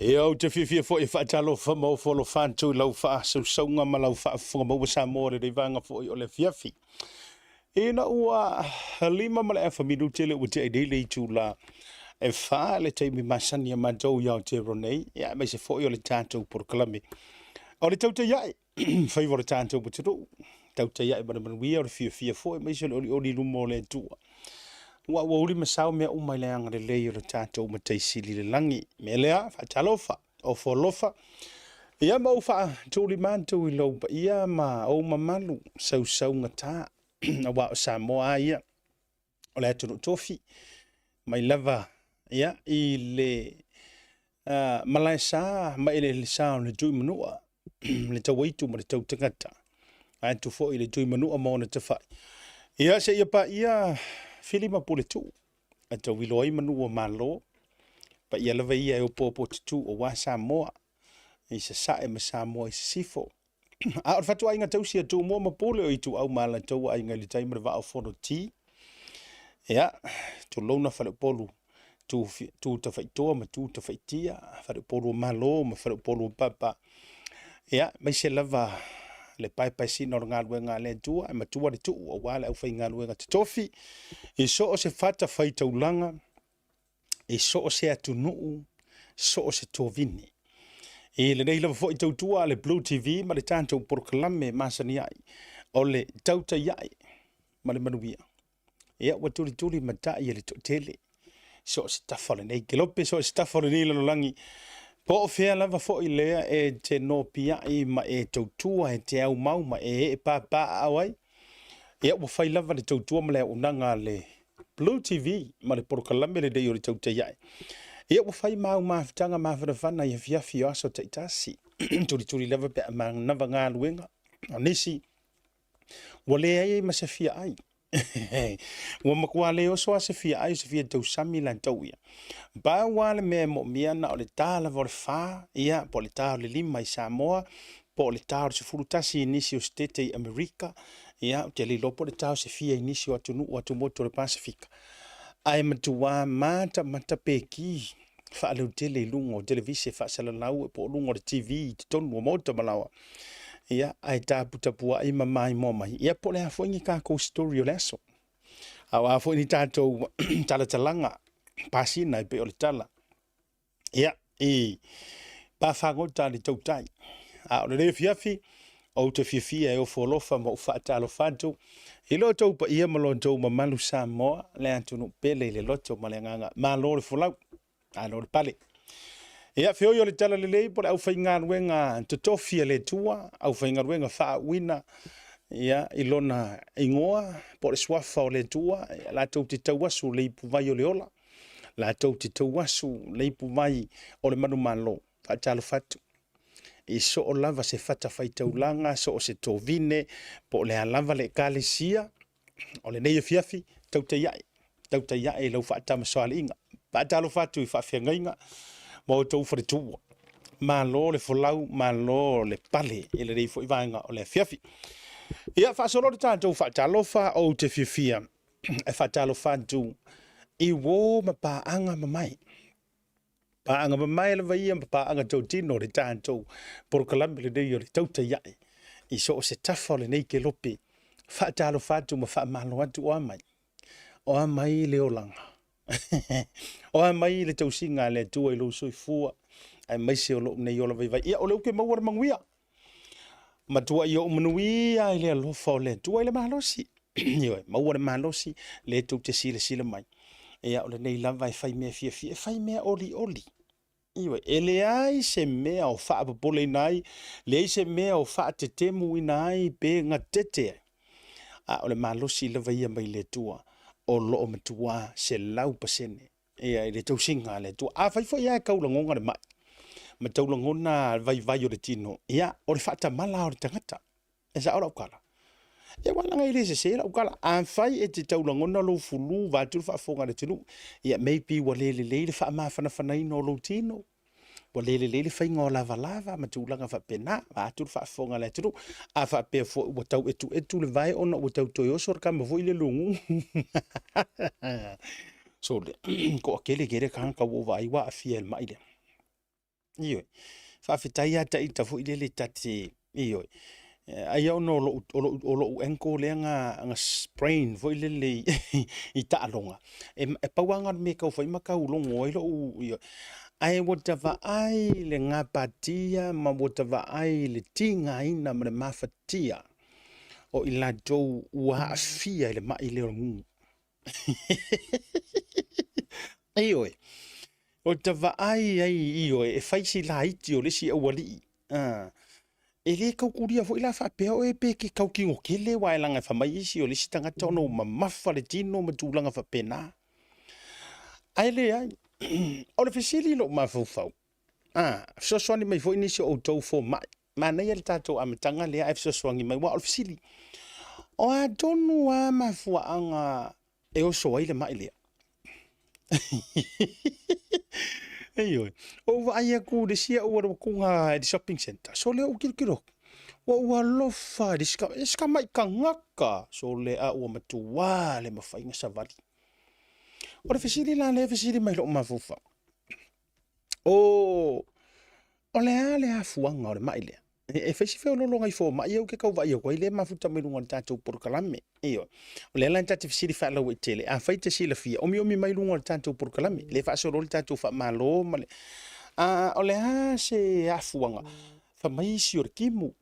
Ia, ou te fiafia foi e faatalofa ma ofo alofa atu i lau faasausauga ma lau faafofoga maua Samoa i lenei vaega foi o le afiafi. Ina ua 5:30 minute le ua tea nei le itula e 4 le taimi masani a matou i Aotearoa nei, ia, aemaise foi o le tatou polokalame o le Tautai Ae, faiva o le tatou atunuu, tautai ae ma le manuia, o le fiafia foi aemaise o le olioli i luma o le Atua. Ua uli ma sao mea uma i le agalelei o le tatou Matai Sili i le lagi. Mea lea, faatalofa, ofo alofa, ia ma ou faatuulima atu i lou paia ma ou mamalu sausaugata, aua o Samoa lava ia, o le atunuu tofi, mai lava ia, i le malaesa ma eleelesa o le Tuimanua, le tauaitu ma le tautagata, vaeatu foi le Tuimanua ma ona tafai, ia seia paia Fili ma Puletuu, e tauilo ai manu o Malo, paia lava ia e opoopootutu aua Samoa i Sasae ma Samoa i Sisifo. A o le fatuaiga tausi a Tumua ma Pule o Ituau ma Alataua, Aiga i le Tai ma le Vaa o Fonoti, ia, tulouna Faleupolu, Tu Tafaitoa ma Tu Tafaitia, Faleupolu o Malo ma Faleupolu o Papa, ia, aemaise lava le paepaesina o le galuega a le Atua, e matua le tuu aua le aufaigaluega totofi i so o se fatafaitaulaga, i so o se atunuu, so o se tovine. I lenei lava foi tautua a le Blue TV ma le tatou polokalame masani ai, o le Tautai Ae ma le Manuia. Ia, ua tulituli matai e le toatele, so o se tafa o lenei kelope, so o se tafa o lenei lalolagi, po o fea lava foi lea e te nopiai ma e tautua, e te aumau ma e ee papaaao ai. Ia, ua fai lava le tautua ma le auaunaga a le Blue TV ma le polokalame lenei o le Tautai Ae. Ia, ua fai ma au mafutaga mafanafana i afiafi o aso taitasi, tulituli lava pe a manava galuega, o nisi ua leai ai ma se fia ai. Ua matua le oso lava se fia ai, o se fia tausami latou ia. Pau lava le mea e moomia na o le ta lava o le 4, ia, po o le ta o le 5 i Samoa, po o le ta o le 11 i nisi o Setete i Amerika, ia, ou te le iloa po o le ta o se fia i nisi o atunuu atumotu o le Pasefika. Ae matua matamata peki faaleotele i luga o televise faasalalau po o luga o le TV i totonu o maota ma laoa. Ia, ae taputapuai ma maimoa mai. Ia, po o le a foi ni tatou story o le aso. A o a foi ni tatou talatalaga pasina e pei o le tala. Ia, i pafagota le tautai. A o lenei afiafi, ou te fiafia e ofo alofa ma ou faatalofa atu i lo outou paia ma lo outou mamalu Samoa, le atunuu pele i le loto ma le agaga. Malo le folau, malo le pale. Ia, feoi o le talalelei po o le aufaigaluega totofi a le Atua, aufaigaluega faauuina ia, i lona igoa po o le suafa o le Atua, ia, latou te tauasu le ipuvai o le ola, latou te tauasu le ipuvai o le manumalo. Faatalofa atu i soo lava se fatafaitaulaga, so o se tovine, po o le a lava le ekalesia, o lenei afiafi, tautai ae, tautai ae i lau faatamasoaliiga. Faatalofa atu i faafeagaiga ma outou faletua. Malo le folau, malo le pale i lenei foi vaega o le afiafi. Ia, faasolo le tatou faatalofa, ou te fiafia e faatalofa atu i uō ma paaga mamae. Paaga mamae lava ia ma paaga totino o le tatou polokalame lenei o le Tautai Ae i so o se tafa o lenei kelope. Faatalofa atu ma faamalo atu, o a mai? O a mai le olaga? O a mai le tausiga a le Atua i lou soifua aemaise o lou nei ola vaivai? Ia, o lea ou te maua le manuia. Matuai ou manuia i le alofa o le Atua i le malosi. Ioe, maua le malosi, lea tou te silasila mai. Ia, o lenei lava e fai mea fiafia, e fai mea olioli. Ioe, e leai se mea o faapopoleina ai, leai se mea o faatetemuina ai pe gatete ai. A o le malosi lava ia mai le Atua, o loo matua 100% ia i le tausiga a le Atua. Afai foi lava e tau lagona le mai ma tau lagona le vaivai o le tino, ia, o le faatamala o le tagata. E sao lau tala? Ia, aua leaga e le sese lau tala. Afai e te tau lagona lou fulu vaeatu le faafofoga a le atunuu, ia maybe ua le lelei le faamafanafanaina o lou tino, ua le lelei le faiga o lavalava ma tulaga faapena, vaeatu le faafofoga a le atunuu. A faapea foi ua tau etuetu le vae ona ua tau toe oso le tama foi lea lugu. Sole, toatele tele tagata ua ou vaai ua aafia i le mai lea. Ioe. Faafetai lava ita foi lele ta te, ioe. Ai ona o lou, o lou, o lou ankle lea na, na sprain foi lele i, i taaloga. E, e pau lava na o le mea e tau fai ma tau logo ai lou, ioe. Ae ua ta vaai le gapatia ma ua ta vaai le tigaina ma le mafatia o i latou ua aafia i le mai lea o le gugu. Ioe, o ta vaai ai, ioe, e fai si laiti o le isi aualii. Ah, e le tautulia foi la faapea oe pe ke tau tino tele aua e laga e fai mai isi o le isi tagata ona ua mamafa le tino ma tulaga faapena. Ae leai. O le fesili i lou mafaufau, ah, fesoasoani mai foi nisi o outou fomai. Manaia le tatou amataga lea ae fesoasoani mai, aua o le fesili, o a tonu lava mafuaaga e oso ai le mai lea? Ioe, ou vaai atu i le isi au alu atuga i le shopping centre, sole ou tilotilo atu, ua ou alofa i le isi tamai tagata, sole a ua matua le mafai ona savali. O le fesili la lea e fesili mai lou mafaufau, o o le a le afuaga o le mai lea? E fai si feoloolo nai fomai ia ou te tau vaai atu ai lea e mafuta mai luga o le tatou polokalame. Ioe. O lea la ta te fesili faalauaitele, afai e te silafia, omiomi mai luga o le tatou polokalame, lea e faasolo le tatou faamalo ma le... A, o le a se afuaga? Fai mai isi o le timu.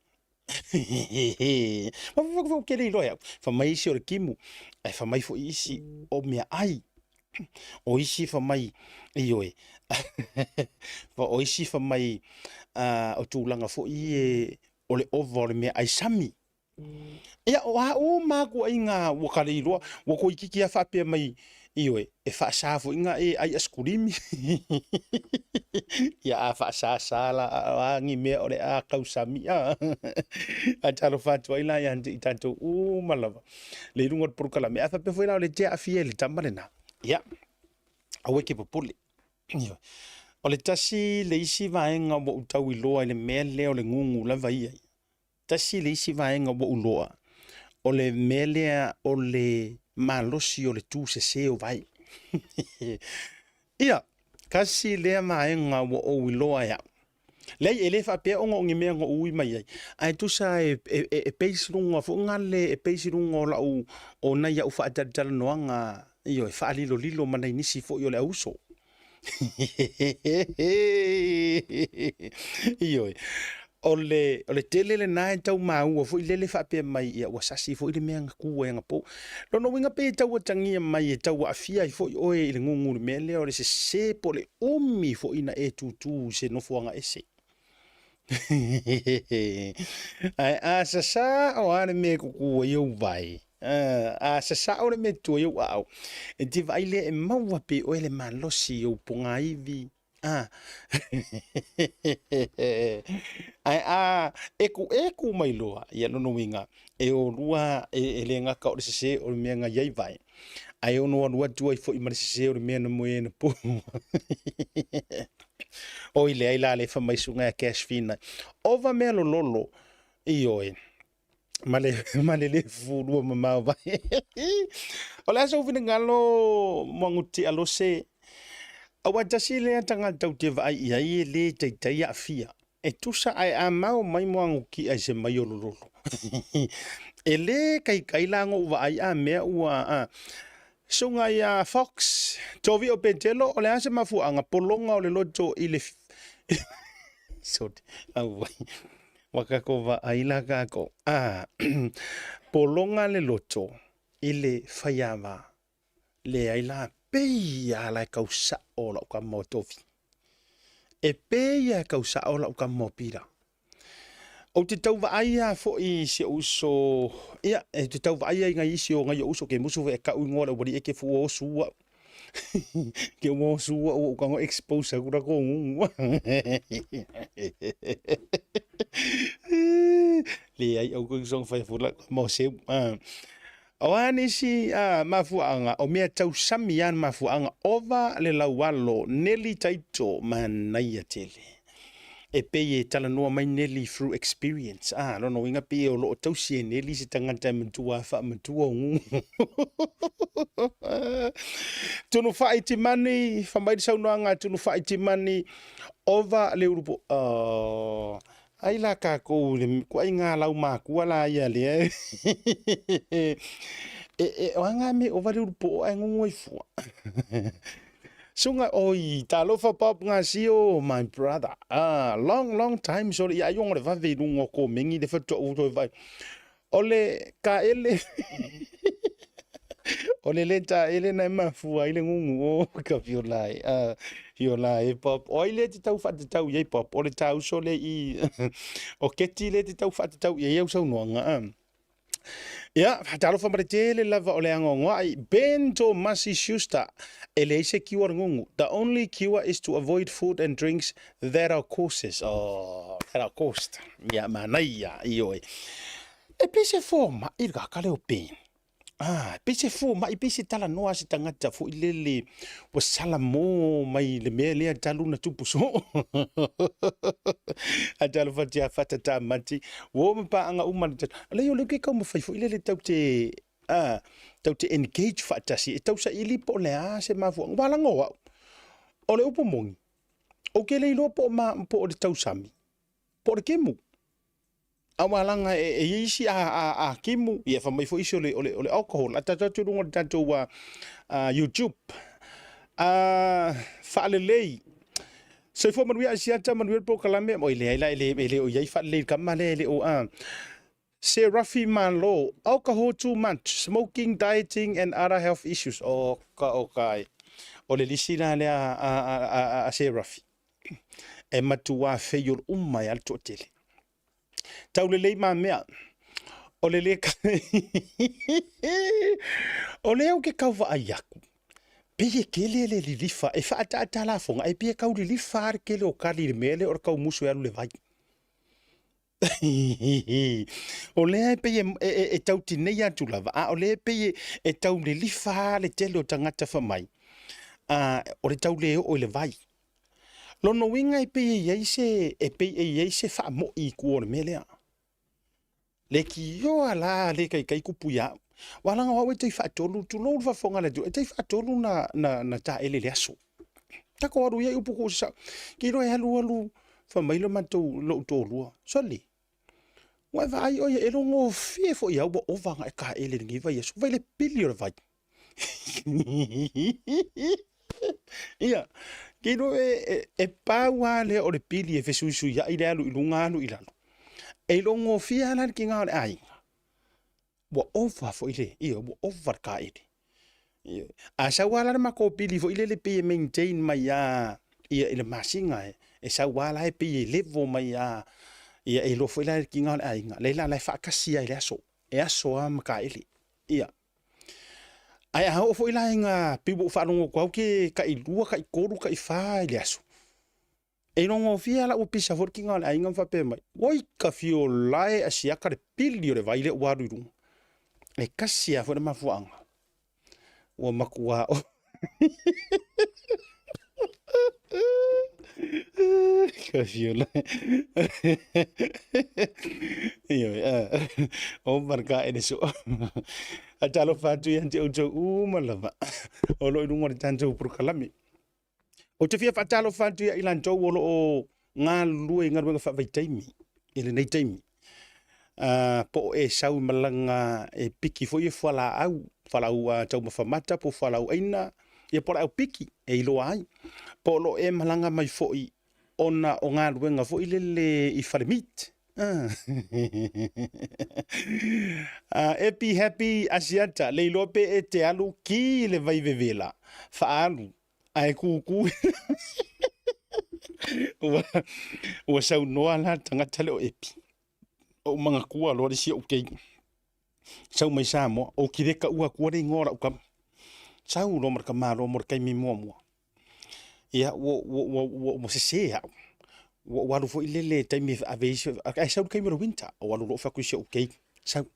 Ou te le iloa e au. Fai mai isi o le timu, ae fai mai foi isi o meaai. O isi fai mai, ioe, o isi fai mai o tulaga foi ia o le ova o le meaai sami. Ia, o a uma lava ituaiga ua ta le iloa, ua toeitiiti lava faapea mai, ioe, e faasa foi ona e ai asikulimi. Ia a faasasa la, a o a ni mea o le a tausami, a. Ae talofa atu ai la ia te i tatou uma lava le i luga o le polokalame. A faapea foi la o lea e te aafia i le tama lena, ia, aua e te popole. Ioe. O le tasi le isi vaega ua ou tau iloa i le mea lea o le gugu lava ia, tasi le isi vaega ua ou iloa, o le mea lea o le malosi o le tu sese o vae. Ia, tasi lea vaega ua ou iloa e au. Leai, e le faapea ona o ni mea na ou ui mai ai, ae tusa e, e, e, e base luga foi na le, e base luga o lau, o nai au faatalatalanoaga, ioe, faalilolilo ma nai nisi foi o le auuso. Ioe, o le, o le tele lena e tau maua foi lele faapea mai, ia ua sasi foi le mea na tu ai anapo. Lona uiga pei e tau atagia mai e tau aafia ai foi oe i le gugu i le mea lea o le sese po o le umi foi na e tutū i se nofoaga ese. Ae a sasao lava le mea e kuku ai ou vae, a sasao le mea e tutu ai ou aao, e te vaai lea e maua pea i oe le malosi i ou pogaivi, a. Ae a ekueku mai loa, ia lona uiga, e o lua, e le gata o le sese o le mea na i ai vae, ae ono alu atu ai foi ma le sese o le mea na moe ai anapo. Oi leai la le fai mai susuga ia Cash Fina. Ova mea lololo, ioe, ma le, ma le le fufulua mamao vai. O le a sou finagalo Muaguti Alose, aua tasi lea tagata ou te vaai i ai e le taitai aafia. E tusa ae a mao mai Muaguti i se maio lololo. E le taitai la ona ou vaai a mea ua, a, Susuga ia Fox, Tovi o Petelo, o le a se mafuaaga pologa o le loto i le Sorry, auai. Ua tatou vaai la tatou. Ah, pologa le loto i le faiava. Leai la, pei lava la e tau sao lau tama o Tovi. E pei lava e tau sao lau tama o Pira. Ou te tau vaai lava foi i si ou uso, ia, e te tau vaai ai nai isi o nai ou uso ke musu foi e kau ingoa le aualii e ke fua osu au. Ke ua osu au ou tago expose aku la ko ngungu. Leai au koe song fai fula mo seu. O a nisi a mafuaaga, o mea tausami a mafuaaga ova le laualo neli taito manaia tele. E pei e talanoa mai Neli through experience. Ah, lona uiga pei o lo o tausi e Neli se tagata e matua faamatua o gugu. Tunu whai timani, wha mai le saunoaga tunu whai timani, ova le ulupo. Oh, ai la kākou le kuai ngā lau mākua la ia lea. E, e, o anga me ova le ulupo o ai ngungu ai fua. Sunga, oi, talofa Bob Ngasio, my brother. Ah, long, long time, sorry, ia ai o le vave i lunga o kōmengi le whatua u toi vai. O le kaele, o le le taele na e mafua ai le ngungu o ka fiola e, ah, fiola e Bob. O ai le te tau whaatatau i ai Bob, o le tāuso le i, o keti le te tau whaatatau i ai au saunoanga. Ah. Ia, talofa ma le tele lava o le agoagoai. Ben Tomasi Schuster, e leai se cure o le gugu. The only cure is to avoid food and drinks that are causes. Oh, that are caused. Ia, manaia, ioe. E pei se fomai le kaka lea o Ben. Ah, pei se fomai, pei se talanoa a se tagata foi lele ua salamo mai le mea lea talu na tupu soo. A talofa atu ia Fata Tamati, ua oo ma paaga uma le tatou. Leai o lea ou te taumafai foi lele tatou te, ah, tatou te engage faatasi e tausaili po o le a se mafuaaga. Ua laga o au, o le upu moni, ou te le iloa po o ma, po o le tausami, po o le kemu. Aua leaga e, e i ai isi a, a, a kimu, ia fai mai foi isi o le, o le, o le alcohol. A tatou atu i luga o le tatou uh, uh, YouTube. Uh, faalelei. Soifua manuia Asiata, manuia le polokalame. Oi leai la, e le, e le o i ai faalelei i le kama lea, e le o, uh, Se Rafi Malo, alcohol too much, smoking, dieting and other health issues. O ka o ka e. O le lisi la lea a, a, a, a, a Se Rafi. E matuā feiol uma e a le toatele. Taulelei ma mea. O le le O lea ou ke kau vaai aku. Pei e kele le lilifa e whaataata lafoga e pei e kau lilifa a le kele o kali le mea lea o le kau musu e alu le vai. O lea e pei e, e, e, e tautinei atu lava, a o lea e pei e, e tau lilifa le tele o tagata whamai, a, o le tau le oo i le vai. Lona uiga e pei e i ai se, e pei e i ai se faamoi i tua o le mea lea. Leitioa la le kaikai kupu ia au. Ua laga o au e tai faatolu, tulou le faafofoga a le atunuu, e tai faatolu na, na, na taele i le aso. Tatou alu i ai upu kuu sasao. Ke iloa e alu alu, fai mai le matou, lou toalua, sole, ua e vaai oe e logofie foi au ua ova ona e taele i lenei vaiaso, vai le pili o le vai. Ia, ke iloa e, e, e pau lava lea o le pili e fesuisuiai le alu i luga alu i lalo. E logofie lava la le tiga o le aiga. Ua ova foi le, ia, ua ova le taele. Ia, a sau lava la le matou pili foi lele pei e maintain mai lava ia i le masina e, e sau lava la e pei e level mai lava ia e iloa foi la e le tiga o le aiga, lea la la e faatasi lava i le aso, e aso lava ma taele. Ia. Ae a oo foi la i ngā, pei ua ou faalogo atu au ke tailua, taitolu, taifa i le aso. E logofia la ua pisa foi le tiga o le aiga ma faapea mai, oi ka fiola e asiaka le pili o le vai lea ua alu i luga. E kasi lava foi le mafuaaga. Ua matua o. Ka fiola. Ioe, o marka e le soa. A talofa atu ia te outou uma lava. O lo o i luga o le tatou polokalame. Ou te fia faatalofa atu ia i latou o lo o galulue i galuega faavaitaimi i lenei taimi. Po o e sau i malaga e piki foi e fualaau, fualaau taumafa mata po o fualaau aina, ia po o le au piki e iloa ai. Po o lo o e malaga mai foi ona o galuega foi lele i fale meat. Epi Happy Asiata, le iloa pe e te alu ki le vai vevela, faaalu Ae kūkū ua, ua saunoa la le tagata lea o Epi. Ou manatua loa le isi ou keiki. Sau mai Samoa, ou te le taua atua le igoa o lau tama. Sau loa ma le tamaloa mo le taimi muamua. Ia, ua, ua, ua, ua, ua sese au. Ua ou alu foi lele taimi e ave ai, ae sau le taimi o le winter, ou alu loa ou fai atu i si ou keiki. Sau.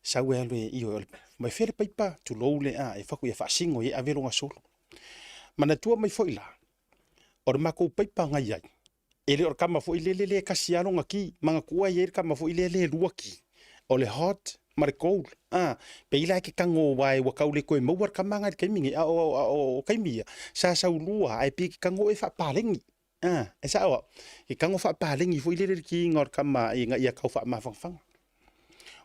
Sau e alu e ioe o le mai fea le paipa, tulou le a, e fai atu ia faasino i ai ave lona solo. Manatua mai foi la, o le matou paipa na i ai, E le o le kama foi lele lea e kasi lava lona ki, manatua e i ai le kama foi lea le lua ki, o le hot ma le cold, a, pei la e te tago aua ua tau le toe maua le kama lena i le taimi nei, a o taimi ia, sa sau lua ae pei e te tago e faapaleni, a, e sao au? E tago faapaleni foi lele le kiina o le kama ina ia tau faamafanafana.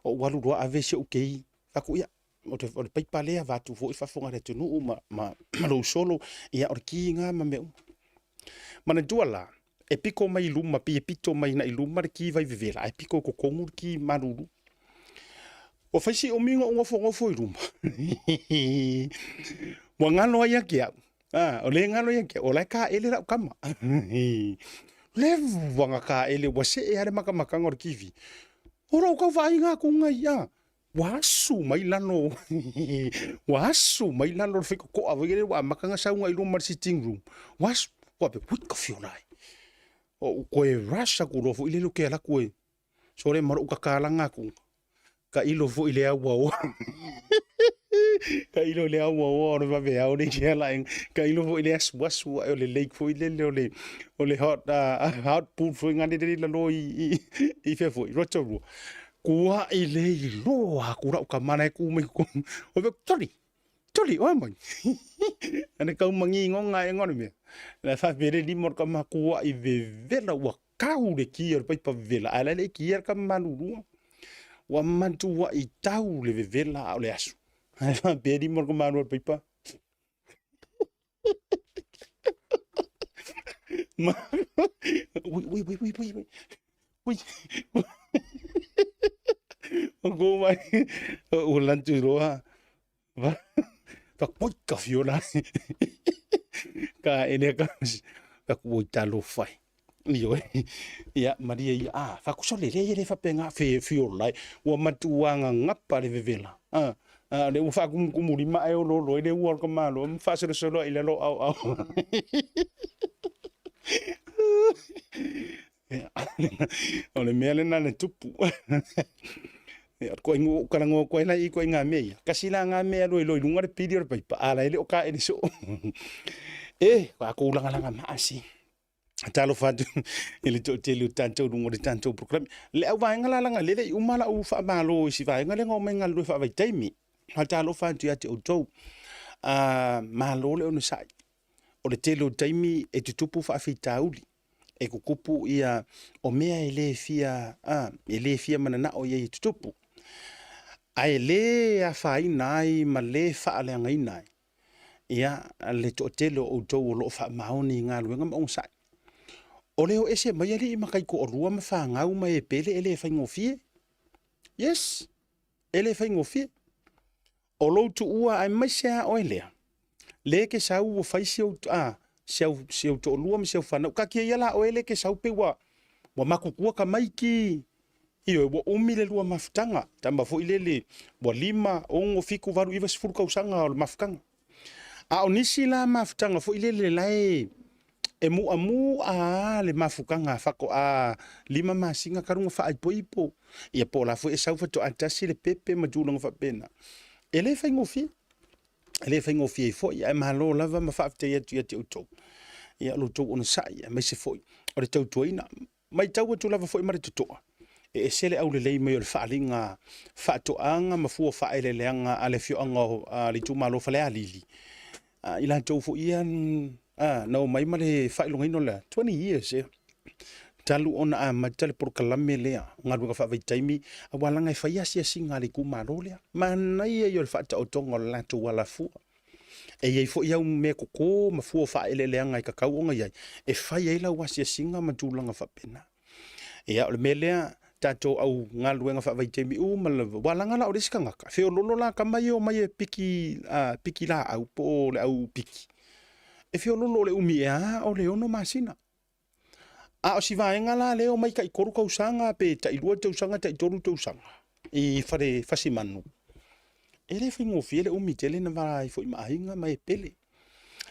Ou alu loa ave si ou kei, fai atu, ia, o le paipa lea vaeatu foi le faafofoga a le atunuu ma lou solo, ia o le ki lena ma mea uma. Manatua la, e pito mai i luma, pei e pito mai agai i luma le ki vai vevela, ae pito i totonu le ki malulu. Ua fai si umi ona ou nofonofo i luma. Ua galo ai ia te au. Ah, o le galo ia te au, o la e taele lau tama. Leva ona taele, ua see lava le matamataga o le TV. O lou tau vaaiga atu nei, ah, ua asu mai lalo ua asu mai lalo le faitotoa foi lele ua amata ona sau agai i luma o le sitting room ua asu ua faapea ui ka fiola ai ou toe rush atu loa foi lele ou te alu atu e sole ma lou tatalaga atu tailo foi i le auaoa tailo i le auaoa o le vaveao le ke ala tailo foi i le asuasu ae o le lake foi lele o le o le hot hot pool foi ngane lele i lalo i fea foi Rotorua Kuaʻi le iloa aku lau tama la e ku mai totonu. O fea, Toli, Toli, oe mai. Ane kau mangi ngoga e ngona mea. La faapea le lima o le tama kuaʻi vevela ua kau le ki o le paipa vevela. Ae la e le i kia le tama malulua. Ua matuaʻi tau le vevela a o le aso. Ae faapea le lima o le tama malulua o le paipa. Ui, ui, ui, ui, ui, ui. Ui. O ko mai, o lantu roa. Va, va koi ka fiola. Ka ele ka, ka ku talo fai. Ioe. Ia, malie ia, a, faakusole, leai e le faapena, fe, fiola ai. Ua matua gagapa le vevela. A, a, lea ua faakumukumulima ae oloolo ai le ua o le tamaloa ma faasolosolo ai i lalo o aoao. Ia, o le mea lena na tupu. Ia, o le koaiga ua ou talanoa atu ai la i ituaiga mea ia, tasi la na mea e alu ai loa i luga le pili o le paipa, a la e le o taele soo. E, tatou lagalaga maa si. Talofa atu i le toatele o tatou luga o le tatou polokalame. Le au vaega la laga lele i uma lau faamalo i si vaega lea na omai galulue faavaitaimi. Talofa atu ia te outou. Malo le onosai. O le tele o taimi e tutupu faafitauli, e tutupu ia o mea e le fia, e le fia mananao i ai e tutupu. Ae le afaina ai ma le faaleagaina ai ia le toatele o outou o lo o faamaoni i galuega ma onosai. O le o ese mai alii ma taitoalua ma fanau ma e pele e le faigofie. Yes, e le faigofie. O lou tuua aemaise a oe lea, le e te sau ua fai si ou, a, si au, si ou toalua ma si au fanau. Taatia ia la oe le e te sau pe ua, ua matutua tamaiti, Ioe, ua umi le lua mafutaga, tama foi lele ua 5, 6, 7, 8, 9, 10 tausaga o le mafutaga. A o nisi la mafutaga foi lele la e e muamu'a lava le mafutaga faatoa 5 masina talu ona faaipoipo, ia po o la foi e sau faatoa tasi le pepe ma tulaga faapena. E le faigofie, e le faigofie ai foi, ae malo lava ma faafetai atu ia te outou. Ia o lo outou onosai, aemaise foi o le tautuaina. Matau atu lava foi ma le totoa, e ese le aulelei mai o le faaaliga faatoaga ma fua faaeleeleaga a le afioaga o le itumalo o Falealili, i latou foi ia na omai ma le faailogaina o le 20 years ea talu ona amata le polokalame lea o galuega faavaitaimi, aua leaga e fai asiasiga a le itumalo lea. Manaia ia o le faataotoga o le latou alafua. E i ai foi au mea koko ma fua faaeleeleaga e tatau ona i ai e fai ai lau asiasiga ma tulaga faapena. Ia, o le mea lea, tatou au galuega faavaitaimi uma lava, ua laga la o le isi tagata, feololo la tama ia e omai e piki, piki laau po o le au piki. E feololo o le umi ea o le 6 masina. A o si vaega la lea e omai tai 3 tausaga pe tai 2 tausaga tai 3 tausaga i fale fasimanu, e le faigofie le umi tele na va ai foi ma aiga ma e pele.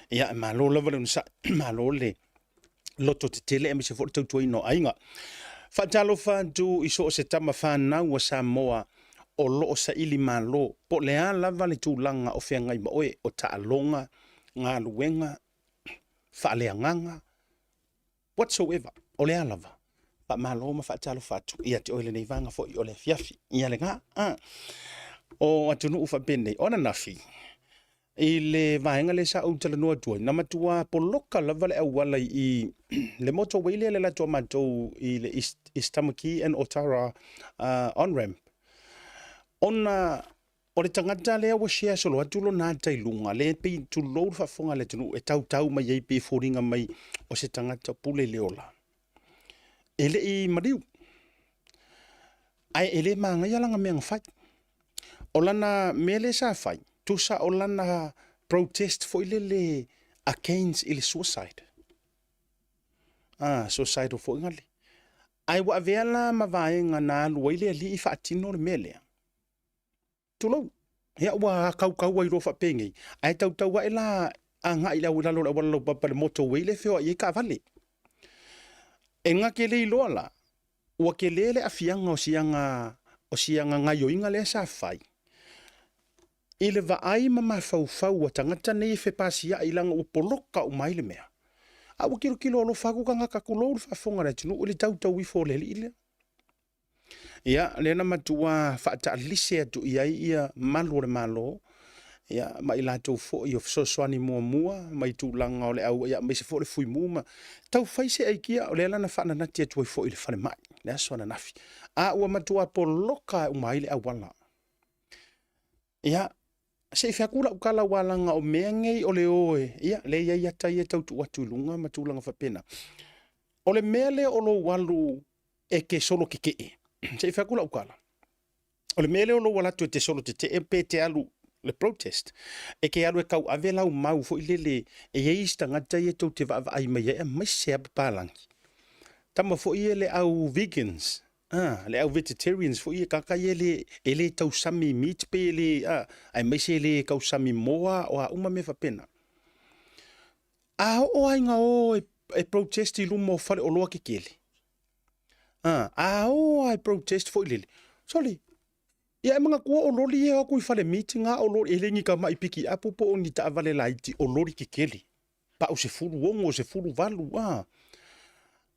Ia, e malo lava le onosai, malo le loto tetele aemaise foi le tautuaina o aiga. Faatalofa atu i so o se tama fanau a Samoa o lo o saili malo, po o le a lava le tulaga o feagai ma oe, o taaloga, galuega, faaleagaga, whatsoever. O le a lava, faamalo ma faatalofa atu ia te oe lenei vaega foi o le afiafi. Ia lena, a. O atunuu faapenei, o ananafi, i le vaega lea sa ou talanoa atu ai, na matua poloka lava le auala i le motorway lea le alu atu a matou i le East, East Tamaki and Otara on-ramp. Ona o le tagata lea ua share solo atu lona ata i luga, lea pei tulou le faafofoga a le atunuu e tautau mai ai pei e foliga mai o se tagata pule le ola. E le i maliu, ae e le magaia lana mea na fai. O lana mea lea sa fai, tusa o lana protest foi lele against i le suicide. Ah, suicidal foi ngale. Ae ua avea la ma vaega na alu ai le alii faatino le mea lea. Tulou. Ia ua kaukau ai loa faapenei, ae tautau ae la agai i le au i lalo o le auala laupapa i le motorway lea e feoai ai taavale. E na te le iloa la, ua tele le aafiaga o siaga o siaga gaioiga lea sa fai i le vaai ma mafaufau a tagata nei e fepasiai leaga ua poloka uma ai le mea. A ua tilotilo alofa atu tagata, tulou le faafofoga a le atunuu i le tautau ifo o le alii lea. Ia, lea na matua faataalise atu i ai ia malu o le Malo, ia, ma i latou foi o fesoasoani muamua mai tulaga o le au, ia, aemaise foi o le fuimu ma tau fai se aikia, o lea la na faananati atu ai foi i le falemai le aso ananafi. A ua matua poloka uma ai le auala. Ia, se i fai atu lau tala aua leaga o mea nei o le o e, ia, lea e i ai ata ia e tau tuu atu i luga ma tulaga faapena. O le mea lea o lou alu e te solo tetee, se i fai atu lau tala, o le mea lea o lou alu atu e te solo tetee pe te alu le protest, e te alu e tauave lau mau foi lele e i ai isi tagata ia tou te vaavaai mai ai aemaise lava papalagi. Tama foi ia le au vegans, Ah, le au vegetarians foi ia tagata ia e le, e le tausami meat pe e le, ah, aemaise e le tausami moa o a uma mea faapena. A oo lava ina o e, e protest i luma o faleoloa tetele, ah, a o lava e protest foi lele, sole, ia e manatua o loli ia e o atu i fale meat na o loli, e le ni tamai pikiapu po o ni taavale laiti, o loli tetele. pau 16, 18, a.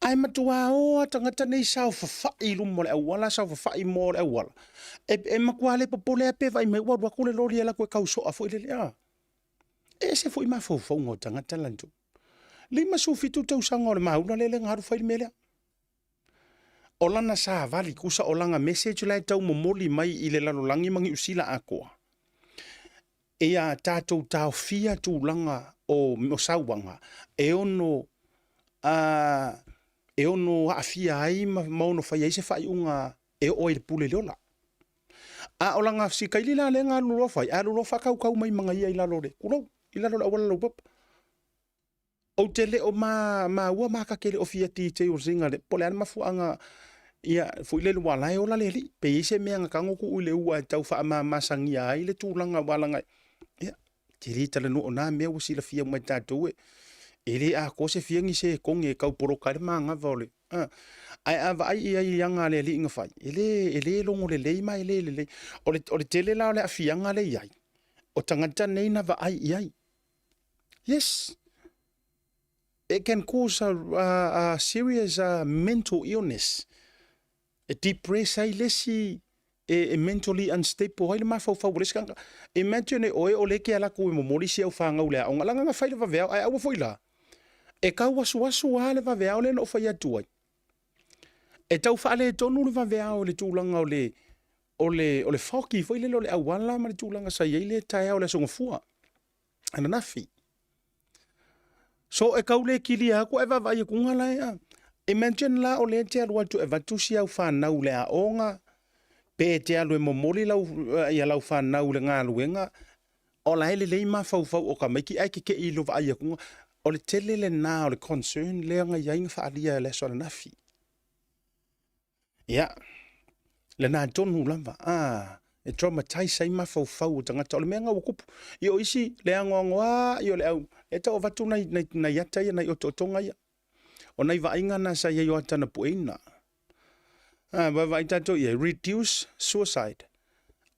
Ae matua o a tagata nei saofafai i luma o le auala, saofafai i moa o le auala. E, e matua le popole a pe vaai mai ua alu atu le loli e alu atu e tau soa foi lele, a. E ese foi mafaufauga o tagata latou. 57 tausaga o le maula lele na alu fai le mea lea. O lana savali, tusa o lana message la e tau momoli mai i le lalolagi ma Niu Sila atoa. Ia tatou taofia tulaga o sauaga e ono e ono aafia ai ma ono fai ai se faaiuga e oo ai i le pule i le ola. A o lana sikaili la lea na alu loa fai, alu loa faatautau mai ma ia i lalo o le, tulou, i lalo o le auala laupapa. Ou te le o maua ma ta te le o fia details ina le, po o le a le mafuaaga ia foi lele aua o la e ola le alii. Pe i ai se mea na tago tuu i le ua e tau faamamasagia ai le tulaga aua leaga ia, te le talanoa o na mea ua silafia uma e tatou e e le atoa se fia ni sekone e tau poloka ai le manava o le a. Ae a vaai i ai i aga a le alii na fai, e le e le logo lelei ma e le lelei. O le o le tele la o le aafiaga lea e i ai, o tagata nei na vaai i ai. Yes, it can cause a, a, a serious a mental illness. E depress ai le isi, e, e mentally unstable ai le mafaufau o le isi tagata. Imagine oe o lea e te alu atu e momoli si au fanau i le aoga, leaga na fai le vaveao, ae aua foi la, e tau asuasu lava le vaveao lea na ou fai atu ai. E tau faaletonu le vaveao i le tulaga o le, o le, o le foggy foi lele o le auala ma le tulaga sa i ai le taeao o le Aso Gafua ananafi. So e tau le kilia atu ae vaavaai atu la e a. Imagine la o lea e te alu atu e avatu si au fanau i le aoga, pe e te alu e momoli lau, ia lau fanau i le galuega, o la e lelei mafaufau o tamaiti ae tetei i le vaai atu. O le tele lena o le concern lea na i ai na faaalia i le aso ananafi. Ia, lena tonu lava, a, e traumatize ai mafaufau o tagata. O le mea lena ua tupu. Ia o isi, le anoanoai o le au, e tau avatu nai, nai, nai ata ia, nai otootoga ia. O nai vaaiga na sa i ai o ata na pueina. A, vaavaai tatou i ai, reduce suicide.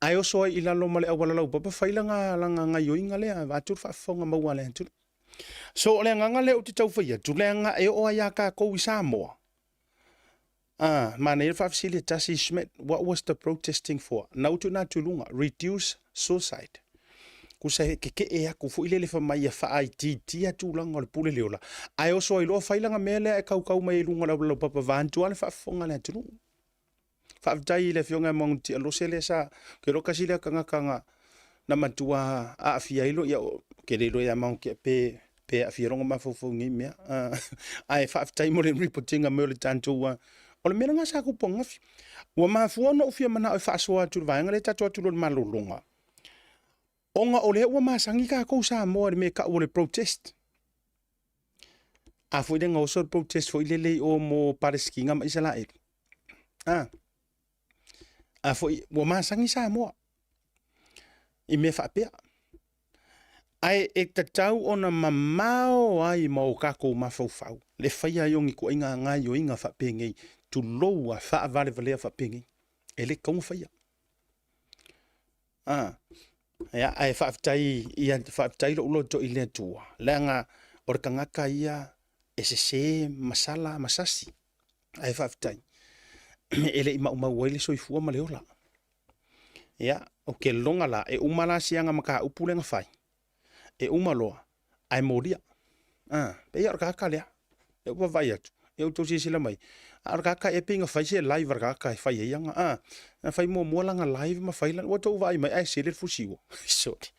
Ae oso ai i lalo ma le auala laupapa, fai lana, lana gaioiga lea, vaeatu le faafofoga maua a le atunuu. So, o le agaga lea ou te tau fai atu, leaga e oo lava ia tatou i Samoa. Ah, manaia le faafesili e tasi Schmidt, what was the protesting for? Na ua tuuina atu i luga, reduce suicide. Kusa e keke'e aku foi lele fai mai ia faaitiitia tulaga o le pule le ola, ae oso ai loa fai lana mea lea e kaukau mai ai i luga o le auala-laupapa vaeantu lava le faafofoga a le atunuu. Faafetai i le Afioga ia Maunu Tialose lea sa, ou te iloa tasi lea tagata na, na matua aafia ai lou, ia, ou te le iloa ia Maunu Tia pe, pe aafia lona mafaufau i nei mea. Ae faafetai mo le report-ina mai o le tatou, o le mea lena sa tupu ananafi. Ua mafua ona ou fia manao e faasoa atu i le vaega lea tatou atu loa i le malologa, ona o lea ua masani tatou Samoa i le mea e tau o le protest. A foi lea na oso le protest foi lele i o mo Palesitina ma Isaraelu. A, a foi ua masani Samoa i mea faapea. Ae e tatau ona mamao ai ma o tatou mafaufau le faia ai o ni ituaiga gaoioiga faapenei, tulou a faavalevalea faapenei. E le tatau ona faia. A, ia, ae faafetai, ia, faafetai lou loto i le Atua, leaga o le tagata ia e sese ma sala ma sasi, ae faafetai e le i maumau ai le soifua ma le ola. Ia, ou te lagona la, e uma la si ana mataupu lea na fai, e uma loa, ae molia. A, pei o le tagata lea, lea ua vaavaai atu, ia outou silasila mai, a o le tagata ea pei na fai se live a le tagata e fai ai ana, a, na fai muamua lana live ma fai lana, ua outou vaai mai ae sele le fusiua. Sole.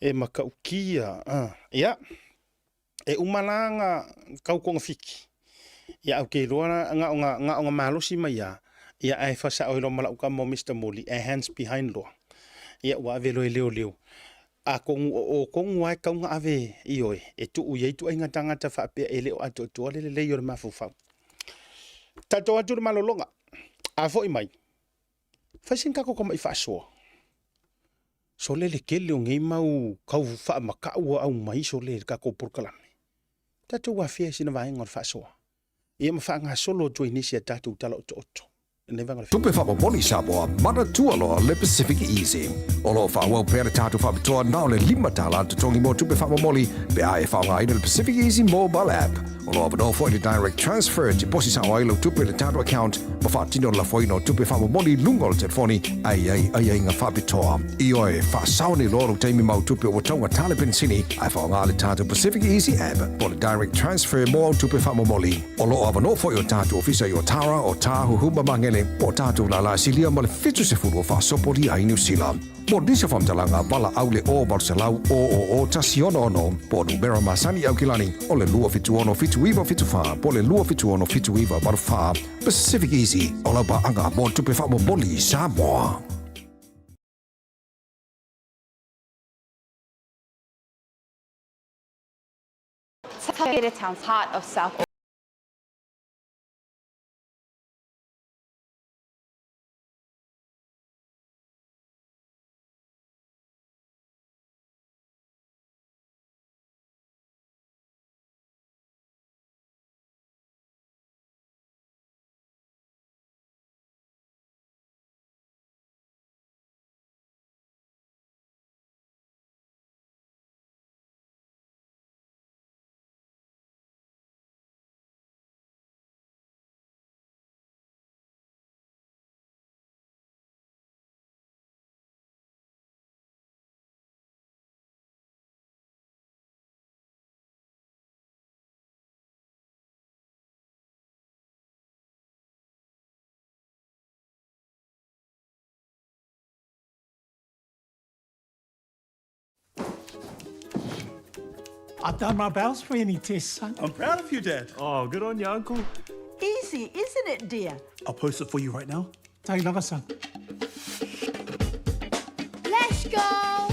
E matautia, a, ia, e uma la na tau togafiti, ia ae ou te iloa la, na ona, na ona malosi mai lava, ia ae faasao ai loa ma lau tama o Mister Moli, ae hands behind loa. Ia ua ave loa e leoleo. Atonu o o tonu lava e tatau ona ave i oe e tuu i ai ituaiga tagata faapea e le o atoatoa le lelei o le mafaufau. Tatou atu i le malologa. A foi mai, fai sina tatou tamai faasoa. Sole le tele o nei mau tau faamatau ua aumai sole i le tatou polokalame. Tatou afea i sina vaega o le faasoa. Ia ma faagasolo atu ai nisi a tatou tala otooto. Tupe Faamomoli Samoa, manatua loa le Pacific Easy. O lo o faaauau pea le tatou faapitoa na o le $5 le totogi mo tupe faamomoli pe a e faaaogaina le Pacific Easy Mobile App. O lo o avanoa foi le Direct Transfer e tiposi sao ai lau tupe i le tatou account ma faatino le lafoina o tupe faamomoli i luga o le telefoni a i ai aiaiga faapitoa. Ioe, faasao nei loa lou taimi ma au tupe ua taugata le penisini ae faaaoga le tatou Pacific Easy App po o le Direct Transfer mo au tupe faamomoli. O lo o avanoa foi o tatou ofisa i Otara, Otāhuhu ma Magele, po o tatou lālā silia ma le 70 o faasopolia ai Niu Sila. Mo nisi o faamatalaga, valaau le 0 800 000 166 po o numera masani i Aukilani o le 276 7974 po o le 276 7984. Pacific Easy, o lau paaga mo tupe faamomoli i Samoa. Takere Town's heart of South I've done my bowels for any test, son. I'm proud of you, Dad. Oh, good on you, Uncle. Easy, isn't it, dear? I'll post it for you right now. Take lava, son. Let's go!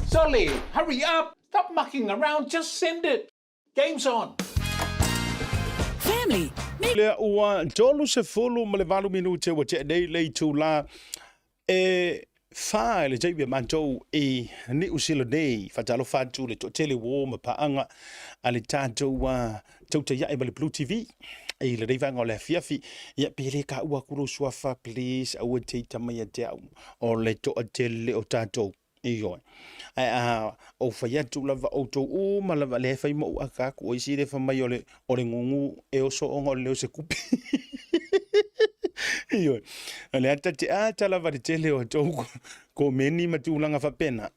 Solly, hurry up! Stop mucking around, just send it! Game's on! Family, make. Lea ua 38 minute ua tea nei le itula e fa i le taimi a matou i Niu Sila nei. Faatalofa atu le toatele uo ma paaga a le tatou tautaiae ma le Blue TV i lenei vaega o le afiafi. Ia pe le taua atu lou suafa, please, aua te ita mai ia te au o le toatele o tatou. Ioe. Ae a ou fai atu lava outou uma lava lea e fai ma ou aka atu, o isi le fai mai o le, o le gugu e oso ona o le leo o se kupe. Ioe. O le ata te ata lava le tele o tou komeni ma tulaga faapena.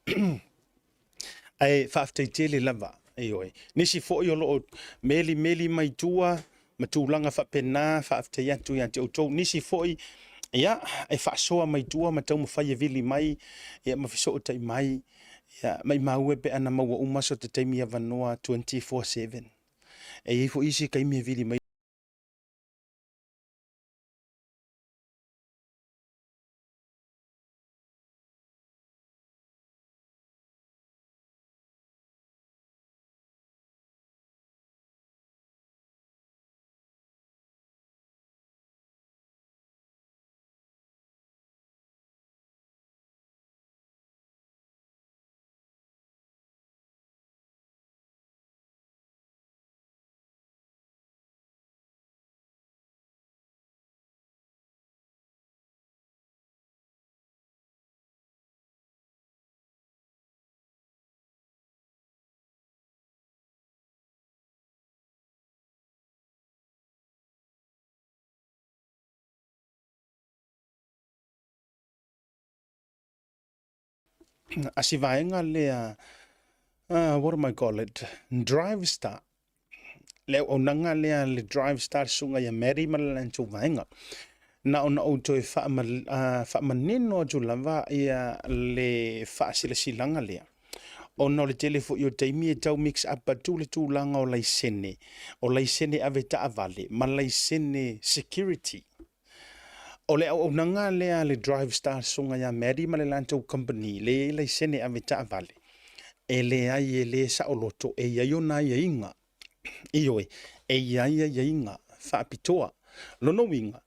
Ae faafetai tele lava, ioe. Nisi foi o lo o melimeli mai tua ma tulaga faapena, faafetai atu ia te outou. Nisi foi, ia, e faasoa mai tua ma taumafai e vili mai, ia, ma fesootai mai, ia, maimau e pe ana maua uma so ta taimi avanoa 24/7. E i ai foi isi taimi e vili mai. A si vaega lea, what do I call it, Drive Star, le auaunaga lea le Drive Star susuga ia Mary ma le latou vaega. Na ona ou toe faamanino atu lava ia le faasilasilaga lea, ona o le tele foi o taimi e tau mix up atu le tulaga o laisene, o laisene avetaavale ma laisene security. O le auaunaga lea a le Drive Star susuga ia Mary ma le latou company le i ai laisene avetaavale, e leai e le saoloto e i ai ona aiaiga. Ioe, e i ai aiaiga faapitoa. Lona uiga,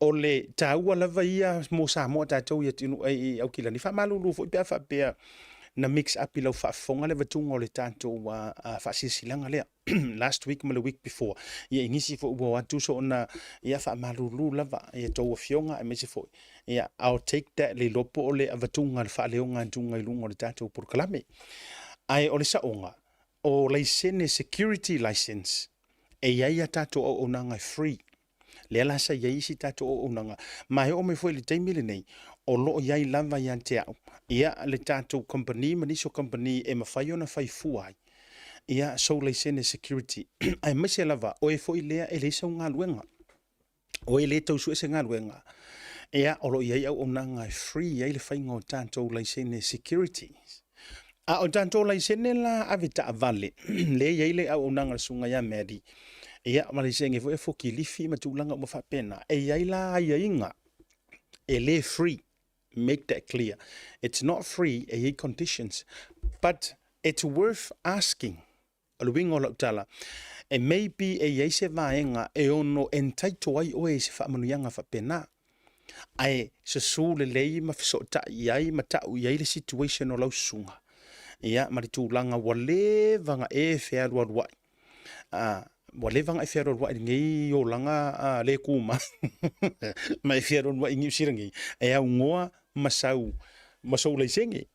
o le taua lava ia mo Samoa tatou i atunuu i Aukilani, faamalulu foi pe a faapea na mix up i lau faafofoga le avatuga o le tatou faasilasilaga lea last week ma le week before. Ia i nisi foi ua o atu soona ia faamalulu lava i a outou afioga aemaise foi ia I'll take that le iloa po o le avatuga le faaleoga atuga i luga o le tatou polokalame. Ae o le saoga, o laisene security license e i ai a tatou auaunaga e free. Lea la sa i ai isi tatou auaunaga, ma e oo mai foi i le taimi lenei, o lo o i ai lava ia te au, ia le tatou kamupani ma nisi o kamupani e mafai ona fai fua ai ia sou laisene security, aemaise lava oe foi lea e leai sau galuega. O e le tau sue se galuega, ia o lo o i ai auaunaga e free ai le faiga o tatou laisene security. A o tatou laisene la ave taavale, lea e i ai le auaunaga a le susuga ia Maddie, ia ma laisene foi e fokilifi ma tulaga uma faapena, e i ai la aiaiga e le free, make that clear. It's not free, e i ai conditions, but it's worth asking. O le uiga o lau tala, e maybe e i ai se vaega e ono entitle ai oe i se faamanuiaga faapena, ae susu lelei ma fesootai i ai ma tau i ai le situation o lau susuga, ia, ma le tulaga ua leva ona e fealualuai, a, ua leva ona e fealualuai i lenei olaga le tumau ma e fealualuai i Niu Sila nei, e aunoa ma sau, ma sou laisene.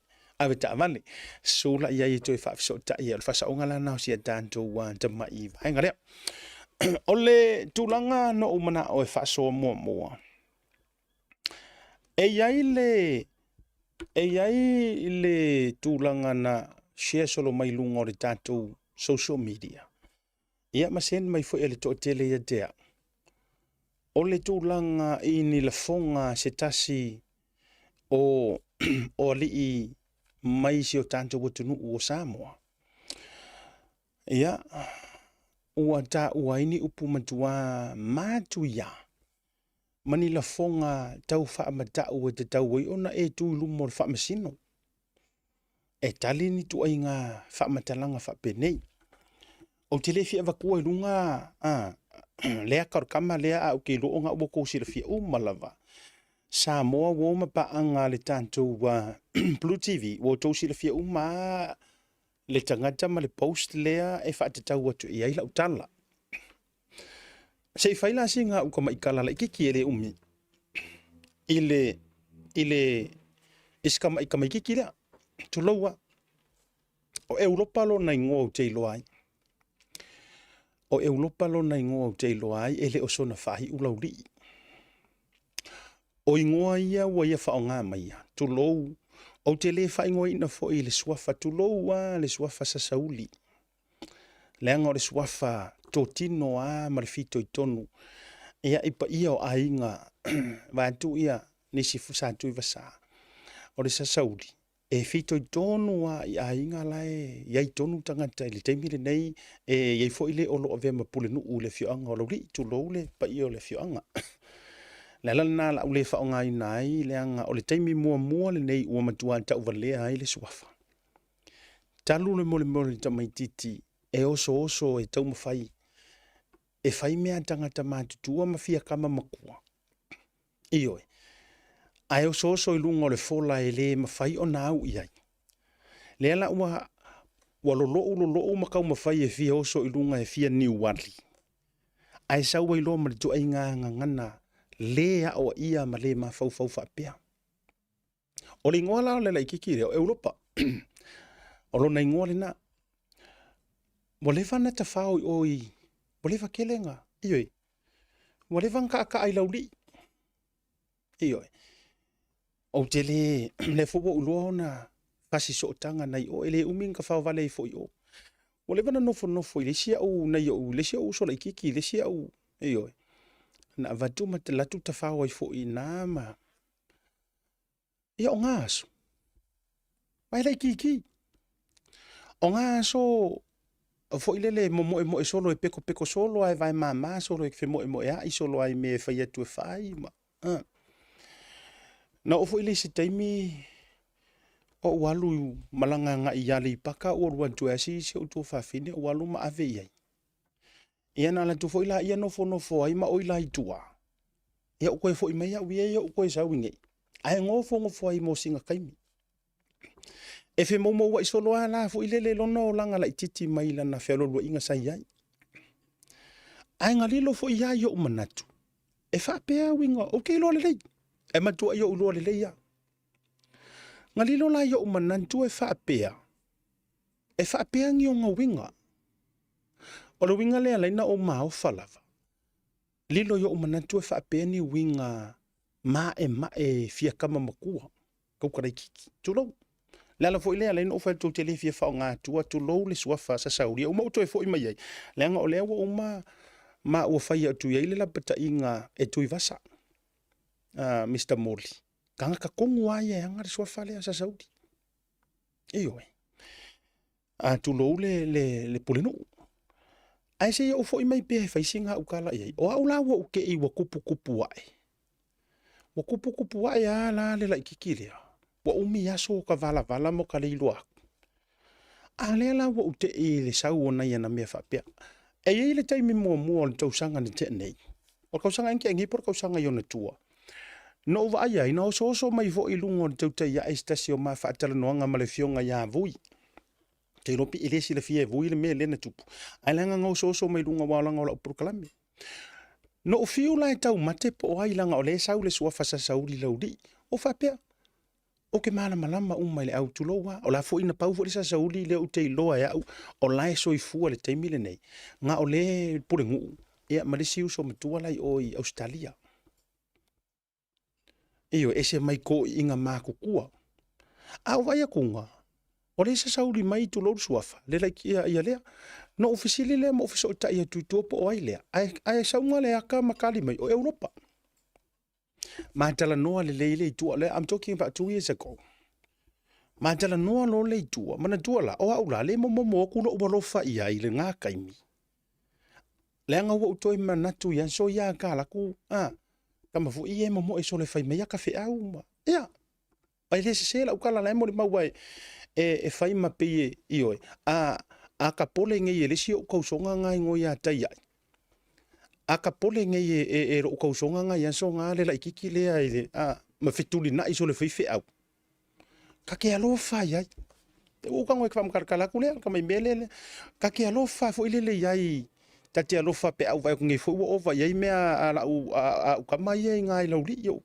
ave taavale, sula i ai e toe faafesootai ai. O le faasaoga la lena o si a tatou tamai vaega lea. O le tulaga na ou manao e faasoa muamua, e i ai le, e i ai le tulaga na share solo mai luga o le tatou social media, ia ma send mai foi e le toatele ia te au, o le tulaga i ni lafoga a se tasi o, o alii mai si o tatou atunuu o Samoa. Ia, ua taua ai ni upu matua matuia ma ni lafoga tau faamatau e tatau ai ona e tu i luma o le faamasino e tali ni tuaiga faamatalaga faapenei. Ou te le fia avatua i luga a, le ata o le kama lea a ou te iloa ona ua outou silafia uma lava. Samoa ua ma paaga a le tatou Blue TV, ua outou silafia uma lava le tagata ma le post lea e faatatau atu i ai lau tala. Se i fai la sina au tamaitala laitiiti e le umi i le i le i si tamaitiiti lea. Tulou a. O Europa lona igoa ou te iloa ai. O Europa lona igoa ou te iloa ai e le o sona faaiu laulii. O igoa ia ua ia faaaoga maia, tulou, ou te le faaigoaina foi i le suafa, tulou a le suafa Sasauli, leaga o le suafa totino a ma le fitoitonu ia i paia o aiga vaeatu ia nisi sa Tuivasa. O le Sasauli, e fitoitonu lava i aiga la e i ai tonu tagata i le taimi lenei, e i ai foi le o lo o avea ma pulenuu i le afioaga o Laulii, tulou le paia o le afioaga. O le ala lena o le a ou le faaaogaina ai, leaga o le taimi muamua lenei ua matua tauvalea ai le suafa. Talu le molemole o le tamaitiiti e osooso e taumafai e fai mea a tagata matutua ma fia kama makua. Ioe. Ae osooso i luga o le fola e le mafai ona au i ai. Lea la ua ua lolou lolou ma taumafai e fia oso i luga e fia niuali, ae sau ai loa ma le ituaiga gagana le aoaia ma le mafaufau faapea. O le igoa la o le laitiiti lea o Europa. O lona igoa lena. Ua leva ona tafao i o i, ua leva tele na, ioe, ua leva ona taataa i Laulii. Ioe. Ou te le, lea foi ua ou iloa ona fasi sootaga nai o, e le umi ona tafao vale ai foi i o. Ua leva ona nofonofo i le isi au, nai ou, le isi au uso laitiiti, le isi au, ioe, na avatu ma alu atu tafao ai foi i ina ma, Ia o ngā aso, mai laitiiti. O ngā aso foi lele momoemoe solo e pekopeko solo ae vae māmā solo e femoemoeaʻi solo ai mea e fai atu e fai ma a. Na oo foi le isi taimi ou alu malaga agai i Aleipata ou alu atu e asi si ou tuafafine ou alu ma ave i ai. Ia na alu atu foi laia nofonofo ai ma oi la i tua. Ia ou toe foi mai au ia, ia ou toe sau i nei. Ae nofonofo ai mo sina taimi. E femoumouai solo lava la foi lele lona olaga laitiiti mai lana fealualuaiga sa i ai. Ae na lilo foi ia i ou manatu, e faapea uiga, ou te iloa lelei, e matuai ou iloa lelei lava. Na lilo la i ou manatu e faapea, e faapea ni ona uiga. O le uiga lea e ala ai ona ou maofa lava, lilo i ou manatu e faapea ni uiga maemae fia kama matua, tauta laitiiti, tulou. Le ala foi lea e ala ai ona ou fai atu ou te le fia faaaoga atua, tulou le suafa Sasauli, uma ou toe foi mai ai, leaga o lea ua uma ma ua fai atu i ai le lapataiga e Tuivasa, Mister Moli, tagata tonu lava ia e ana le suafa lea Sasauli. Ioe. A tulou le, le, le pulenuu. Ae se i ou foi mai pea e fai sina au tala i ai. O au la ua ou te i ua kupukupu ae. Ua kupukupu ae a la le laitiiti lea. Ua umi aso o ka valavala ma ka le iloa atu. A lea la ua ou te i le sau o nai ana mea faapea. E i ai le taimi muamua o le tausaga na tea nei. O le tausaga na tea nei po o le tausaga i ona tua. Na ou vaai ai, na osooso mai foi i luga o le tautai ae se tasi o ma faatalanoaga ma le afioga ia Vui. Ou te iloa pe e le silafia e Vui le mea lea na tupu, ae leaga na osooso mai luga aua leaga o lau polokalame. Na ou fiu la e taumate po o ai leaga o lea e sau le suafa Sasauli Laulii. Ou faapea, ou te malamalama uma i le au, tulou lava. O la foi na pau foi le Sasauli lea ou te iloa e au o la e soifua i le taimi lenei, na o le pulenuu ia ma le isi uso matua la i o i Ausetalia. Ioe, ese mai toeaiina matutua. A ou vaai atuga, o lea e sasauli mai tulou le suafa, le laiti ia, ia lea. Na ou fesili lea ma ou fesootai atu i tua po o ai lea, ae, ae sauga le ata ma tali mai, o Europa. Ma talanoa lelei le i tua, lea, I'm talking about 2 years ago. Ma talanoa loa le i tua, manatua la, o au la, le momomo atu lou alofa i ai i lena taimi. Leaga ua ou toe manatu i aso ia ka alu atu, a, tama foi ia e momoe solo e fai mai aka feau ma, ia, e le sese lau tala la e molimau ai, e fai ma pei e, ioe, a, a ka pole nei e le isi ou tausoga nga ingoa ia tai ai, a ka pole nei e, e, e lou tausoga nga i aso nga le laitiiti lea i le, a, ma fetulinai solo e fai feau, Ka te alofa i ai. Ua uka ngoe whamakarakara atu lea, ka mai mea lea, ka te alofa foi lele i ai, ta te alofa pe au vai atu nei foi ua ova i ai mea a lau a, a ukama ia i ngā i laulii o.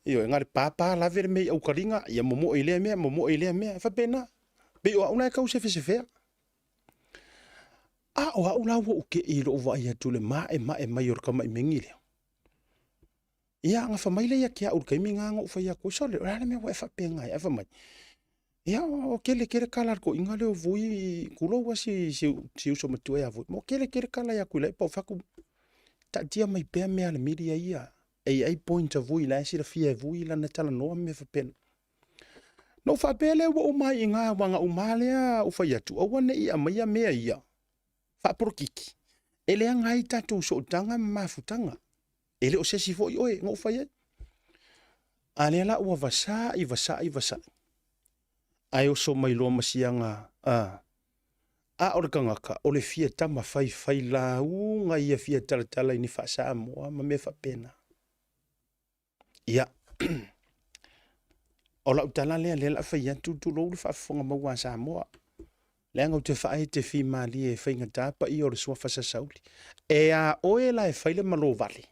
Ioe, na o le papa lave le mea i aukaliga, ia momoe i lea mea, momoe i lea mea, e faapena. Pei o au la e tau sefesefea. A o au la ua ou te i lou vaai atu i le maemae mai o le tamai megi lea. Ia, na fai mai lea ia te au i le taimi lena na ou fai atu ai, sole, o le a le mea ua e faapena ai? Ae fai mai, ia, o tele tele tala a le toeaina lea o Vui, tulou lava si, si, si uso matua ia Vui, mo tele tele tala ia Tuilaepa, ou fai atu, taatia mai pea mea a le media ia, e i ai point a Vui, la e silafia e Vui lana talanoa ma mea faapena. Na ou faapea lea ua uma ai i ina, aua na uma lava lea ou fai atu, aua ne i aumaia mea ia faapolokiki, e leaga ai tatou sootaga ma mafutaga. E le o se isi foi oe na ou fai ai. A lea la ua vasa'i, vasa'i, vasa'i, ae oso mai loa ma siaga a a o le tagata o le fia tama faifai lauga ia fia talatala i ni faa-Samoa ma mea faapena. Ia, o lau tala lea, lea la fai atu, tulou le faafofoga maua a Samoa. Leaga ou te vaai e te fimalie e faigata paia o le suafa Sasauli. E a oe la e fai le malovale,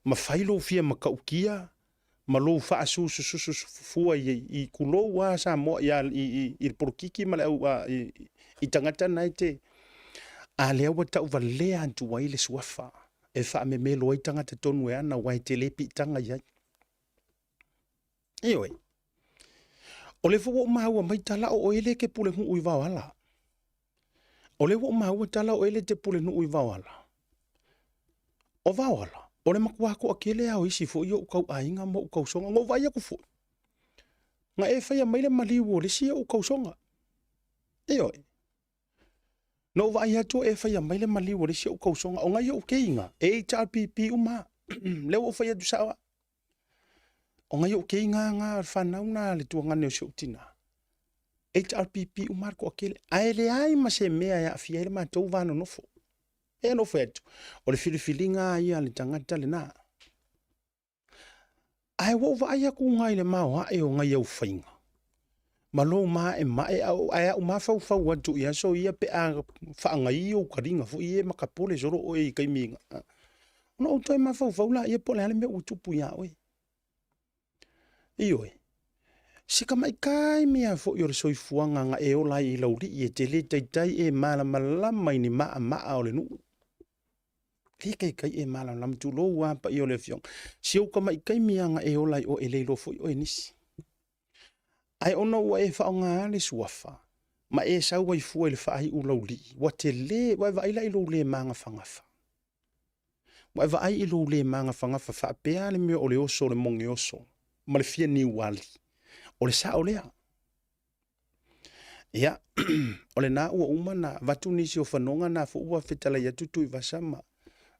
ma fai lou fia matautia ma lou faasusususufua i, i kulou a Samoa i, i, i, i le polokiki ma le au a, i, i tagata na e te a lea ua tauvalea atu ai le suafa e faamemelo ai tagata tonu e ana aua e tele piitaga i ai. Ioe. O lea foi ua ou maua mai tala o oe lea e te pulenuu i Vaoala. O lea ua ou maua tala o oe lea e te pulenuu i Vaoala. O Vaoala, o le matua toatele lava o isi foi ou tauaiga ma ou tausoga. Na ou vaai atu foi, na e faia mai le maliu o le isi ou tausoga. Ioe. Na ou vaai atu o e faia mai le maliu o le isi ou tausoga, o nai ou keiga, e HRPP uma lava. Lea ua ou fai atu sao lava. O nai ou keiga na, o le fanau na a le tuagane o si ou tina. HRPP uma le toatele, ae leai ma se mea e aafia ai le matou va nonofo. E ona ou fai atu, o le filifiliga lava ia a le tagata lena. Ae ua ou vaai atu nai le maoae o nai au faiga ma lou maemae, ae a ou mafaufau atu i aso ia pe a faagaio ou taliga foi ia ma tapole solo oe i taimi ona ou toe mafaufau laia po o le a le mea ua tupu ia oe. Ioe, si tamaitai mea foi o le soifuaga na e ola ai i Laulii e te le taitai e malamalama i ni maamaa o le nuu. Le taitai e malamalama, tulou lava paia o le afioga. Si ou tamaitaimi lava na e ola ai oe, e le iloa foi oe e nisi. Ae ona ua e faaaoga le suafa ma e sau ai fua i le faaiu laulii, ua tele, ua e vaai la i lou le magafagafa. Ua e vaai i lou le magafagafa faapea le mea o le oso o le mogeoso ma le fia niuali. O le sao lea. Ia, o lena ua uma na avatu nisi o fanoga na foi ua fetalai atu Tuivasa ma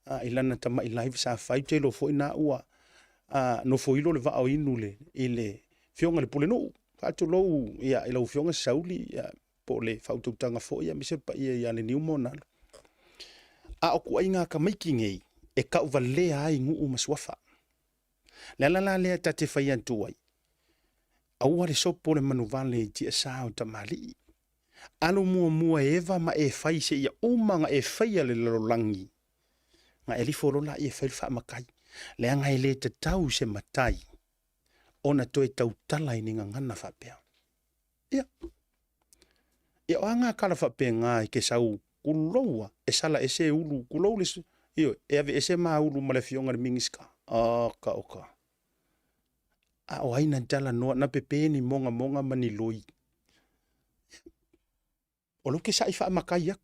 a, i lana tamai live sa fai, ou te iloa foi na ua a, nofoilo le vaa o inu le, i le afioga i le Pulenuu. Faatulou ia, i lau afioga Sauli ia, po o le faautautaga foi aemaise le paia ia Leniu ma ona alo. A o kuaiga tamaiti nei e tauvalea ai nuu ma suafa. Le ala la lea ta te fai atu ai, aua le sopo le manuvale i tiasa o tamalii. Alu muamua e Eva ma e fai seia uma na e faia le lalolagi, na e lifo loa laia e fai le faamatai, leaga e le tatau i se matai ona toe tautala i ni gagana faapea. Ia, ia o a ngā kala faapena e ke sau kuloua e sala ese e ulu, kulou le, ioe, e ave ese ma ulu ma le afioga i le Minisita. Oka, oka. A o ai na talanoa, na pepe ni mogamoga ma ni loi. O lea ou te sa'i faamatai atu.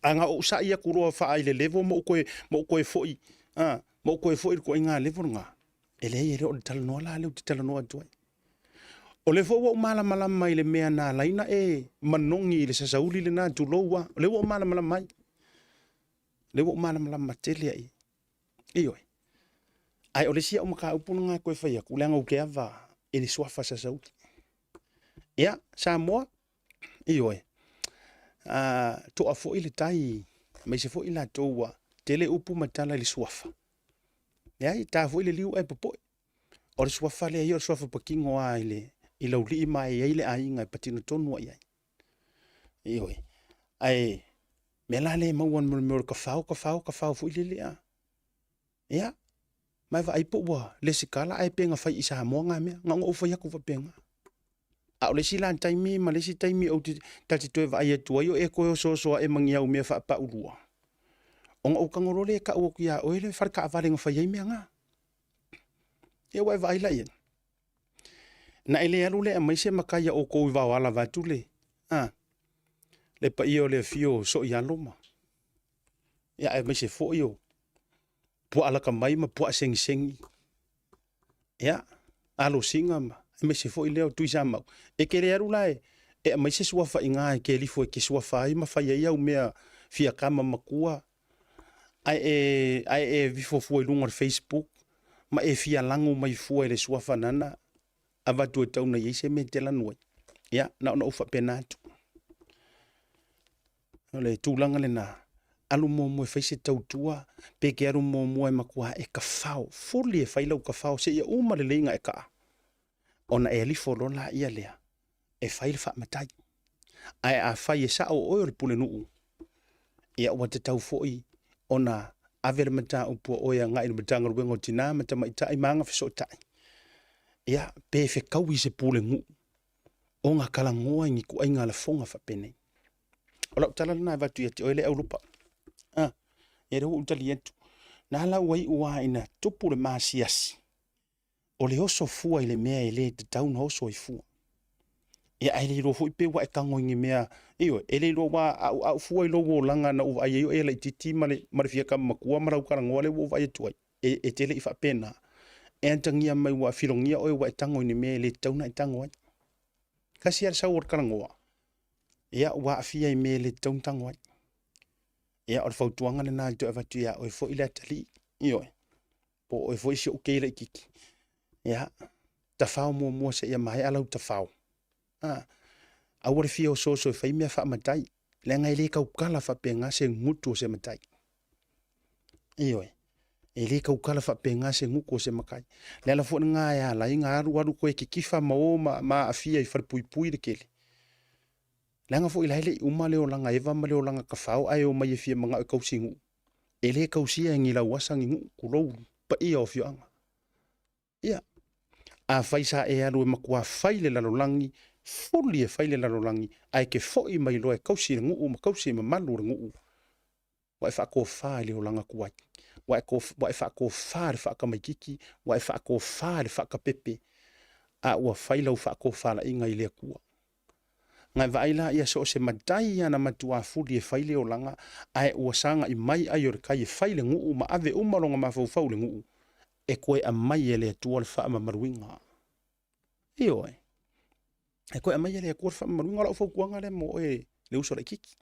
A na ou sa'i atu loa faa i le level ma ou toe, ma ou toe foi, a, ma ou toe foi i le ituaiga level lena, e leai e le o le talanoa la lea ou te talanoa atu ai. O lea foi ua ou malamalama i le mea na ala ai ona e manogi i le sasauli lena, tulou lava. O lea ua ou malamalama ai. O lea ua ou malamalama tele ai. Ioe. Ae o le isi au mataupu lena e toe fai atu, leaga ou te ava i le suafa sasauli. Ia, Samoa, ioe, a, toa foi le tai, aemaise foi i latou ua tele upu ma tala i le suafa. Leai, ta foi le liu ae popoe. O le suafa lea ia o le suafa patino lava i le i laulii ma e i ai le aiga e patino tonu lava i ai. Ioe. Ae mea la lea e maua mo le mea o le tafao, tafao, tafao foi lele a. Ia. Ma e vaai po ua lesitala ae pe na fai i Samoa nga mea. Na ona ou fai atu faapena. A o le isi la taimi ma le isi taimi ou te ta te toe vaai atu ai o e toe osooso ae ma ni au mea faapaulua, ona ou tago loa lea e tau atu ia oe le fale taavale na fai ai mea na. Ia ua e vaai la i ai. Na e le alu lea e aumai se matai a outou i Vaoala vaeatu le, a, le paia o le afio o Soialo ma, ia aemaise foi o puaa laka mai ma puaa segisegi, ia, alosina ma aemaise foi lea o Tuisamau. E te le alu la e aumai se suafa i ina e te alu e te suafa ai ma fai ai au mea fia tama matua, ae e ifo fua i luga o le Facebook ma e fia lago mai fua i le suafa nana avatu e tau na i ai se mea e te lanu ai. Ia, na ona ou faapena atu. O le tulaga lena, alu muamua e fai se tautua, pe ke alu muamua e matua e kafao, fully e fai lau kafao seia uma lelei ona e kaa, ona e alifo loa laia lea e fai le faamatai. Ae afai e sao oe o le pulenuu, ia ua tatau foi ona ave le mataupu a oe agai i le Matagaluega o Tina ma Tamaitai ma Agafesootai, ia pe fetaui se pulenuu ona talanoa i ni ituaiga lafoga faapenei. O lau tala lena e avatu ia te oe le Aulopa. Ah, ia lea ua ou tali atu. Na ala ua iu lava ina tupu le masiasi, o le oso fua i le mea e le tatau ona oso ai fua. Ia ae le iloa foi pe ua e tago i ni mea, ioe, e le iloa aua a ou, a ou fua i lou olaga na ou vaai ai o e laitiiti ma le, ma le fia tama matua ma lau talanoa lea ua ou vaai atu ai, e, e te le i faapena. E atagia mai ua filogia oe ua e tago i ni mea e le tatau ona e tago ai. Tasi lava le sau o le talanoa, ia ua aafia i mea e le tatau ona tago ai. Ia o le fautuaga lena e toe avatu ia oe foi le atalii, ioe, po o oe foi si ou kei laitiiti. Ia, tafao muamua seia maea lau tafao. A, aua le fia osooso e fai mea faamatai, leaga e le tautala faapena se gutu o se matai. Ioe, e le tautala faapena se gutu o se matai. Le ala foi lena e ala ai ona alu alu toe kitifa ma o ma, ma aafia i falepuipui le tele. Leaga foi la e le i uma le olaga eva ma le olaga tafao ae omai e fia manao e tausi nuu. E le tausia e ni lauasa ni nuu, tulou paia o afioaga. Ia, afai sa e alu e matua fai le lalolagi, fuli e fai le lalolagi, ae ke foi mai loa e tausi le nuu ma tausi le mamalu o le nuu, ua e faatofa i le olaga tuai, ua e, ua e faatofa i le faatamaititi, ua e faatofa i le faatapepe, a ua fai lau faatofalaiga i le Atua. Na e vaai la ia so o se matai lava na matuā fuli e fai le olaga, ae ua sagai mai ai o le tai e fai le nuu ma ave uma lona mafaufau i le nuu, e toe aumai e le Atua le faamamaluina. Ioe. E toe aumai e le Atua le faamamaluina. O lau fautuaga lea mo oe le uso laitiiti.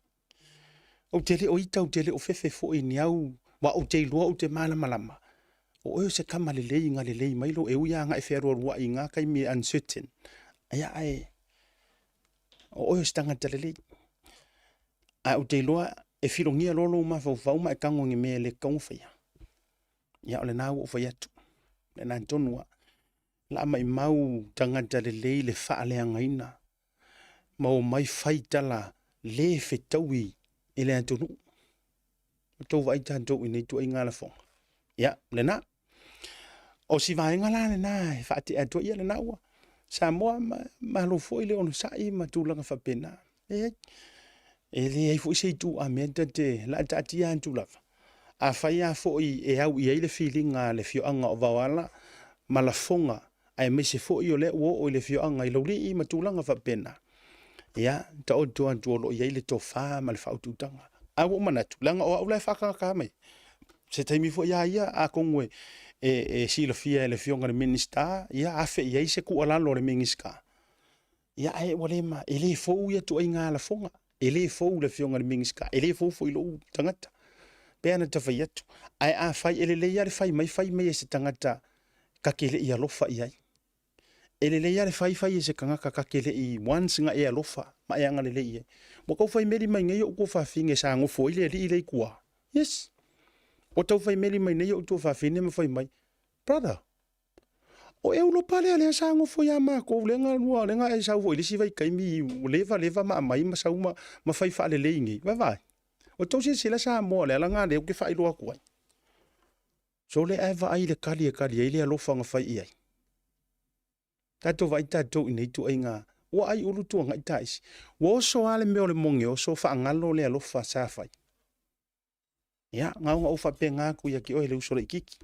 Ou te le o ita, ou te le o fefe foi i ni au, aua ou te iloa ou te malamalama, o oe o se tama lelei na lelei mai lou, e ui lava na e fealualuai i na taimi e uncertain, ia ae o oe o se tagata lelei. Ae ou te iloa e filogia loa lou mafaufau ma e tago i ni mea e le tatau ona faia. Ia o lena ua ou fai atu, lena tonu lava. La maimau tagata lelei le faaleagaina ma omai fai tala le fetaui i le atunuu. Ua tou vaai tatou i nei ituaiga lafoga. Ia, lena. O si vaega la lena e faatea atu ai, ia lena ua Samoa, malo foi le onosai ma tulaga faapena. Leai, e leai foi se itu a mea ta te la taatia atu lava. Afai lava foi e au i ai le filiga a le afioaga o Vaoala ma lafoga aemaise foi o lea ua oo i le afioaga i Laulii ma tulaga faapena, ia, taoto atu o lo o i ai le tofa ma le faautautaga. Ae ua ou manatu, leaga o au la e faatagata mai. Se taimi foi a ia, atonu e silafia e le Afioga i le Minisita, ia afe i ai se tuualalo a le Minisita. Ia ae ua le ma, e le fou ia ituaiga lafoga, e le fou i le Afioga i le Minisita, e le fou foi i lou tagata. Pei ona ta fai atu, ae afai e lelei lava le fai mai, fai mai e se tagata ta te le i alofa i ai. E lelei lava le fai, fai e se tagata ta te le i once na e alofa ma e agalelei i ai. Ua tau fai meli mai nei ou tuafafine sa nofo ai le alii lea i tua. Yes. Ua tau fai meli mai nei ou tuafafine ma fai mai, brother, O Europa lea lea sa nofo ia matou lea na lua lea na e sau foi i le isi vaitaimi ua leva leva ma aumai ma sau ma, ma fai faalelei nei. Vaavaai. O tou silasila Samoa o le ala lena lea ou te faailoa atu ai. Sole ae vaai i le kali e kali ai le alofa na fai i ai. Tatou vaai tatou i nei ituaiga ua ai ulu tuanai taisi. Ua oso lava le mea o le moge oso faagalo le alofa sa fai. Ia, na ona ou faapena atu ia te oe le uso laitiiti.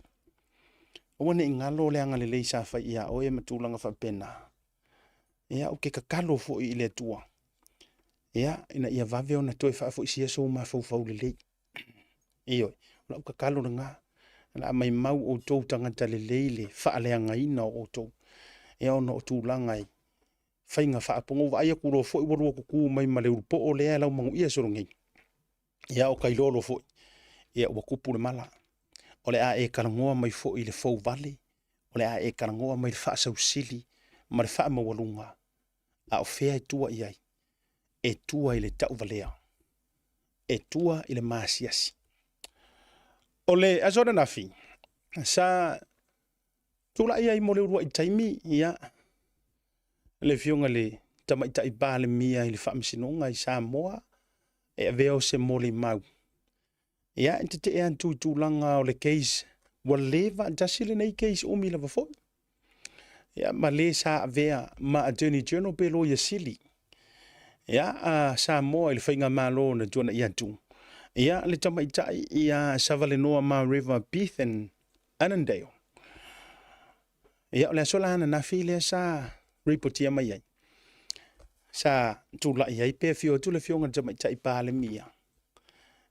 Aua ne i galo le agalelei sa fai ia oe ma tulaga faapena. Ia, ou te tatalo foi i le Atua, ia, ina ia vave ona toe faafoisia sou mafaufau lelei. Ioe, o lau tatalo lena, o le a maimau outou tagata lelei le faaleagaina o outou, ia ona o tulaga i faiga faapoga. Ua vaai atu loa foi ua lua tutu mai ma le ulupoo lea e laumanuia solo nei. Ia o tailolo foi, ia ua tupu le mala. O le a e talanoa mai foi i le fouvale, o le a e talanoa mai i le faasausili ma le faamaualuga, a o fea e tua i ai? E tua i le tauvalea, e tua i le maasiasi. O le aso ananafi, sa tulai ai mo le uluai taimi, ia, le Afioga i le Tamaitai Palemia i le Faamasinoga i Samoa e avea o se molimau. Ia, e tetee atu i tulaga o le case, ua le faatasi lenei case umi lava foi. Ia, ma le sa avea ma Attorney General pe Loia Sili. Ia, a Samoa i le faigamalo na tuanai atu. Ia, le tamaitai ia Savalenoa Mareva Bethan Annandale. Ia, o le aso la ananafi lea sa ripotia mai ai. Sa tulai ai pe afio atu le Afioga i le Tamaitai Palemia.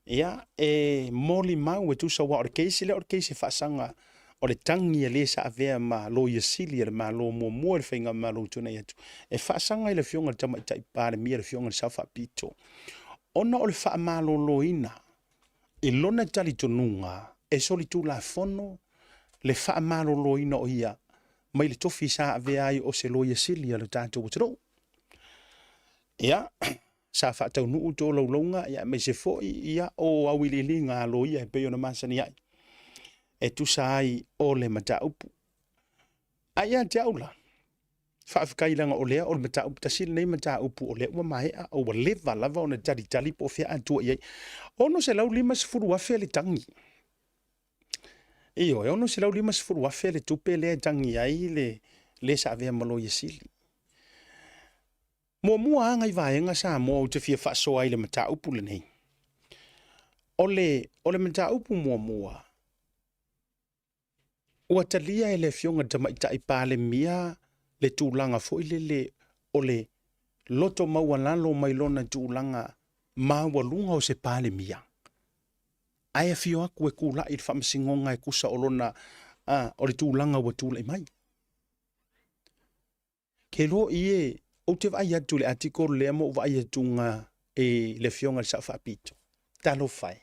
Ia, e molimau e tusa aua o le case lea o le case e faasaga o le tagi a le sa avea ma Loia Sili a le Malo muamua i le faigamalo ua tuanai atu, e faasaga i le Afioga i le Tamaitai Palemia, le Afioga i le Sao Faapito, ona o le faamaloloina i lona talitonuga e solitulafono le faamaloloina o ia mai le tofi sa avea ai o se Loia Sili a le tatou atunuu. Ia, sa faataunuu tolaulauga ia aemaise foi ia o auiliiliga a loia e pei ona masani ai e tusa ai o le mataupu. A ia te au la, faafetai leaga o lea o le mataupu tasi lenei mataupu o lea ua maea o ua leva lava ona talitali po o fea a tua i ai. $650,000 le tagi. Ioe, $650,000 le tupe lea e tagi ai le le sa avea ma Loia Sili. Muamua lava nai vaega Samoa ou te fia faasoa ai i le mataupu lenei. O le, o le mataupu muamua, ua talia e le Afioga i le Tamaitai Palemia le tulaga foi lele o le loto maualalo mai lona tulaga maualuga o se Palemia, ae afio atu e tulai i le Faamasinoga e tusa o lona, o le tulaga ua tulai mai. Ke loa i e, ou te vaai atu i le article lea ma ou vaai atu nga e le Afioga i le Sao Faapito. Talofa e.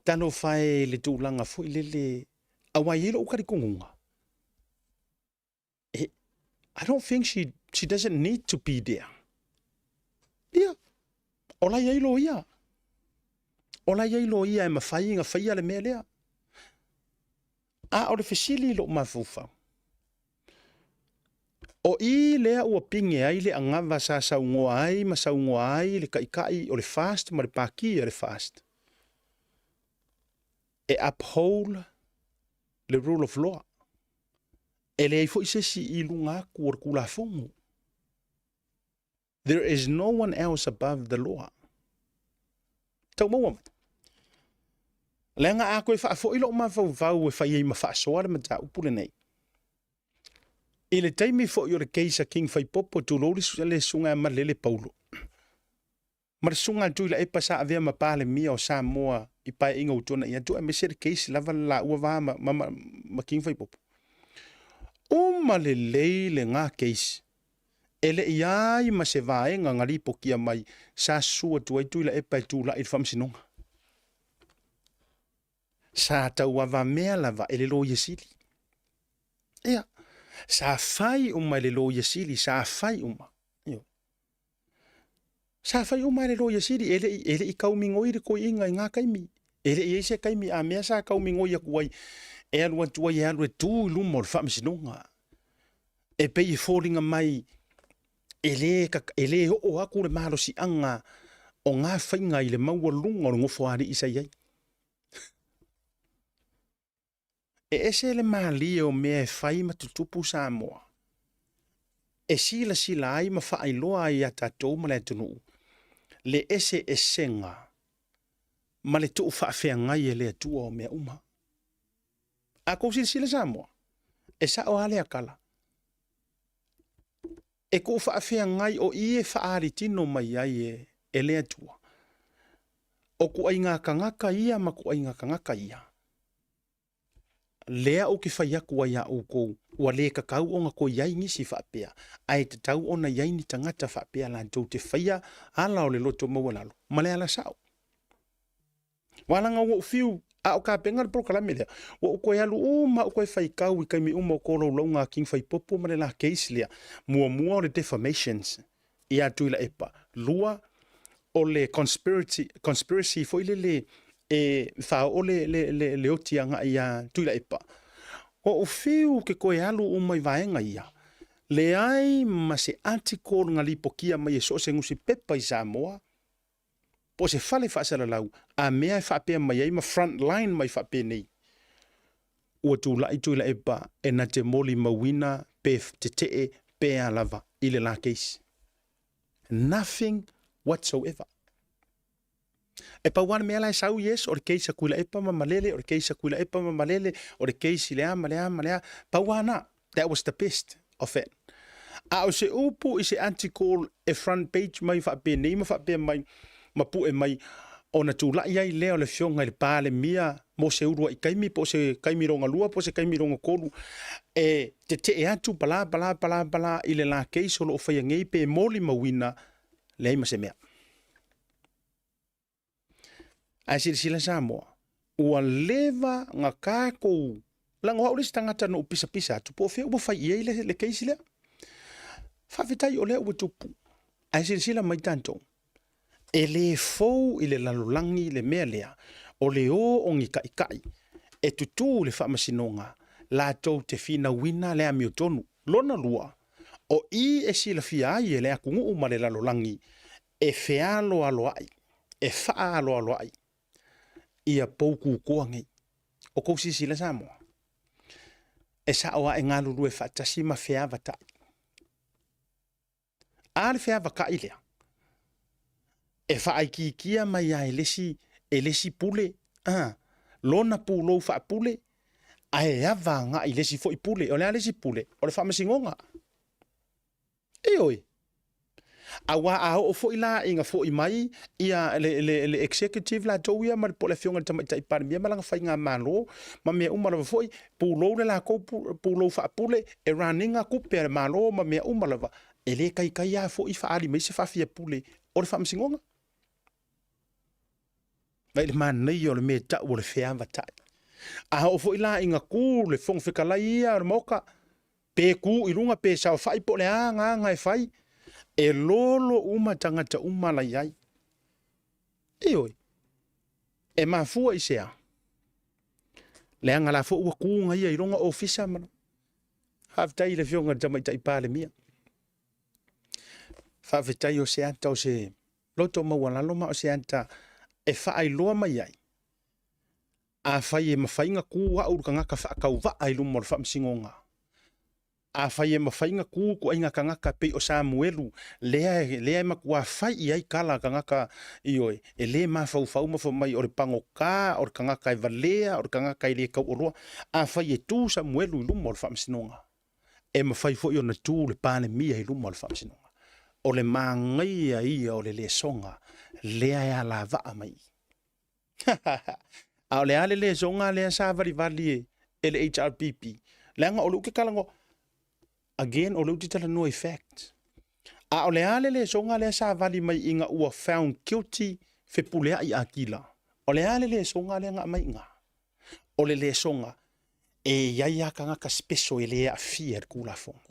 Talofa e i le tulaga foi lele, aua e i ai lou talitonuga, e, I don't think she, she doesn't need to be there. Ia, o la i ai loia. O la i ai loia e mafai ona faia le mea lea. A o le fesili i lou mafaufau, o i lea ua pine ai le anava sa saunoa ai ma saunoa ai le taitai o le FAST ma le Pati a le FAST e uphold le rule of law. E leai foi se isi i luga atu o le Tulafono. There is no one else above the law. Tau maua mai. Leaga a toe faafoi lou mafaufau e fai ai ma faasoa le mataupu lenei. I le taimi foi o le case a King Faipopo, tulou le susuga ia Malele Paulo, ma le susuga a Tuilaepa sa avea ma Palemia o Samoa i paeaiga ua tuanai atu, aemaise le case lava le laua va ma, ma, ma, ma King Faipopo. Uma lelei lena case. E le i ai ma se vaega na lipotia mai sa susu atu ai Tuilaepa e tulai i le faamasinoga. Sa tauavamea lava e le Loia Sili. Ia, sa fai uma e le Loia Sili, sa fai uma. Ioe. Sa fai uma e le Loia Sili, e le i, e le i kaumigoi le toeaina i na taimi. E le i i ai se taimi a mea sa kaumigoi atu ai, e alu atu ai e alu e tu i luma o le faamasinoga. E pei e foliga mai e le, e le oo atu le malosiaga o na faiga i le maualuga o le nofoalii sa i ai. E ese le malie o mea e fai ma tutupu Samoa, e silasila ai ma faailoa ai iā tatou ma le atunuu le eseesega ma le tuufaafeagai e le Atua o mea uma. A kou silasila Samoa, e sao lava lea tala. E tuufaafeagai o i e faaalitino mai ai e le Atua, o kuaiga tagata ia ma kuaiga tagata ia, Lea ou te fai atu ai iā outou, ua le tatau ona toe i ai nisi faapea, ae tatau ona i ai ni tagata faapea latou te faia ala o le loto maualalo ma le ala sao. Ua ala ona ou fiu a o tapena le polokalame lea, ua ou toe alu uma ou toe faitau i taimi uma o tolaulauga a King Faipopo ma le la case lea. Muamua o le defamations ia Tuilaepa. 2, o le conspiracy, conspiracy foi lele e faaoo le, le, le, le oti agai ia Tuilaepa. Ua ou fiu ke toe alu uma i vaega ia, leai ma se article na lipotia mai e so o se nusipepa i Samoa, po o se fale faasalalau a mea e faapea mai ai ma front line mai faapenei, ua tulai Tuilaepa e na te molimauina pe tetee pe a lava i le la case. Nothing whatsoever. E pau lava le mea la e sau, yes, o le case a Tuilaepa ma Malele, o le case a Tuilaepa ma Malele, o le case i le a ma le a ma le a, pau lava na. That was the best of it. A o se upu i se article e front page mai faapenei ma faapea mai ma pue mai ona tulai ai lea o le Afioga i le Palemia mo se uluai taimi po o se taimi lona lua po o se taimi lona tolu e tetee atu bla bla bla bla i le la case o lo o faia nei pe molimauina leai ma se mea. Ae silasila Samoa, ua leva na tatou leaga o au le isi tagata na ou pisapisa atu po o fea ua fai i ai le, le case lea. Faafetai o lea ua tupu. Ae silasila mai tatou, e le fou i le lalolagi le mea lea o le o o ni taitai e tutū i le faamasinoga latou te finauina le amiotonu. Lona lua, o i e silafia ai e le atunuu ma le lalolagi e fealoaloai, e faaaloaloai ia poututoa nei. O kou silasila Samoa, e sao lava e galulue faatasi ma feavatai. A le feavatai lea, e faaitiitia mai lava e le isi, e le isi pule, a, lona pulou faapule, ae ava agai i le isi foi pule. O le a le isi pule? O le faamasinoga. Ioe. Aua a oo foi la ina foi mai ia le, le, le executive latou ia ma le, po o le afioga i le Tamaitai Palemia ma lana faigamalo ma mea uma lava foi, pulou le latou pulou faapule e run ina tupe a le Malo ma mea uma lava, e le taitai lava foi faaali mai se faafiapule o le Faamasinoga. Vaai le manaia o le mea e tau o le feavatai. A oo foi la ina tu le Fofoga Fetalai ia o le Maota, pe tu i luga pe saofai po o le a agaga e fai, e lolo uma tagata uma la i ai. Ioe, e mafua i se a? Leaga la foi ua tu ia i lona ofisa ma Faafetai i le Afioga i le Tamaitai Palemia. Faafetai o se ata o se loto maualalo ma o se ata e faailoa mai ai Afai e mafai na tu au le tagata faatauvaa i luma o le faamasinoga, afai e mafai na tu ituaiga tagata pei o Samuelu, lea, lea e matuā fai i ai tala a tagata, ioe, e le mafaufau ma fai mai o le pagota, o le tagata e valea, o le tagata e le tauoloa. Afai e tu Samuelu i luma o le faamasinoga, e mafai foi ona tu le Palemia i luma o le faamasinoga. O le manaia ia o le lesona lea e alavaa mai i. A o le a le lesoga lea sa valivali e, e le HRPP? Leaga o lea ou te talanoa, again, o lea ou te talanoa i facts. A o le a le lesoga lea sa vali mai ina ua found guilty Fepuleai Akila? O le a le lesoga lea na aumai i ina? O le lesoga, e i ai lava tagata special e le aafia i le Tulafono.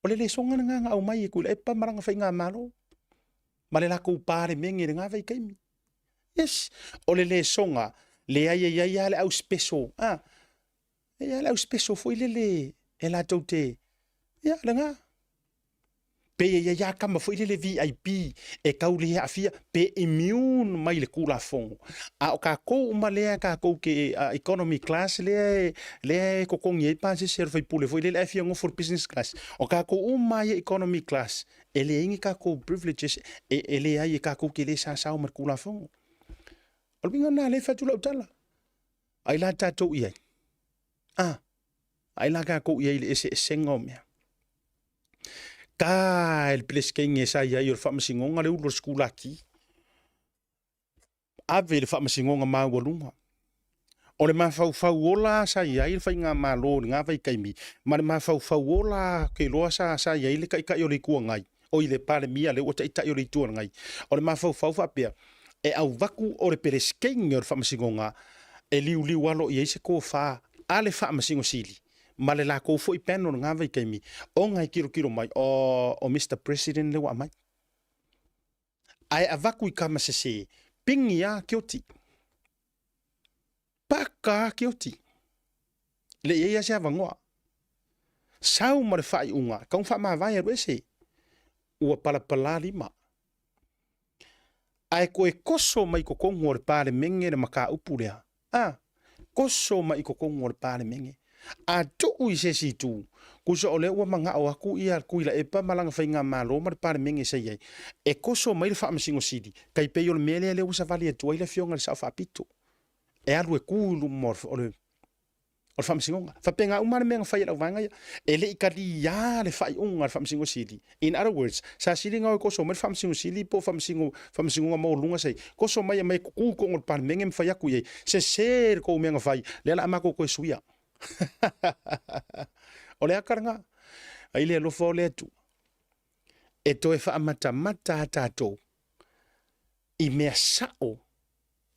O le lesoga lena na aumai e Tuilaepa ma lana faigamalo ma le latou Palemene i lena vaitaimi. Yes, o le lesoga, leai e i ai lava le au special, ah, e i ai le au special foi lele e latou te, ia, lena. Pe e i ai lava tama foi lele VIP e tau le aafia pe immune mai le Tulafono. A o tatou uma lea tatou te economy class lea lea e totogi ai pasese a le faipule foi lele ae fia nofo i le business class. O tatou uma lava ia economy class, e leai ni tatou privileges e leai e tatou te le sasao ma le Tulafono. O le uiga lena lea e fai atu lau tala. Ai la tatou i ai? A, ai la tatou i ai i le eseesega o mea. Ta e le Peresetene sa i ai o le Faamasinoga le ulu o le sikulaki. Ave i le Faamasinoga Maualuga. O le mafaufau ola sa i ai le Faigamalo i lena vaitaimi, ma le mafaufau ola ou te iloa sa, sa i ai le Taitai o le Itu Agai, oi le Palemia lea ua Taitai o le Itu Agai. O le mafaufau faapea, e avatu o le Peresetene o le Faamasinoga e liuliu alo i ai se tofa a le Faamasino Sili ma le latou foi panel i lena vaitaimi, ona e tilotilo mai, o, o Mister President lea ua aumai. Ae avatu i tama sese, pigi lava Kioti. Paka lava Kioti. Le i ai lava se avanoa. Sau ma le faaiuga, tau faamavae alu ese. Ua palapala lima. Ae toe toso mai totonu o le Palemene le mataupu lea. A, toso mai i totonu o le Palemene. A tuu i se isi itu, tusa o lea ua manao atu ia Tuilaepa ma lana faigamalo ma le Palemene sa i ai, e toso mai le Faamasino Sili, tai pei o le mea lea lea ua savali atu ai le Afioga i le Sao Faapito, e alu e tu i luma o le o le Faamasinoga. Faapena uma le mea na fai e le auvaega ia. E le i taliā le faaiuga a le Faamasino Sili. In other words, sa sili ona o e toso mai le Faamasino Sili po o Faamasino, Faamasinoga Maualuluga sa i, toso mai aumai e tutu i totonu o le Palemene ma fai atu i ai, sese le tou mea na fai, lea o le a matou toe suia. O le aka lena. Ai le alofa o le Atua e toe faamatamata a tatou i mea sao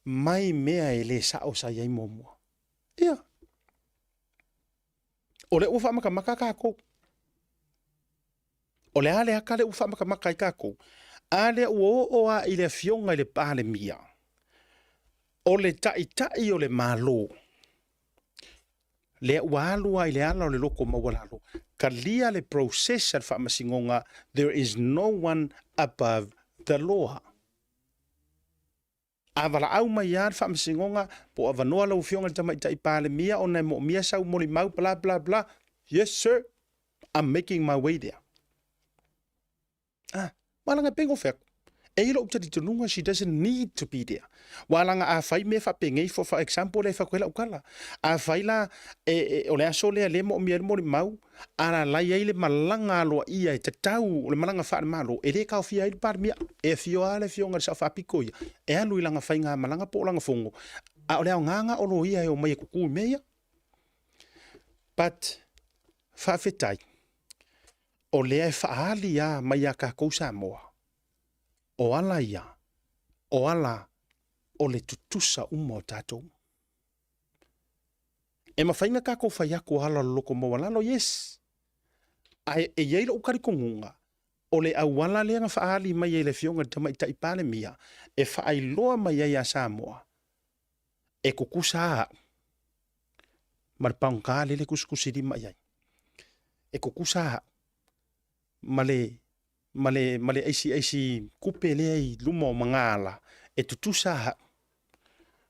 mai mea e le sao sa i ai muamua. Ia. O lea ua faamatamata tatou. O le a le aka lea ua faamatamata ai tatou? A lea ua oo lava i le Afioga i le Palemia, o le Taitai o le Malo, lea ua alu lava i le ala o le loto maualalo, talia le process a le Faamasinoga, there is no one above the law. A valaau mai lava le Faamasinoga po o avanoa lau Afioga i le Tamaitai Palemia ona e moomia sau molimau bla bla bla, yes sir, I'm making my way there. Ah, ua laga pei gofe atu. E i lou talitonuga she doesn't need to be there. Ua laga a fai mea faapenei for, for example lea e fai atu ai lau tala. A fai la e, e, o le aso lea lea moomia ai le molimau, alalai ai le malaga aloaia e tatau, o le malaga faale-Malo, e le taofia ai le Palemia. E afio lava le Afioga i le Sao Faapito ia, e alu i lana faigamalaga po o lana fono, a o le aoga lena o loia e omai e tutu i mea ia. But, faafetai, o lea e faaali lava mai ia tatou Samoa, o ala ia, o ala o le tutusa uma o tatou. E mafai na tatou fai atu o ala loloko maualalo, yes. Ae e i ai lou talitonuga, o le auala lea na faaali mai ai le Afioga i le Tamaitai Palemia e faailoa mai ai ia Samoa, e tutusa lava au ma le pagoga lea e tusitusilima i ai. E tutusa lava au ma le ma le ma le aisi aisi kupe lea i luma o magaala, e tutusa lava au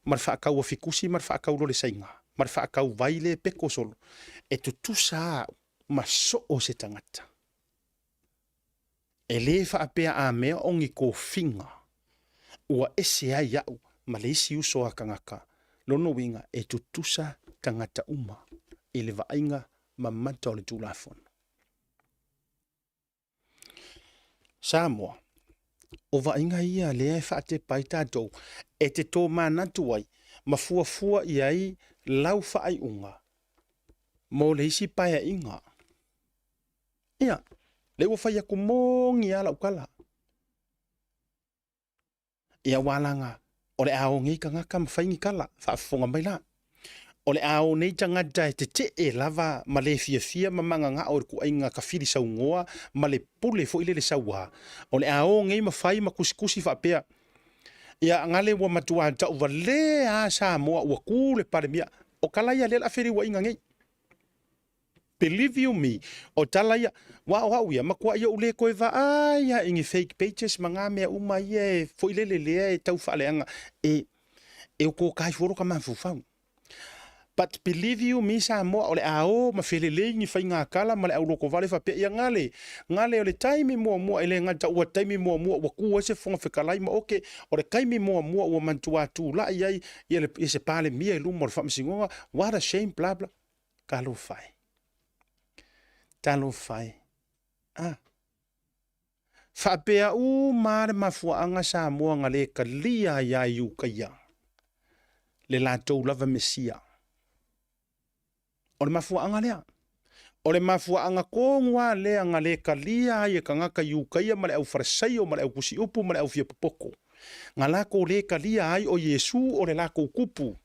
ma le faatau afikusi ma le faatau lole saina ma le faatau vai lea e peko solo, e tutusa lava au ma soo se tagata. E le faapea a mea o ni tofiga ua ese ai au ma le isi uso a tagata, lona uiga e tutusa tagata uma i le vaaiga mamata o le Tulafono. Samoa, o vaaiga ia lea e faatepa ai tatou e te tomanatu ai ma fuafua i ai lau faaiuga mo le isi paeaiga. Ia, lea ua fai atu moni lava lau tala. Ia aua laga o le a o nei tagata ma fai ni tala, faafofoga mai la. O le a o nei tagata e tetee lava ma le fiafia ma mananao i le tuaiga tafili saunoa ma le pule foi lele saua. O le a o nei ma fai ma tusitusi faapea, ia gale ua matua tauvalea lava Samoa ua tu le Palemia. O tala ia lea o le a feliuaina nei. Believe you me, o tala ia, wa o au ia, makuaʻi oʻu le koe vaai a i ni fake pages ma ngā mea uma ia e foilele lea e tau faaleaga e, e o kō kai foro ka mafaufau. But believe you me Samoa, o le a o ma felelei ni faigā kala ma le au lokovale faapea ia gale, gale o le taimi muamua e le gata ua taimi muamua ua kū ai se Fofoga Fetalai ma oke, o le taimi muamua ua manatua tula'i ai ia le, ia se Palemia i luma o le Faamasinoga, what a shame, blah blah. Talofa e. Talofa e. Ah. Faapea uma le mafuaaga Samoa na le talia ai ia Iukaia le latou lava Mesia. O le mafuaaga lea. O le mafuaaga tonu lava lea na le talia ai e tagata Iukaia ma le aufalesaio ma le autusiupu ma le aufiapopoto. Na latou le talia ai o Iesu o le latou tupu.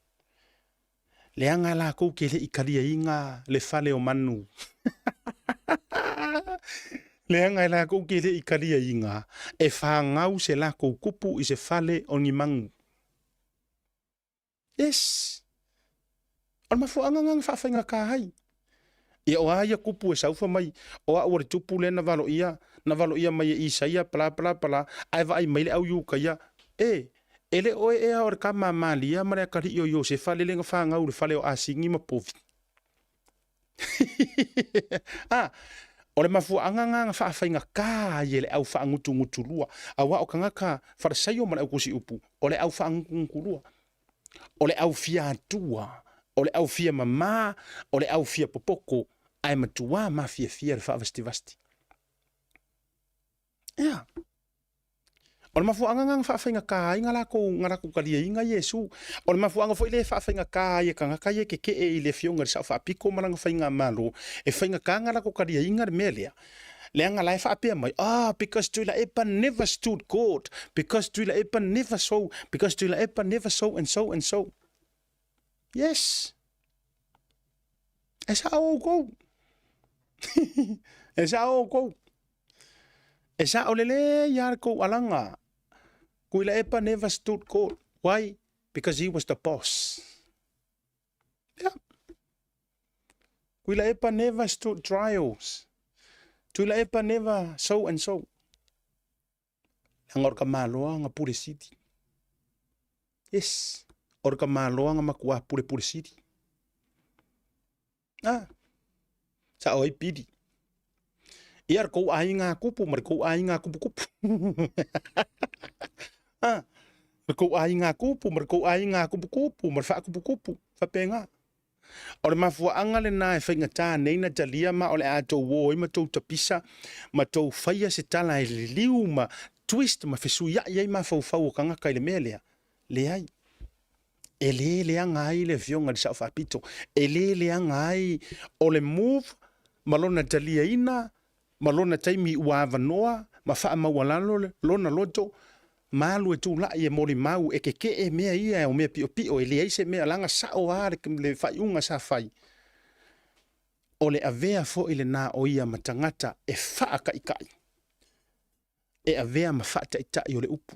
Leaga lakou ke le i taliaina le fale o manu. Leaga lakou ke le i taliaina e fanau se lakou kupu i se fale o ni manu. Yes. O le mafuaaga lena na faafaigata ai. Ia o a ia kupu e saufa mai, o au o le tupu lea na valoia, na valoia mai e Isaia, pala pala pala, ae vaai mai le au Iukaia, e, e le oe ea o le tama a Malia ma le atalii o Iosefa lele na fanau i le fale o Asini ma Povi. A, o le mafuaaga lena na faafaigata ai e le au faagutugutulua, aua o tagata Farisaio ma le au tusiupu, o le au faagutugutulua. O le au fia atua, o le au fia mamā, o le au fia popoto, ae matuā mafiafia le faavasitivasiti. Ia. O le mafuaaga lena na faafaigatā ai na latou, na latou taliaina Iesu. O le mafuaaga foi lea e faafaigatā ai e tagata ia e tetee i le Afioga i le Sao Faapito ma lana faigamalo, e faigatā na latou taliaina le mea lea. Leaga la e faapea mai, ah, because Tuilaepa never stood court, because Tuilaepa never so, because Tuilaepa never so and so and so. Yes. E sao oukou. E sao oukou. E sao lelei lava le tou alaga. Tuilaepa never stood court. Why? Because he was the boss. Yeah. Tuilaepa never stood trials. Tuilaepa never so and so. Leaga o le tamaloa na pule sili. Yes. O le tamaloa na matua pulepule sili. Ah. Sao ai pili. Ia le kou aiga kupu ma le kou aiga kupukupu. Ah. Le kou aiga kupu ma le kou aiga kupukupu ma le faakupukupu. Faapena. O le mafuaaga lena e faigata nei na talia ma o le a tou o ai ma tou tapisa ma tou faia se tala e liliu ma twist ma fesuiai ai mafaufau o tagata i le mea lea. Leai. E le leaga ai le Afioga i le Sao Faapito. E le leaga ai o le move ma lona taliaina ma lona taimi ua avanoa ma faamaualalo lona loto ma alu e tulai e molimau e kekee mea ia o mea piopio e leai se mea leaga sao lava le faaiuga sa fai. O le avea foi lena o ia ma tagata e faataitai, e avea ma faataitai o le upu.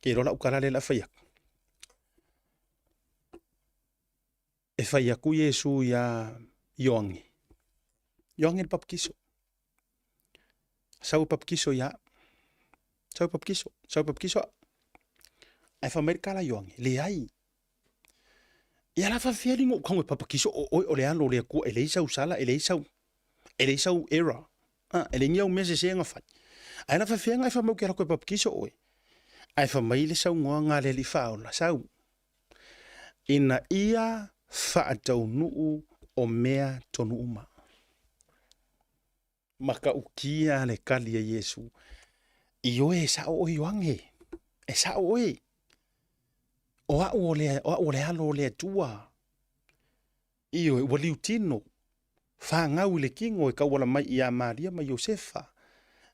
Ke iloa lau tala lea o le a fai atu. E fai atu Iesu iā Ioane, Ioane le Papatiso. Sau e papatiso ia au. Sau e papatiso, sau e papatiso au. Ae fai mai le tala a Ioane, leai. Ia la faafefea alii na ou tago e papatiso o oe o le alo o le Atua, e leai sau sala, e leai sau, e leai sau error. Ah, e leai ni au mea sese na fai. Ae la faafefea na e fai mai ou te alu atu e papatiso oe. Ae fai mai le saunoaga a le Alii Faaola, sau, ina ia faataunuu o mea tonu uma. Matautia le tali a Iesu, Ioe, e sao oe Ioane, e sao oe. O au o le, o au o le alo o le Atua. Ioe, ua liutino, fanau i le kino e tauala mai iā Maria ma Iosefa.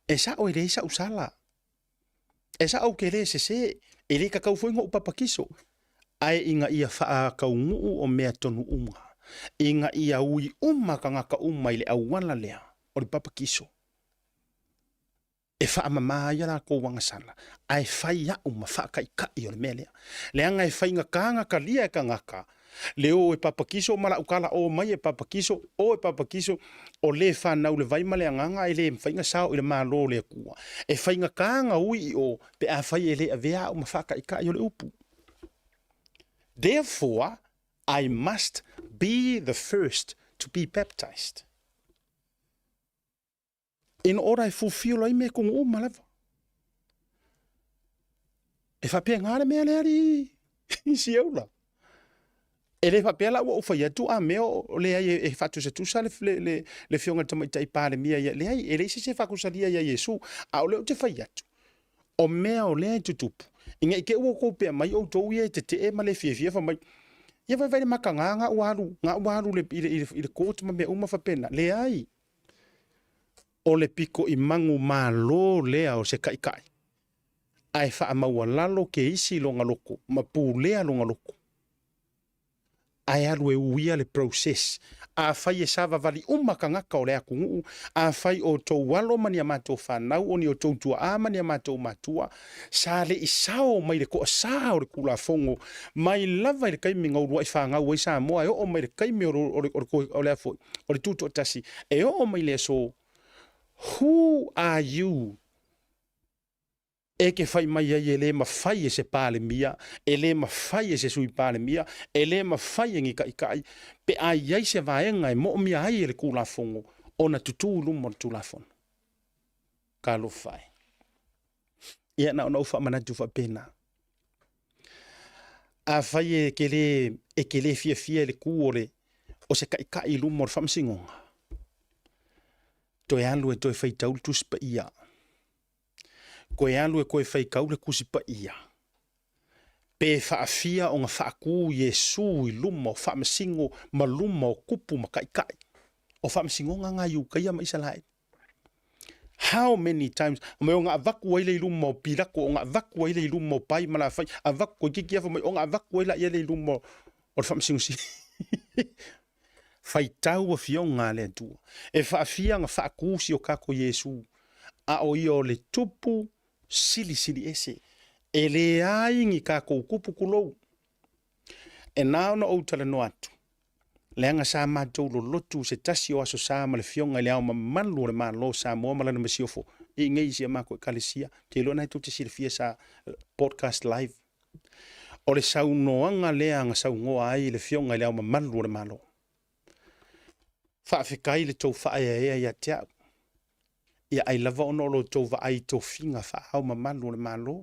E sao e leai sa'u sala. E sao ou te le sesē, e le tatau foi ona ou papatiso, ae ina ia faataunuu o mea tonu uma, ina ia ui uma tagata uma i le auala lea o le papatiso, e faamama ai a latou agasala, ae fai au ma faataitai o le mea lea. Leaga e faigata ona talia e tagata. Le o e papakiso ma la'u kala o mai e papakiso, o e papakiso, o le fanau i le vai ma le agaga e le mafai ona sao i le Malo o le Atua. E faigata ona ui i o pe afai e le avea au ma faataitai o le upu. Therefore, I must be the first to be baptized. In order e fulfill ai mea kongo uma lava. E faapea le mea lea alii i Siaula. E le faapea la ua ou fai atu a mea o leai e faatusatusa le, le, le, le afioga i le tamaitai Palemia ia. Leai, e leai se isi e faatusalia ia Iesu. A o lea ou te fai atu, o mea o lea e tutupu, ina i te i ua outou pea mai outou ia e tetee ma le fiafia fai mai, ia vaivai le mataga na ua alu, na ua alu i le, i le, i le court ma mea uma faapena. Leai, o le pito i magu malo lea o se taitai, ae faamaualalo ke isi lona loto ma pulea lona loto, ae alu e uia le process. Afai e savavali uma tagata o le atunuu, afai o outou alo ma ni a matou fanau, o ni outou tuaa ma ni a matou matua, sa le i sao mai le toasā o le Tulafono, mai lava i le taimi na uluai fanau ai Samoa e oo mai le taimi o le, o le, o le, o le, a foi, o le Tutoatasi, e oo mai le aso, who are you e ke fai mai ai e le mafai e se Palemia, e le mafai e se Sui Palemia, e le mafai e ni taitai, pe a i ai se vaega e moomia ai e le Tulafono ona tutū i luma o le Tulafono. Talofa e. Ia, na ona ou faamanatu faapena. Afai e ke le, e ke le fiafia i le kū o le, o se taitai i luma o le faamasinoga, toe alu e toe faitau le Tusi Paia. Koe alu e koe faitau le Tusi Paia, pe faafia ona faatū Iesu i luma o faamasino ma luma o tupu ma taitai o faamasinoga na Iutaia ma Isalaeli. How many times mai ona avatu ai le i luma o Pilato, ona avatu ai le i luma o Pai ma Lafai, avatu toeitiiti afa mai ona avatu ai laia le i luma o le faamasino sili. Faitau afioga a le Atua. E faafia ona faatū si o tatou Iesu, a o ia o le tupu silisili ese. E leai ni tatou tupu tulou. E na ona ou talanoa atu, leaga sa matou lolotu se tasi o Aso Sa ma le Afioga i le Ao Mamalu o le Malo o Samoa ma lana Masiofo i inei i si a matou Ekalesia. Ou te iloa na tou te silafia sa podcast live. O le saunoaga lea na saunoa ai le Afioga i le Ao Mamalu o le Malo. Faafetai le tou faaeaea ia te au. Ia ai lava ona o lo outou vaai i tofiga faa-Ao Mamalu o le Malo.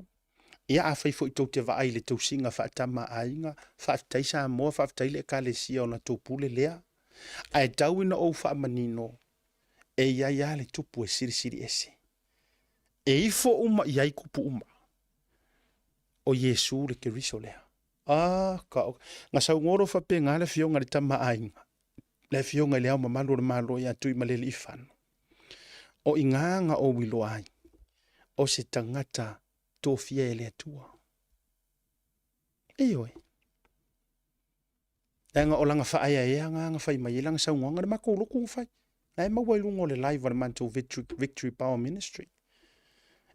Ia afai foi tou te vaai i le tausiga faa-tama a aiga, faafetai Samoa, faafetai le Ekalesia ona tou pule lea. Ae tau ina ou faamanino, e i ai lava le tupu e silisili ese. E ifo uma i ai kupu uma. O Iesu le Keriso lea. Ah, ka o. Na saunoa loa faapena le afioga i le tama a aiga, le afioga i le Ao Mamalu o le Malo ia Tuimalealiifano. O i gā na ou iloa ai, o se tagata tofia e le Atua. Ioe. Leaga o lana faaeaea na na fai mai ai lana saunoaga, le matou lotu na fai. Na e maua i luga o le live a le matou Victory, Victory Power Ministry.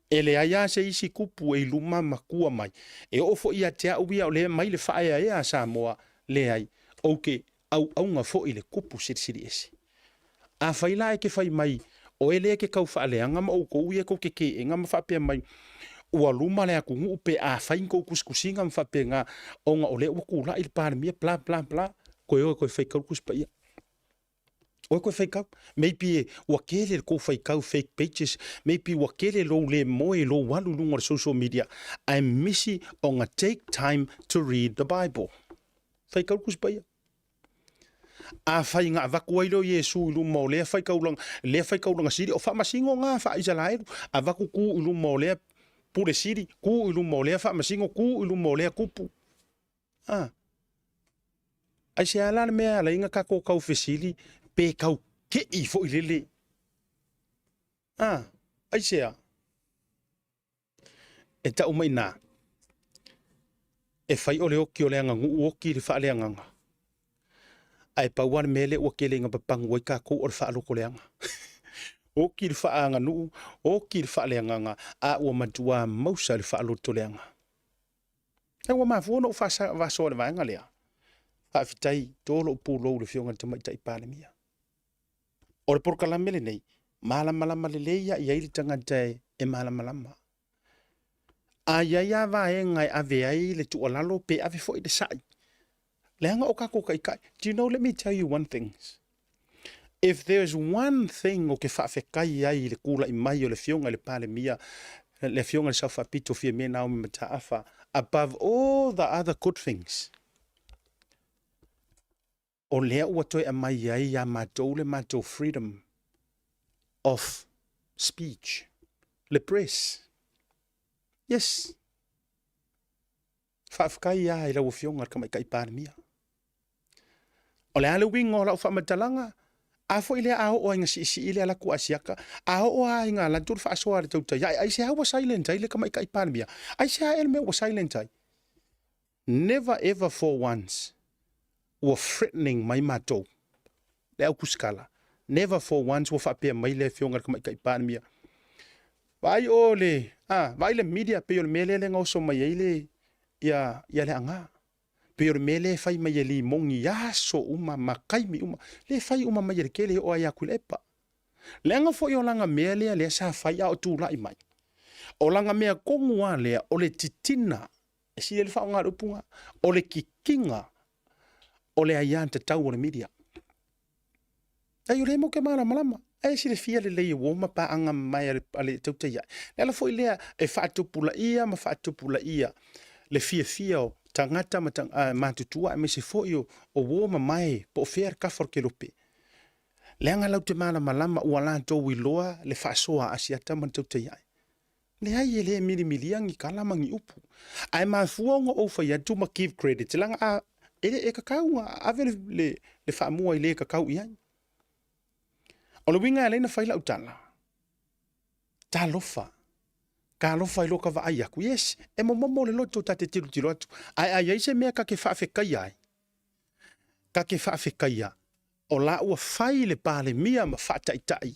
E leai lava se isi kupu e i luma ma tua mai. E oo foi ia te au ia o lea mai le faaeaea a Samoa, leai, ou te auauna foi i le kupu silisili ese. Afai la e te fai mai, oe lea e te tau faaleaga ma outou ia tou te keena ma faapea mai, ua luma le atunuu pe afai ni tou tusitusiga ma faapena, ona o lea ua tulai le Palemia bla bla bla, toe o e toe faitau le Tusi Paia. Oe toe faitau. Maybe ua tele le tou faitau fake pages, maybe ua tele lou le moe i lou alu i luga o le social media, ae misi ona take time to read the Bible. Faitau le Tusi Paia. Afai na avatu ai lea o Iesu i luma o lea faitaulaga, lea faitaulaga sili, o faamasino na faa-Isaraelu, avatu tu i luma o lea pule sili, tu i luma o lea faamasino, tu i luma o lea tupu. A. Aisea la le mea e ala ai ona tatou tau fesili pe tau kei foi lele? A. Aisea? E tau mai nā, e fai o le oki o le aganuu oki i le faaleagaga, ae pau lava le mea lea ua tele ina papagu ai tatou o le faalotoleaga. Oki i le faaaganuu, oki i le faaleagaga, a ua matua mausa i le faalotoleaga. Ae ua mafua ona ou faasoa i le vaega lea. Faafetai to lou pulou i le Afioga i le Tamaitai Palemia. O le polokalame lenei, malamalama lelei lava i ai le tagata e malamalama. A i ai lava vaega e ave ai le tuualalo pe ave foi le sa'i, leaga o tatou taitai. Do you know, let me tell you one thing. If there is one thing ou te faafetai ai i le tulai mai o le Afioga i le Palemia, le Afioga i le Sao Faapito Fiame Naomi Mataafa, above all the other good things, o lea ua toe aumai ai ia matou le matou freedom of speech, le press. Yes. Faafetai lava i lau Afioga i le Tamaitai Palemia. O le a le uiga o lau faamatalaga? A foi lea a oo lava ina siisii le alaku Asiata, a oo lava ina alu atu le faasoa a le tautai ae, aisea ua silent ai le Tamaitai Palemia? Aisea ea le mea ua silent ai? Never ever for once ua threatening mai matou, le au kusikala. Never for once ua faapea mai le Afioga i le Tamaitai Palemia, Vaai o le, a, vaai le media, pei o le mea lea lea na oso mai ai le, ia, ia Leaga. Pei o le mea lea e fai mai e Limoni i aso uma ma taimi uma, lea e fai uma mai e le tele e oo ai ia Tuilaepa. Leaga foi o lana mea lea lea sa fai a o tulai mai. O lana mea tonu lava lea o le titina, e sili ai le faaaoga o le upu lena, o le titina o le aiatatau o le media. Ai o lea matou te malamalama, ae silafia lelei e uo ma paaga mamae a le tautai ae. Le ala foi lea e faatupulaia ma faatupulaia le fiafia o tagata ma matutua aemaise foi o uo mamae po o fea le tafa o le kelope. Leaga latou te malamalama ua latou iloa le faasoa a Asiata ma le tautai ae. Leai e le milimilia ni tala ma ni upu. Ae mafua ona ou fai atu ma give credit leaga a e le e tatau ona ave le, le, le faamua i le e tatau i ai. O le uiga e ala ai ona fai lau tala, talofa, talofa i lo ka vaai atu. Yes, e momomo le loto ta te tilotilo atu, ae a i ai se mea ta te faafetaia ai, ta te faafetaia o la ua fai le Palemia ma faataitai,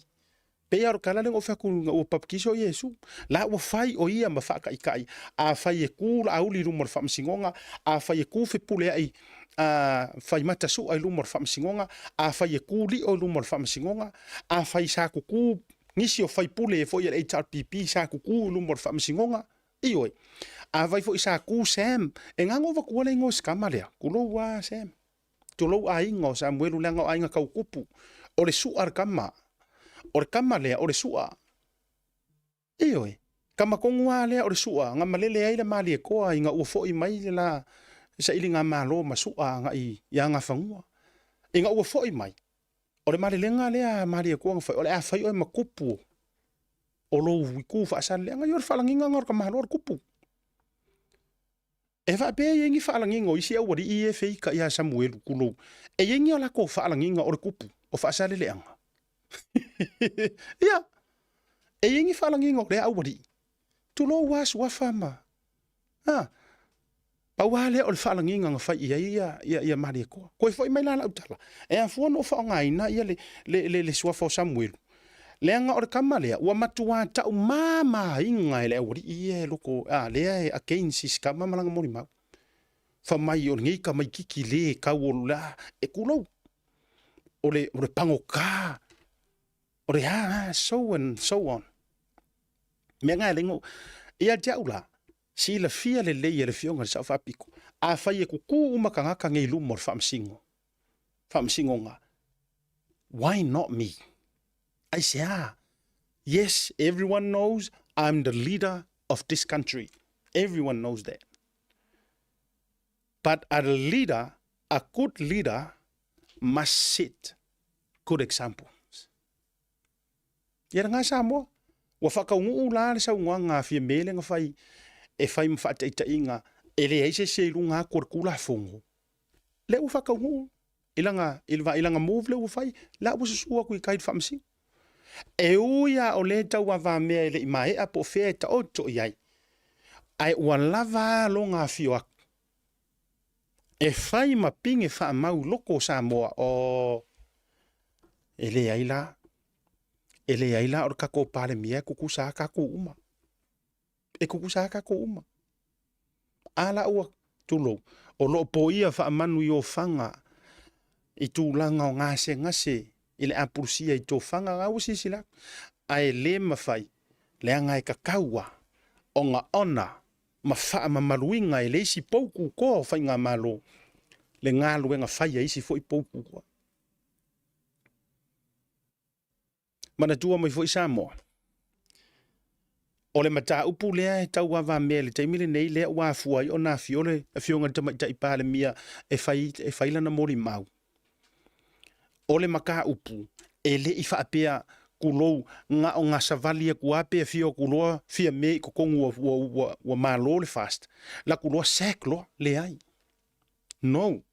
pei lava o le tala lea na ou fai atu ina ua baptiso Iesu, la ua fai o ia ma faataitai, afai e tu Laauli i luma o le faamasinoga, afai e tu Fepuleai Faimata Sua i luma o le faamasinoga, afai e tu Lio i luma o le faamasinoga, afai sa tutu nisi o faipule foi a le HRPP sa tutu i luma o le faamasinoga, Ioe. Afai foi sa tu Sam, e gagau avatua le igoa o si tama lea, tulou lava Sam. Tulou aiga o Samuelu leaga o aiga tau tupu. O le sua le tama. O le tama lea o le sua. Ioe. Tama tonu lava lea o le sua na malele ai le Malietoa ina ua foi mai le la sailigamalo ma sua agai i Agafanua. Ina ua foi mai, o le malelega lea a Malietoa na fai, o le a fai oe ma tupu o lou itu faasalelega. Ia o le faalagiga lena o le tamaloa o le tupu. E faapea e i ai ni faalagiga o isi aualii ia e feita ia Samuelu, tulou, e i ai ni o latou faalagiga o le tupu o Faasaleleaga? Ia, e i ai ni faalagiga o lea aualii? Tulou lava suafa ma... A, pau lava lea o le faalagiga na fai i ai ia, ia, ia Malietoa. Toe foi mai la lau tala, e afua ona ou faaaogaina ia le, le, le, le suafa o Samuelu, Leaga o le tama lea ua matuā tau mamaina e le aualii ia e loko, a, lea e against si tama ma lana molimau. Fai mai o lenei tamaititi le tau o la, e tulou, o le, o le pagota, o le a, a, so and so on. Mea na e lengo, ia te au la, silafia lelei e le Afioga i le Sao Faapito, afai e tutu uma tagata nei i luma o le faamasino, faamasinoga, why not me? Aisea? Yes, everyone knows I'm the leader of this country. Everyone knows that. But a leader, a good leader, must set good examples. Ia lena Samoa, ua faataunuu la le saunoaga a Fiame lea na fai e fai ma faataitaiga e leai se isi e i luga atu o le Tulafono. Lea ua faataunuu i lana, i le, i lana move lea ua fai, la ua susu atu i tai i le faamasino. E ui lava o lea e tauavamea e le i maea po o fea e taoto i ai, ae ua lava a lona afio atu e fai ma pine faamau i loko o Samoa. Oh, e leai la, e leai la o le tatou Palemia e tutusa lava tatou uma. E tutusa lava tatou uma. A la ua Tulou, o lo o poia faamanu i ofaga i tulaga o gasegase i le apulusia i tofaga ga ua silasila atu, ae le mafai leaga e kakau a ogaona ma faamamaluina e le isi pou kukoa o faigamalo le galuega fai a isi foi pou kukoa. Manatua mai foi Samoa, o le mataupu lea e tauavamea i le taimi lenei lea ua afua ai ona afio le Afioga i le Tamaitai Palemia e fai, e fai lana molimau. O le mataupu e le i faapea tulou na o na savali atu lava pe afio atu loa Fiame i totonu ua, ua, ua, ua malo le FAST, laku loa sack loa. Leai. No.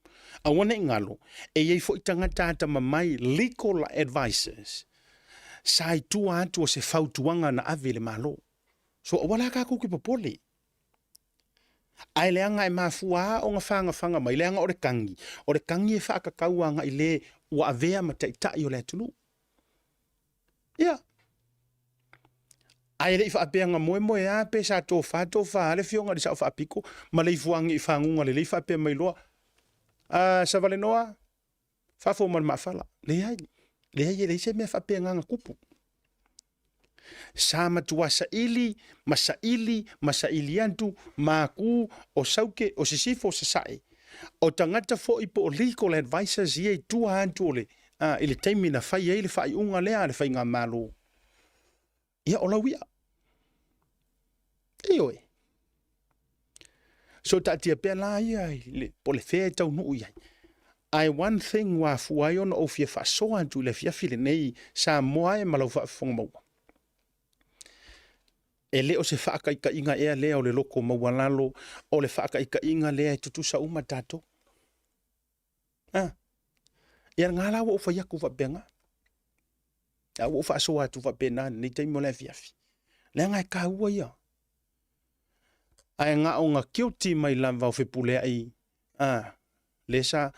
Aua ne i galo, e i ai foi tagata atamamai, legal advisers, sa i tua atu o se fautuaga na ave i le Malo. So aua la tatou te popole. Ae leaga e mafua lava ona fagafaga mai, leaga o le tagi, o le tagi e faatatau agai le ua avea ma taitai o le atunuu. Ia. Ae le i faapea na moemoeā pe sa tofa tofa le afioga i le Sao Faapito ma leifuagi i faguga lelei faapea mai loa, a Savalenoa, fafo ma le maafala. Leai, leai e leai se mea faapena na tupu. Sa matua saili ma saili ma saili atu maku o Sauke, o Sisifo, o Sasae. O tagata foi po o legal advisors ia i tua atu o le, a, i le taimi na fai ai le faaiuga lea a le faigamalo. Ia, o lau ia. Ioe. So taatia pea la ia i le, po o le fea e taunuu i ai. Ae one thing ua afua ai ona ou fia faasoa atu i le afiafi lenei Samoa e ma lau faafofoga maua. E le o se faataitaiga ea lea o le loto maualalo, o le faataitaiga lea e tutusa uma tatou. Ah. Ia lena la ua ou fai atu faapena. A ua ou faasoa atu faapena i lenei taimi o le afiafi. Leaga e taua ia. Ae na ona guilty mai lava o Fepuleai, ah, lea sa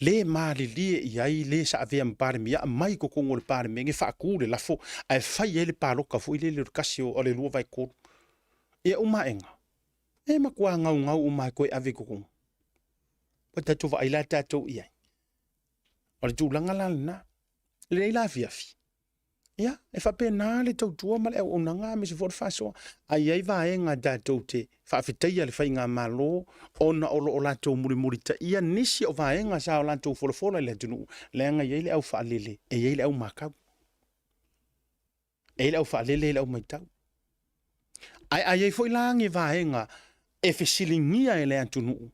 le malilie i ai le sa avea ma Palemia, aumai i totonu o le Palemene, faatu le lafo, ae fai ai le palota foi lele o le 1 o le 2/3. Ia uma aega, e matua gaugau uma e toe ave i totonu. Ua tatou vaai la tatou i ai. O le tulaga la lena. Lenei la afiafi, ia, e faapena le tautua ma le auaunaga aemaise foi o le faasoa. A i ai vaega tatou te faafetaia le faigamalo ona o lo o latou mulimulitaia nisi o vaega sa o latou folafola i le atunuu, leaga e i ai le au faalele, e i ai le au matau. E i ai le au faalele, e i ai le au matau. Ae a i ai foi la ni vaega e fesiligia e le atunuu,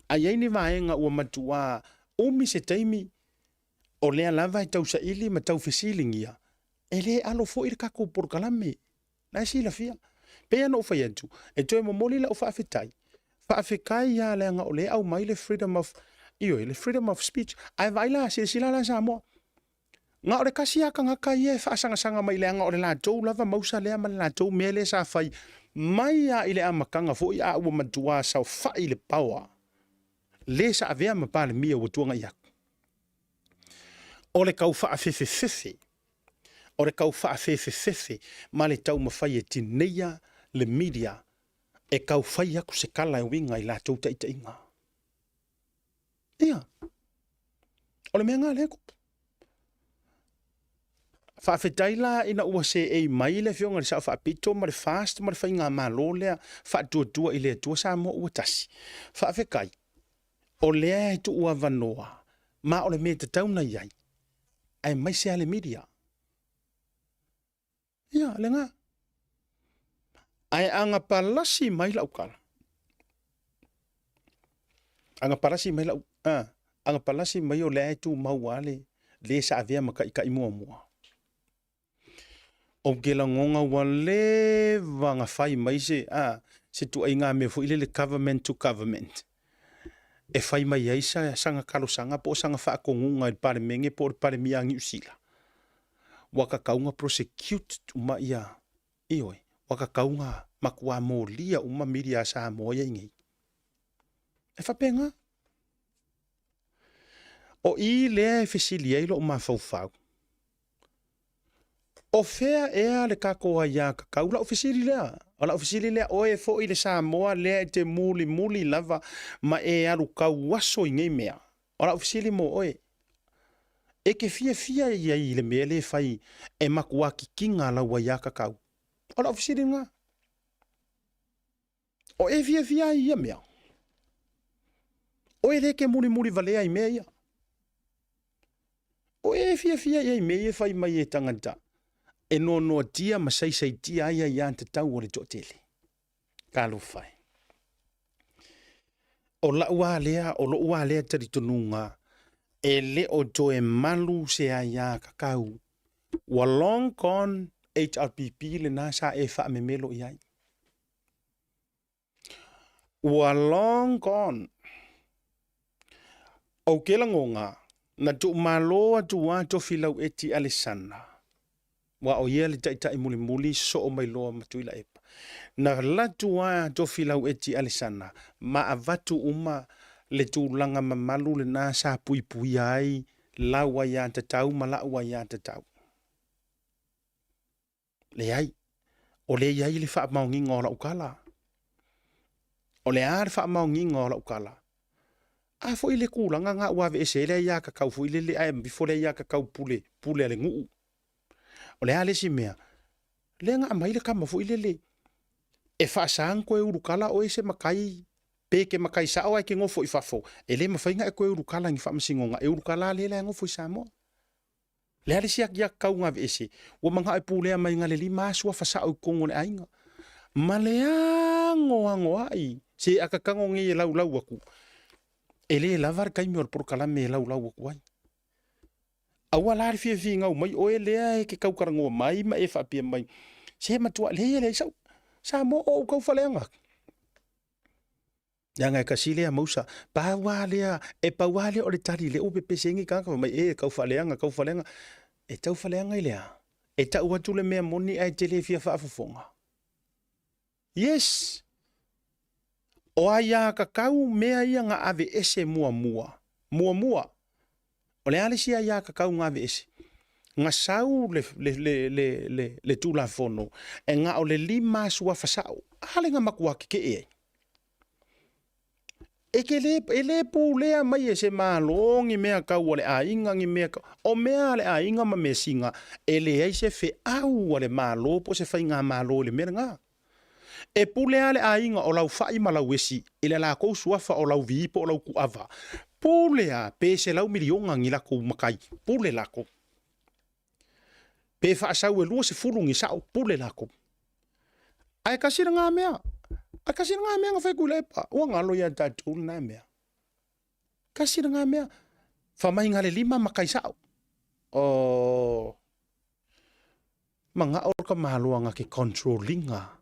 a i ai ni vaega ua matuā umi se taimi o lea lava e tausaili ma taufesiligia, e le alo foi le tatou polokalame. La e silafia. Pei ona ou fai atu, e toe momoli lau faafetai. Faafetai lava leaga o lea e aumai le freedom of, ioe, le freedom of speech. Ae vaai la, silasila la Samoa, Na o le tasi lava tagata ia e faasagasaga mai leaga o le latou lava mausa lea ma le latou mea lea sa fai mai lava i le amataga foi a ua matua saofai le power le sa avea ma Palemia ua tuanai atu. O le tau faafefefefe, o le tau faafefefefe ma le taumafai e tineia le media e tau fai atu se tala e uiga i latou taitaiga. Ia, o le mea lena lea e tupu. Faafetai la ina ua seei mai le Afioga i le Sao Faapito ma le FAST ma le Faigamalo lea Faatuatua i le Atua Samoa ua Tasi. Faafetai, o lea e tuu avanoa, ma o le mea e tatau ona i ai, aemaise lava le media. Ia, lena. Ae a na palasi mai lau tala, a na palasi mai lau, a, a na palasi mai o lea e tumau lava le, le sa avea ma taitai muamua. Ou te lagona ua leva ona fai mai se, a, se tuaiga mea foi lele government to government e fai mai ai sa, sana talosaga po o sana faatonuga i le Palemene po o le Palemia a Niu Sila. Ua tatau ona prosecute uma ia, ioe, ua tatau ona matuā molia uma media a Samoa ia i nei. E faapena. O i lea e fesili ai lou mafaufau, o fea ea le tatou aiatatau? Lau fesili lea. O lau fesili lea, oe foi le Samoa lea e te mulimuli lava ma e alu kauaso i nei mea. O lau fesili mo oe, e ke fiafia i ai i le mea lea e fai e matua kikiga lau aiatatau? O lau fesili lena. O e fiafia ai i ia mea? Oe lea e ke mulimuli valea i mea ia? O e fiafia i ai i mea ia e fai mai e tagata e noanoatia ma saisaitia ai aiatatau a le toatele? Talofa e. O lau lava lea, o lou lava lea talitonuga, e le o toe malu se aiatatau. Ua long gone HRPP lena sa e faamemelo i ai. Ua long gone. Ou te lagona, na tuumalo atu a Tofilau Eti Alesana, wa o ia le taitai mulimuli soo mai loa ma Tuilaepa. Na latu a Tofilau Eti Alesana ma avatu uma le tulaga mamalu lena sa puipuia ai lau aiatatau ma la'u aiatatau. Leai, o lea e i ai le faamaoniga o lau tala. O le a le faamaoniga o lau tala? A foi le tulaga na ua aveese ai le aiatatau foi lele ae ifo le aiatatau pule, pule a le nuu. O le a le isi mea? Lea na aumai le tama foi lele e faasa ona toe ulukala oe se matai pe ke matai sao ae ke nofo i fafo, e le mafai ona e toe ulukala i ni faamasinoga, e ulukala lea la e nofo i Samoa. Le a le isi aiatatau na aveese? Ua manao e pulea mai na le lima a suafa sao i totonu o le aiga. Ma le anoanoai se akatago nei e laulau atu, e le lava le taimi o le polokalame e laulau atu ai. Aua la le fia finau mai oe lea e te tautalanoa mai ma e faapea mai, se matua leai e leai sau Samoa o ou taufaleaga atu. Leaga e tasi lea mausa, pau lava lea, e pau lava lea o le tali lea ua pepese ai nei tagata fai mai, e taufaaleaga, taufaaleaga. E taufaaleaga i le a? E tau atu le mea moni ae te le fia faafofoga. Yes! O aiatatau mea ia na aveese muamua. Muamua, o le a le isi aiatatau na aveese? Na sau le, le, le, le, le, le Tulafono e na o le lima suafa sao. A le na matua tetee ai? E ke le, e le pulea mai e se Malo ni mea kau a le aiga, ni mea kau, o mea a le aiga ma measina, e leai se feau a le Malo po o se faigamalo i le mea lena. E pule lava le aiga o lau fai ma lau esi i le lakou suafa o lau vii po o lau kuava. Pule lava pe 100 miliona ni lakou matai, pule lakou. Pe faasau e 20 ni sao, pule lakou. Ae kasi lena mea. Ae kasi lena mea na fai Tuilaepa. Ua galo ia tatou lena mea. Kasi lena mea. Famai le lima matai sao. Oh. Manao ka malo nga ke controllinga.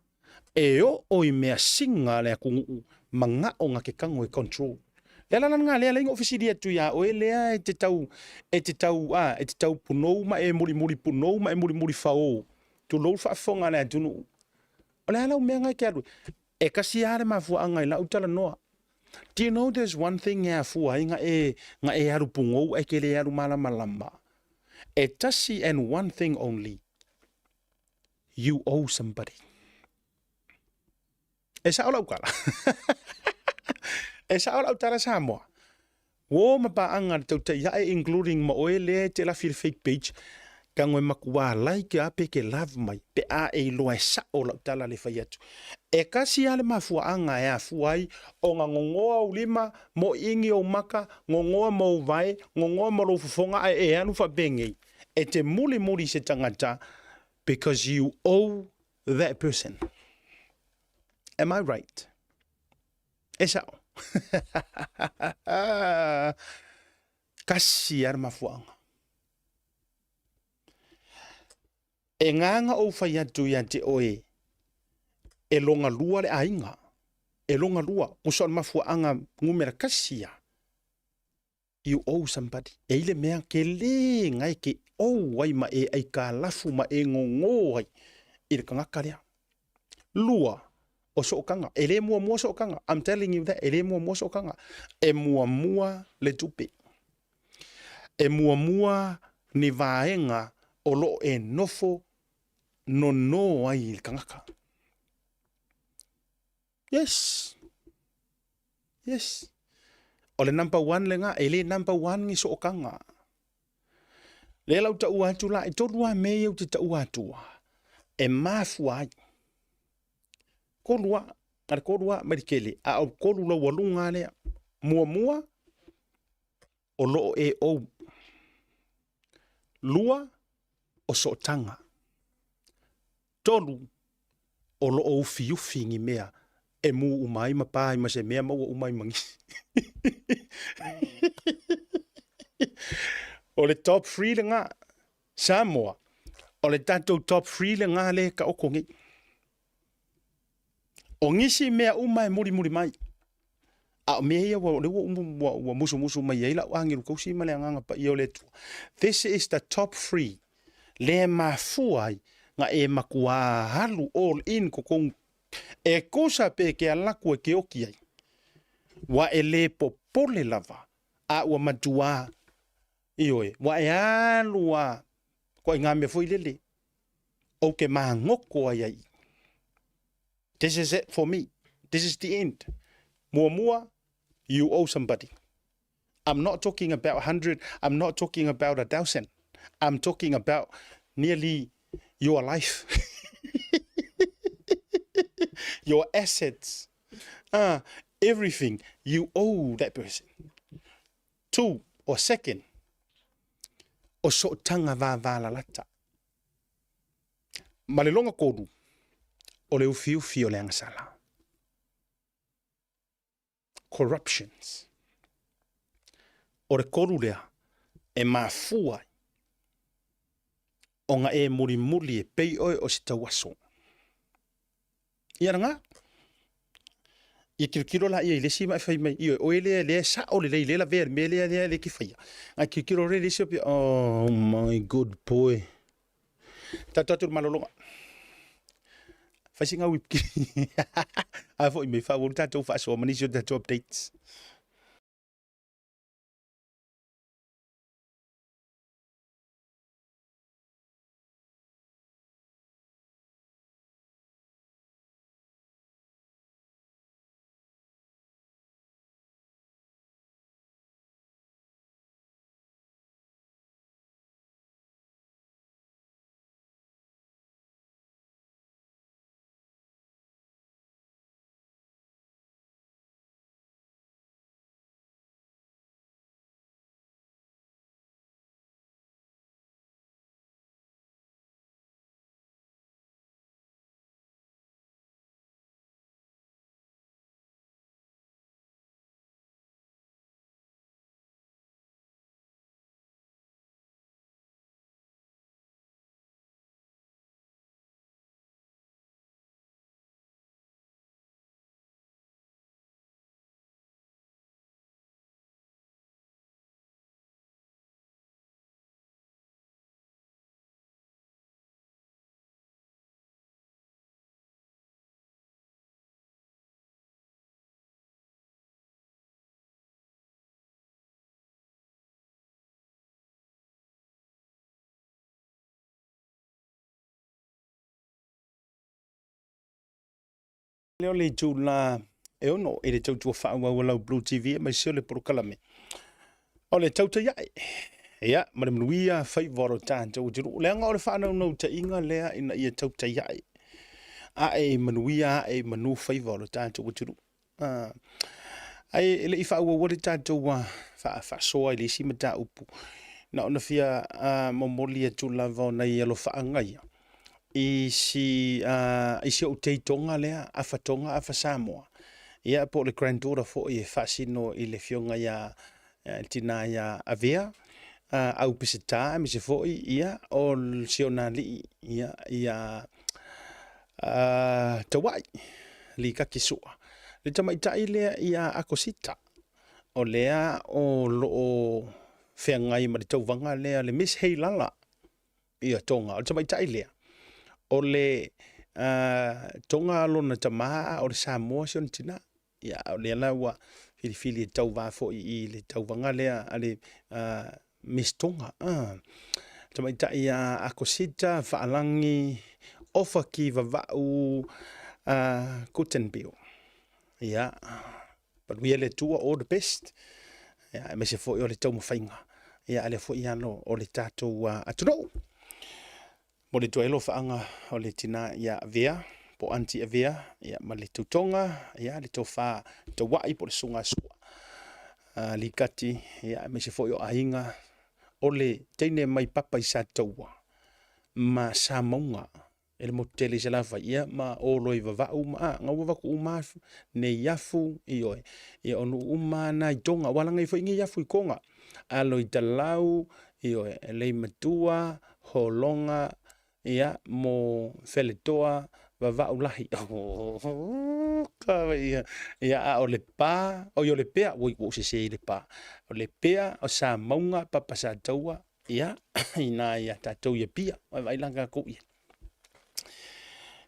E oo i mea singa le atunuu manao nga ke kago e control. Le ala lana lea lea fesili atu ia oe lea e te tau e te tau a e te tau punou ma e mulimuli punou ma e mulimuli fao. Tulou faafofoga le atunuu. O le a lau mea ngai ke alu. E kasi lava le mafuaaga i lau talanoa. Do you know there's one thing e afua ai nga e, nga e alu pugou ae ke le alu malamalama? E tasi and one thing only. You owe somebody. E sao lau tala. E sao lau tala Samoa. Uo ma paaga le tautai ae including ma oe lea e te lafi i le fake page, tago e matua like a pe ke love mai pe a e iloa e sao lau tala le fai atu. E kasi lava le mafuaaga e afua ai ona gogoa ou lima, moiigi ou maka, gogoa ma ou vae, gogoa ma lou fofoga ae e alu faapenei. E te mulimuli i se tagata because you owe that person. Am I right? E sao. Kasi lava le mafuaaga. E ngā ou fai atu ia te oe, e logalua le aiga. E logalua. Kusa o le mafuaaga numera kasi ia. You owe somebody. E i le mea ke lē ngai ke owe ai ma e aikalafu ma e gogō ai i le tagata lea. Lua, o sootaga. E le muamua sootaga. I'm telling you that, e le muamua sootaga. E muamua le tupe. E muamua ni vaega o loo e nofo nonō ai i le tagata. Yes. Yes. O le number one lena, e le number one ni sootaga. Lea la ou taua atu la, e tolu lava mea ia ou te taua atua, e mafua ai. Tolu lava, na le tolu lava mai le tele, a o le tolu laualuga lava lea. Muamua, o lo o e ou. Lua, o sootaga. Tolu, o lo o ufiufi ni mea e mū uma ai ma pa ai ma se mea maua uma ai ma nisi. O le top 3 lena, Samoa, o le tatou top 3 lena lea e taoto nei. O nisi mea uma e mulimuli mai, a o mea ia ua, lea ua, ua, ua musumusu mai ai lau agelu tausi ma le agaga paia o le Atua. This is the top 3 lea e mafua ai na e matuā alu all in totonu e tusa pe ke alaku e ke oki ai. Ua e le popole lava a ua matuā, ioe, ua e alu a koa i ngā mea foi lele, ou ke magoto ai ai. This is it for me. This is the end. Muamua, you owe somebody. I'm not talking about 100, I'm not talking about 1,000. I'm talking about nearly your life. Your assets. Everything you owe that person. Two, or second, o sootaga vavalalata. Ma le lona tolu, o le ufiufi o le agasala. Corruptions. O le tolu lea e mafua ai ona e mulimuli e pei oe o se tauaso. Ia lena. Ia tilotilo la ia i le isi ma e fai mai, ioe, oe lea, lea e sao lelei, lea lavea i le mea lea, lea, lea e te faia. Ae tilotilo lea i le isi, oh my good boy. Tatou atu i le malologa. Fai sina whipkiri. A foi mai faaauau le tatou faasoa ma nisi o tatou updates. Lea o le itula e 6 i le tautua faaauau a lau Blue TV aemaise o le polokalame o le tautai ae. Ia, ma le manuia faiva o lo tatou atunuu. Leaga o le faanaunautaiga lea ina ia tautai ae. Ae i manuia, ae i manu faiva o lo tatou atunuu. Ae e le i faaauaua le tatou faasoa i le isi mataupu, na ona fia momoli atu lava o nai alofaaga ia i si, i si ou teitoga lea, afa Tonga, afa Samoa. Ia, po o le granddaughter foi e faasino i le afioga ia le tina ia Avea, au Peseta, aemaise foi, ia, o si ona alii, ia, ia Tauai, Likaki Sua. Le tamaitai lea ia Akosita, o lea o lo o feagai ma le tauvaga lea, le Miss Heilala, ia Tonga. O le tamaitai lea, o le Tonga lona tama, a o le Samoa si ona tina. Ia, a o lea la ua filifili e tauva foi i le tauvaga lea a le Miss Tonga. Tamaitai ia Akosita, Faalagi, Ofa Ki Vava'u, Guttenbeil. Ia, manuia le Atua, all the best. Ia, aemaise foi o le taumafaiga. Ia, a lea foi alo o le tatou atunuu. Momoli atu ai alofaaga o le tina ia Avea, po o Aunty Avea, ia, ma le tautoga, ia, le tofa tauai po o le susuga a Sua. Likati, ia, aemaise foi o aiga o le teine mai Papa i Sataua ma Samauga e le motu tele i Salafai, ia, ma olo i Vavau ma a, gaua vaku uma Neiafu, ioe, ia o nuu uma na i Toga, ua laga ai foi Neiafu i Toga, alo i Talau, ioe, Leimatua, Hologa, ia, mo Feletoa, Vavau lahi, oh, ia, ia, a o le pa, oi o le pea, oi, ua ou sese i le pa, o le pea, o Samauga, Papa Sataua, ia, ina ia tatou i Apia, vaai la tatou ia.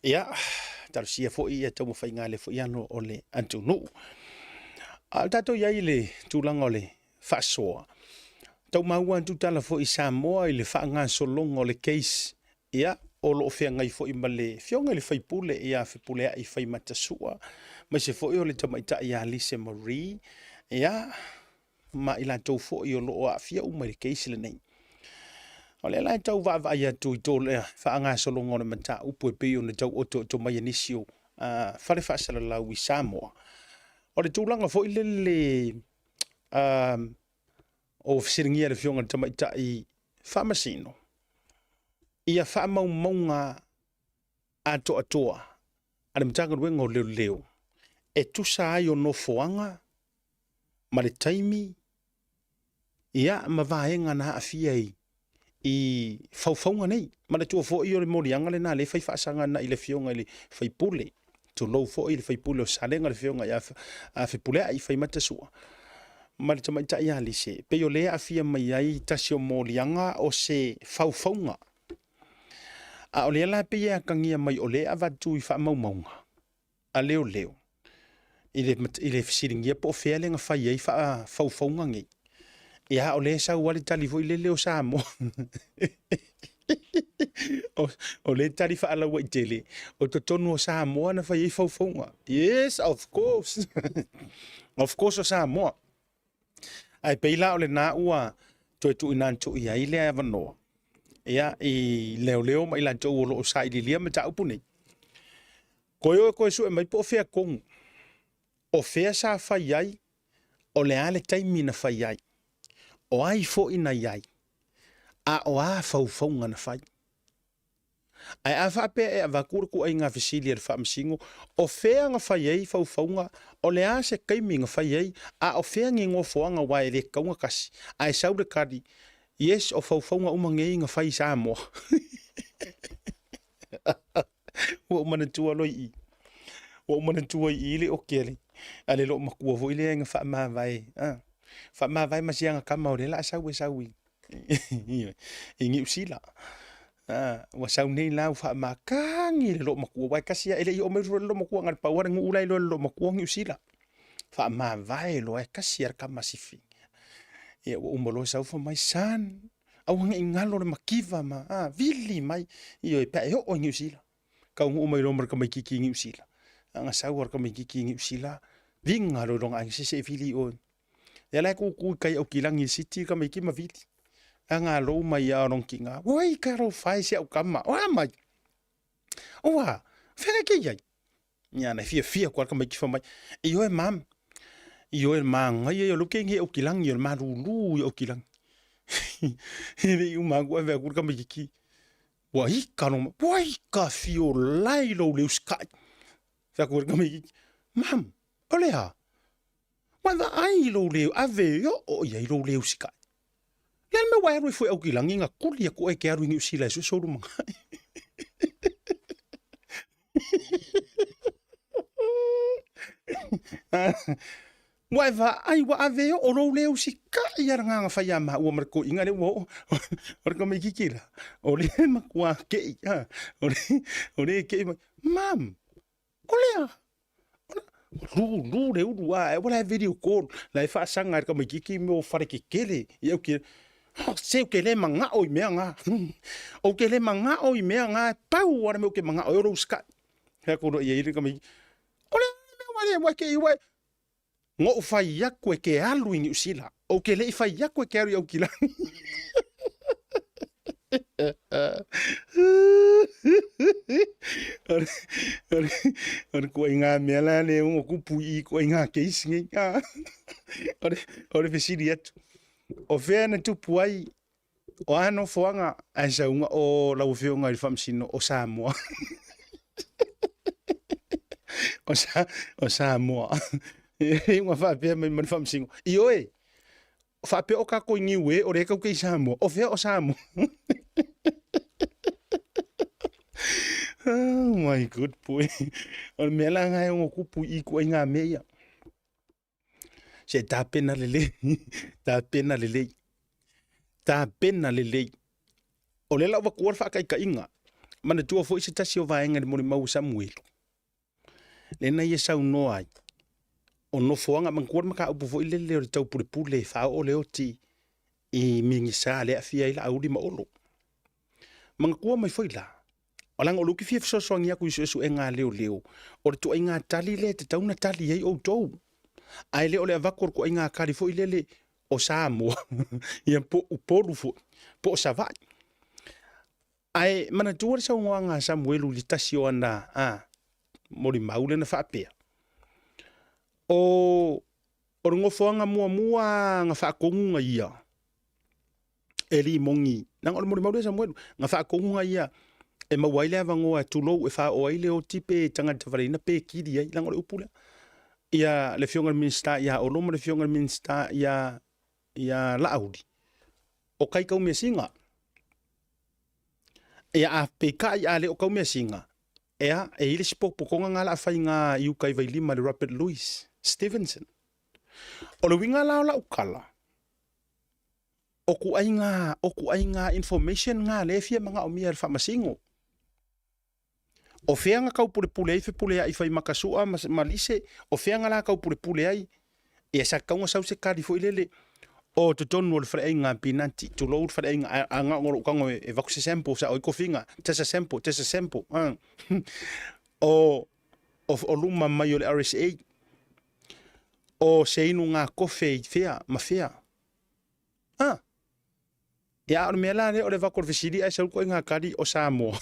Ia, talosia foi ia taumafaiga a le foi alo o le atunuu. A o tatou i ai i le tulaga o le faasoa, tau maua atu tala foi i Samoa i le faagasologa o le case, ia, o lo o feagai foi ma le Afioga i le Faipule ia Fepuleai Faimatasua, aemaise foi o le tamaitai ia Lise Marie, ia, ma i latou foi o lo o aafia uma i le case lenei. O lea la e tau vaavaai atu i tō lea faagasologa o le mataupu e pei ona tau otooto mai e nisi o fale faasalalau i Samoa. O le tulaga foi lele o fesiligia e le Afioga i le Tamaitai Faamasino ia faamaumauga atoatoa a le Matagaluega o Leoleo e tusa ai o nofoaga ma le taimi ia ma vaega na aafia i i faufauga nei. Manatua foi o le moliaga lena lea e fai faasaga agai i le Afioga i le Faipule, tulou foi le Faipule o Salega le Afioga ia Fepuleai Faimatasua ma le tamaitai ia Lise, e pei o lea e aafia mai ai tasi o moliaga o se faufauga. A o lea la e pei e atagia mai o lea e avatu i faamaumauga a leoleo i le, i le fesiligia po o fea le na fai ai faafaufauga nei. Ia, o lea e sau lava le tali foi lele o Samoa. o, o lea e tali faalauaitele, o totonu o Samoa na fai ai faufauga. Yes, of course. Of course o Samoa. Ae pei la o lena ua toe tuuina atu i ai le avanoa ia, i leoleo ma i latou o lo o sailiilia mataupu nei. Koe o e koe sue mai po o fea tonu, o fea sa fai ai, o le a le taimi na fai ai, o ai foi na i ai, a o a faufauga na fai. Ae a faapea e avatu le tuuaiga fesili a le Faamasino, o fea na fai ai faufauga, o le a se taimi na fai ai, a o fea ni nofoaga aua e le tatau ona tasi, ae sau le tali, yes o faufauga uma nei na fai i Samoa. Ua ou manatua loa i i. Ua ou manatua i i le oki a le, a le loomatua foi lea na faamavae, a, faamavae ma siaga tama o lea o le a sau e sau i, i Niu Sila. A, ua sau nei la ua faamakagi le loomatua, aua e tasi lava, e le i oo mai le loomatua, na o le pau lava le nuu la e iloa e le loomatua o Niu Sila. Faamavae loa e tasi lava le tama sifi. Ia ua uma loa sau fai mai, son, aua ne i galo le mativa ma, a, vili mai, ioe, pe a e oo i Niu Sila. Taunuu mai loa ma le tamaitiiti i Niu Sila. A na sau lava le tamaitiiti i Niu Sila, viga loa i lona aiga, se se e vili oe. Ia la e kūkū i tai Aukilagi i le city le tamaiti ma vili. A na lou mai lava o lona tina, oi talofa e si au tama, o a mai? Ua, fea ke i ai? Ia na fiafia koa le tamaiti fai mai, ioe mum, ioe le manaia ia o lea ou te i Aukilagi, o le malulu ia o Aukilagi. E le i uma atu ave atu le tamaititi, ua ika lona, ua ika fiolai lou le usikai. Fai atu ai le tamaititi, mum, o le a? Ua e vaai i lou le ave e oo i ai lou le usikai. Le a le mea ua e alu ai fua i Aukilagi na tuli atu oe e te alu i Niu Sila e sue sou lumanai. Ua e vaai ua ave e oo lou le usikai a le agaga fai ia maua ma le toeaina lea ua oo. O le tamaititi la, o lea e matua kei, o lea e kei mai, Mum, o le a? Lulu le ulu a, aua la e video call, la e faasaga e le tamaititi mea o fale tetele i au ke, oh, se ou te le manao i mea na. Ou te le manao i mea na, e pau lava le mea ou te manao ai o lou usikai. Fai atu loa i ai le tamaititi, o le a le mea ua Ua le ua ke i ua Ngo'u fai aku e ke alu i Niu Sila, ou ke le'i fai aku e ke alu i Aukilani. O le kuaiga mea la lea ua kupu i i kuaiga case nei. O le fesili atu, o fea na tupu ai, o a nofoaga ae sauga o lau Afioga i le Faamasino o Samoa. O Samoa. Iuga faapea mai ma le Faamasino, ioe, faapea o kako i Niue o lea kau ke i Samoa. O fea o Samoa? Oh my good boy. O le mea la nga e ongo kupu i ku ai ngā mea ia. Se tapena lelei, tapena lelei, tapena lelei. O lea la ua vakuua le faataitaiga, manatua foi se tasi o vaega i le molimau o Samuelu, lea na ia saunoa ai, o nofoaga, manatua le mataupu foi lele o le taupulepule e faaoo le oti i Minisita lea e aafia ai Laauli ma Olo. Manatua mai foi la, leaga o lea ou te fia fesoasoani atu i suesuega a leoleo, o le ituaiga tali lea e tatau ona tali ai outou, ae le o le avatu o le ituaiga tali foi lele o Samoa, ia po o Upolu foi, po o Savaii. Ae manatua le saunoaga a Samuelu i le tasi o ana a, molimau lea na faapea, o, o le nofoaga muamua na faatonuga ia, e limoni, leaga o le molimau lea Samuelu, na faatonuga ia e maua ai le avanoa tulou e faaoo ai le oti pe tagata valeina pe kili ai, leaga o le upu lea. Ia le Afioga i le Minisita ia Olo ma le Afioga i le Minisita ia, ia Laauli, o kaitaumeasina. Ia a peitai a le o taumeasina, ea, e i ai le isi potopotoga na la fai na i uta i Vailima le Robert Louis Stevenson. O le uiga la o lau tala, o kuaiga, o kuaiga information na lea e fia manaomia e le Faamasino. O fea na taupulepule ai Fepuleai Faimakasua ma, ma Lise, o fea na la taupulepule ai? Ia sa tatau ona sau se tali foi lele, o totonu o le faleaiga Pinati, tulou le faleaiga, a, a na o lou tago e, e avatu se sample, sao ai tofiga, just a sample, just a sample. O, o, o luma mai o le RSA, o se inuga kofe i fea ma fea. Ah, ia a o le mea la lea o le avatu o le fesili ae sau le ituaiga tali o Samoa.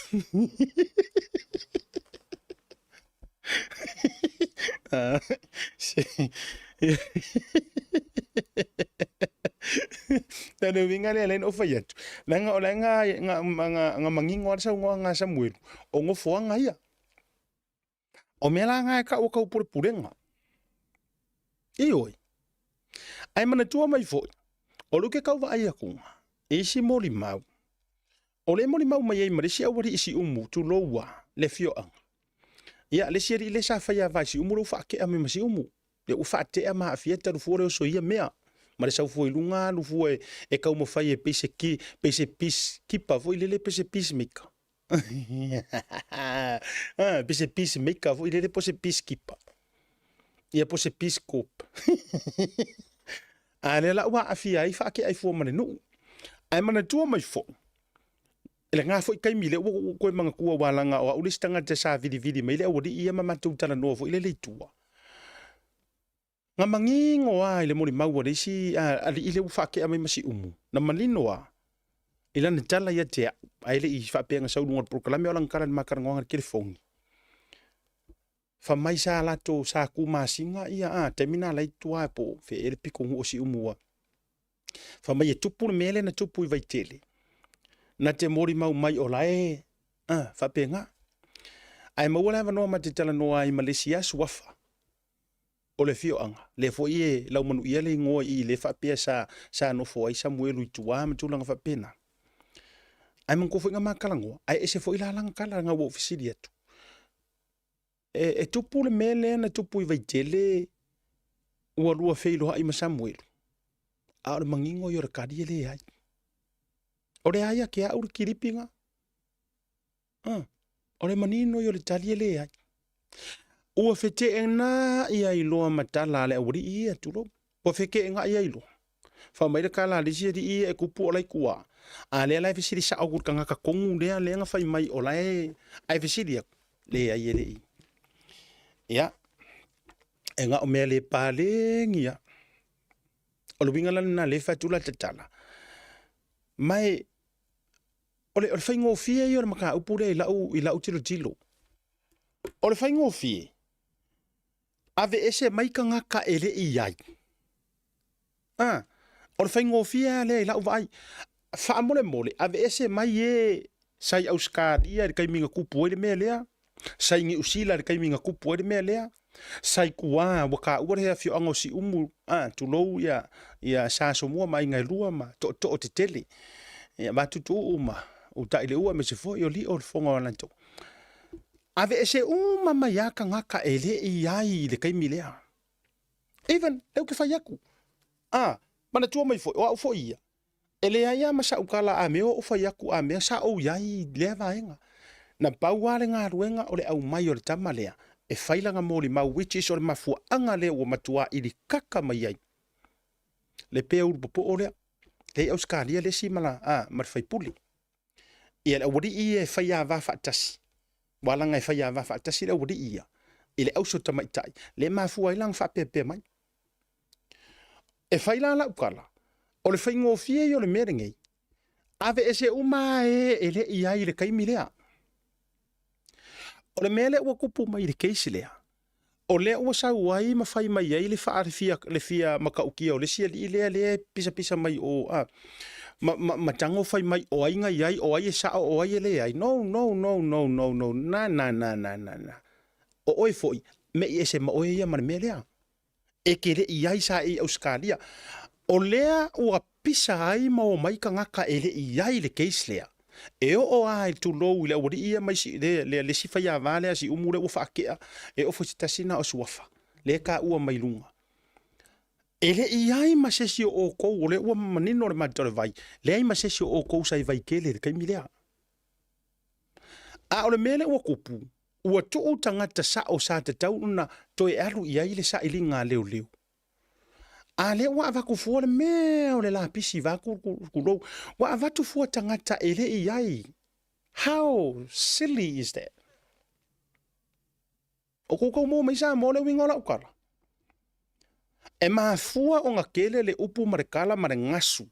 Ah, se... O le uiga lea lea na ou fai atu, leaga o la e nga, nga, nga, nga manino lava le saunoaga a Samuelu, o nofoaga ia. O mea la na e tau o taupulepulega. Ioe. Ae manatua mai foi, o lea ou te tau vaai atu i isi molimau, o lea e molimau mai ai ma le isi aualii Siumu, tulou a, le afioaga. Ia, le isi alii lea sa faia va i Siumu lea ua faatea mai ma Siumu. Lea ua faatea ma aafia talu fua le oso i ia mea. Ma le sau fua i luga, alu fua e, e taumafai e pei se, ki, pei se peace keeper foi lele, pei se peace maker. Ah, pei se peace maker foi lele po se peace keeper. Ia po se peace corp. A lea la ua aafia ai faatea ai fua ma le nuu. Ae manatua mai foi, i lena foi taimi lea ua ou toe manatua aua leaga o au le isi tagata sa vilivili mai le aualii ia ma matou talanoa foi lele i tua. Na manino lava i le molimau a le isi alii lea ua faatea mai ma Siumu, na manino lava i lana tala ia te au, ae le i faapea na sau i luga o le polokalame, a o lana tala i le ma talanoaga i le telefoni. Fai mai sa latou, sa tu masina ia, a, taimi na la i tua po o fea ea le pitonuu o Siumu ua. Fai mai e tupu le mea lea na tupu i Vaitele, na te molimau mai o la e, a, faapena. Ae maua le avanoa ma te talanoa ai ma le isi lava suafa o le afioaga, lea foi e laumanuia le igoa i i lea faapea sa, sa nofo ai Samuelu i tua ma tulaga faapena. Ae manatua foi na ma talanoa, ae ese foi la lana tala na ua ou fesili atu. E, e tupu le mea lea na tupu i Vaitele ua lua feiloai ma Samuelu, a o le manino ia o le tali e leai. O le a ia te au le kilipi na? Ah, o le manino ia o le tali e leai. Ua feteenai ai loa ma tala a le aualii ia, tulou. Ua feteenai ai loa. Fai mai le tala a le isi alii ia e tupu o la e i tua. A lea la e fesili sao atu i le tagata tonu lea lea na fai mai o la e... Ae fesili atu, leai e le i. Ia. E na o mea le paleni lava. O le uiga la lena lea e fai atu la tatala, ma e o le, o le faigofie ia o le mataupu lea i lau, i lau tilotilo. O le faigofie, aveese mai tagata e le i i ai. A, o le faigofie lava lea i lau vaai. Faamolemole, aveese mai e sa i Ausetalia i le taimi na tupu ai le mea lea, sa i Niu Sila i le taimi na tupu ai le mea lea, sa i tua ua taua le afioaga o Siumu, a, tulou ia, ia Sa Asomua ma aiga e lua ma tootoo tetele, ia Vatutuuu ma Utaileuo aemaise foi o Lio le Fofoga o Alataua. Aveese uma mai lava tagata e le i i ai i le taimi lea. Even, lea ou te fai atu. A, manatua mai foi, o au foi ia, e leai lava ma sau tala a mea ou fai atu a mea sa ou i ai i lea vaega. Na pau lava le galuega o le aumai o le tama lea e fai lana molimau which is o le mafuaaga lea ua matua ilikaka mai ai le pea ulu popoo lea. Lea i Ausetalia le isi ma la, a, ma le faipule. Ia le aualii ia e faiava faatasi, aua leaga e faiava faatasi le aualii ia i le auso tamaitai, lea e mafua ai la ona faapeapea mai. E fai la lau tala, o le faigofie ia o le mea lenei, aveese uma lava e e le i ai i le taimi lea. O le mea lea ua tupu mai i le case lea, o lea ua sau ai ma fai mai ai le faa, le fia, le fia matautia o le isi alii lea, lea e pisapisa mai o, a, ma, ma, ma tago fai mai o ai na i ai, o ai e sao, o ai e leai. No, no, no, no, no, no, na, na, na, na, na, na. O oe foi, me i ese ma oe ia ma le mea lea. E te le i ai sa e i Ausetalia. O lea ua pisa ai ma omai tagata e le i ai i le case lea. E oo lava i le tulou i le aualii ia ma isi, le, le, le isi faiava lea Siumu lea ua faatea, e oo foi i se tasi na o Suafa, lea e taua mai luga. E le i ai ma se isi o outou, o lea ua manino le mata o le vai, leai ma se isi o outou sa i Vaitele i le taimi lea. A o le mea lea ua tupu, ua tuu tagata sao sa tatau ona toe alu i ai le sailiga a leoleo. A lea ua avatu fua le mea o le lapisi vaeatu tulou, ua avatu fua tagata e le i ai. How silly is that? O kou tau maua mai Samoa le uiga o lau tala. E mafua ona tele le upu ma le tala ma le gasu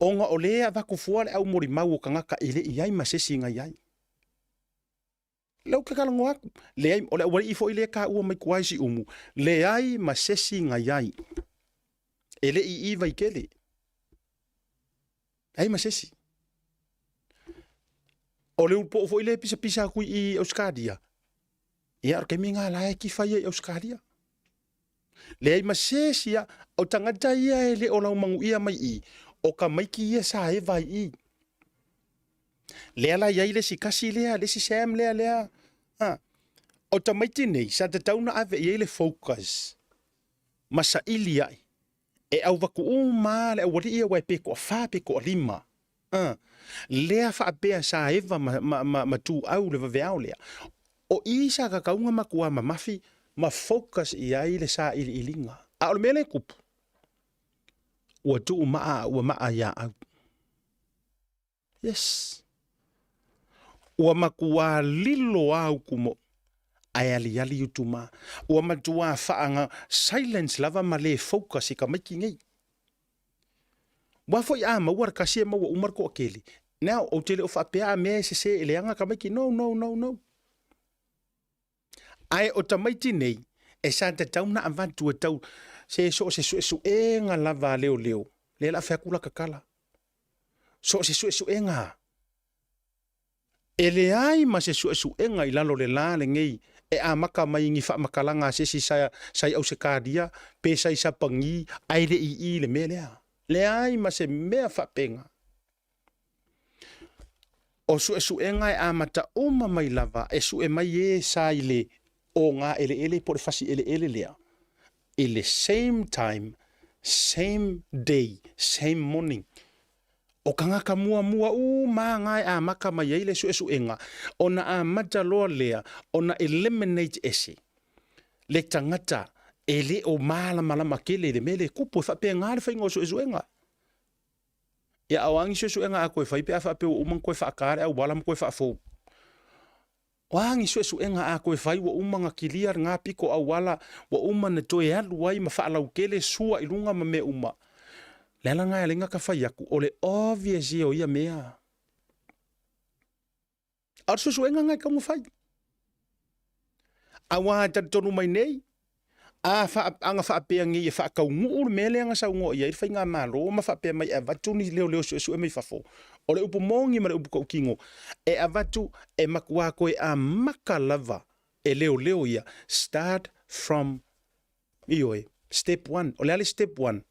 ona o lea e avatu fua le au molimau o tagata e le i ai ma se isi na i ai. Lea ou te talanoa atu, leai, o le aualii foi lea e taua mai tua i Siumu, leai ma se isi na i ai. E le i i Vaitele. Leai ma se isi. O le ulupoo foi lea e pisapisa atu i Ausetalia, ia o le taimi lena la e tifa ia i Ausetalia. Leai ma se isi a, o tagata ia e le o laumanuia mai i, o tamaiti ia sa eva i i. Lea la i ai le isi kasi lea, le isi Sam lea, lea, a. O tamaiti nei, sa tatau na ave i ai le focus ma saili ai e auvatu uma lava le aualii aua e pe toafa pe toalima. A, lea faapea sa eva ma, ma, ma, ma tuau le vaveao lea. O i sa tatau na matua mamafi ma focus i ai le sailiiliga. A o le mea lea e tupu, ua tuu maa a ua maa ia au. Yes. Ua matua lilo a utu mo ae aliali utu ma. Ua matua whaanga silence lava ma le focus i ka maiki nei. Ua foi a maua le kasi e maua uma le toatele. Now, ou te le o faapea a mea e sese e leaga tamaiti. No, no, no, no. Ae o tamaiti nei, e sa tatau na avatu e tau se so o se suesuega lava a leoleo, lea la a fai atu la tatala. So o se suesuega. E leai ma se suesuega i lalo o le la lenei e amata mai i ni faamatalaga a se isi sa, sa i Ausetalia pe sa i Sapani ae le i i le mea lea. Leai ma se mea faapena. O suesuega e amata uma mai lava e sue mai e sa i le oga eleele po o le fasi eleele lea i le same time, same day, same morning. O tagata muamua uma na e amata mai ai le suesuega, ona amata loa lea ona eliminate ese le tagata e le o malamalama tele i le mea lea e tupu. E faapena le faiga o suesuega. Ia, a o a ni suesuega a toe fai pe a faapea ua uma ona toe faata le auala ma toe faafou? O a ni suesuega a toe fai ua uma na kilia lena pito auala, ua uma na toe alu ai ma faalautele sua i luga ma mea uma. Le ala lena e ala ai ona ta fai atu, o le obvious ia o ia mea. A o le suesuega lena e tatau ona fai. Aua e talitonu mai nei, a faa, ana faapea nei e faataunuu le mea lea na saunoa i ai le faigamalo ma faapea mai e avatu ni leoleo suesue mai fafo, o le upu moni ma le upu tautino, e avatu e matua toe amata lava e leoleo ia, start from, ioe, step one. O le a le step one?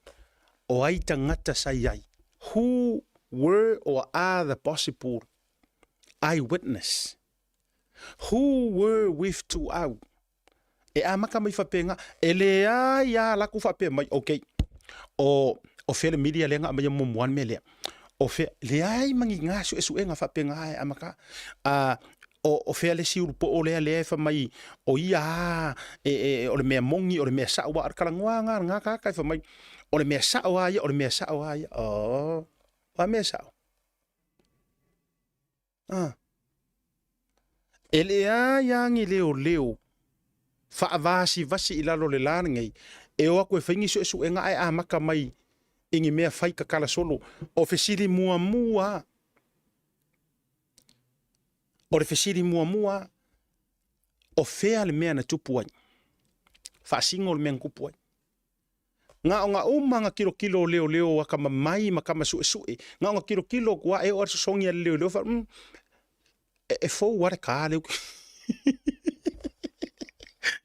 O ai tagata sa i ai? Who were or are the possible eyewitness? Who were with Tuau? E amata mai faapena, e leai a latou faapea mai, okay, o, o fea le media lea na aumaia muamua le mea lea. O fea, leai ma ni na suesuega faapena e amata. A, o, o fea le isi ulupoo lea lea e fai mai, o ia a, e, e, o le mea moni, o le mea sao, aua o le talanoa lena a lena tagata e fai mai, o le mea sao a ia, o le mea sao a ia. Oh, o a mea sao? Ah. E leai a ni leoleo faavasivasi i lalo o le la lenei e o atu e fai ni suesuega ae amata mai i ni mea fai tatala solo. O fesili muamua a, o le fesili muamua a, o fea le mea na tupu ai? Faasino le mea na tupu ai. Na ona uma na tilotilo o leoleo atamamai ma tama suesue, na ona tilotilo atu lava e oo lava i le sosogi a le leoleo fai atu, e, e fou lava le ka lea ou te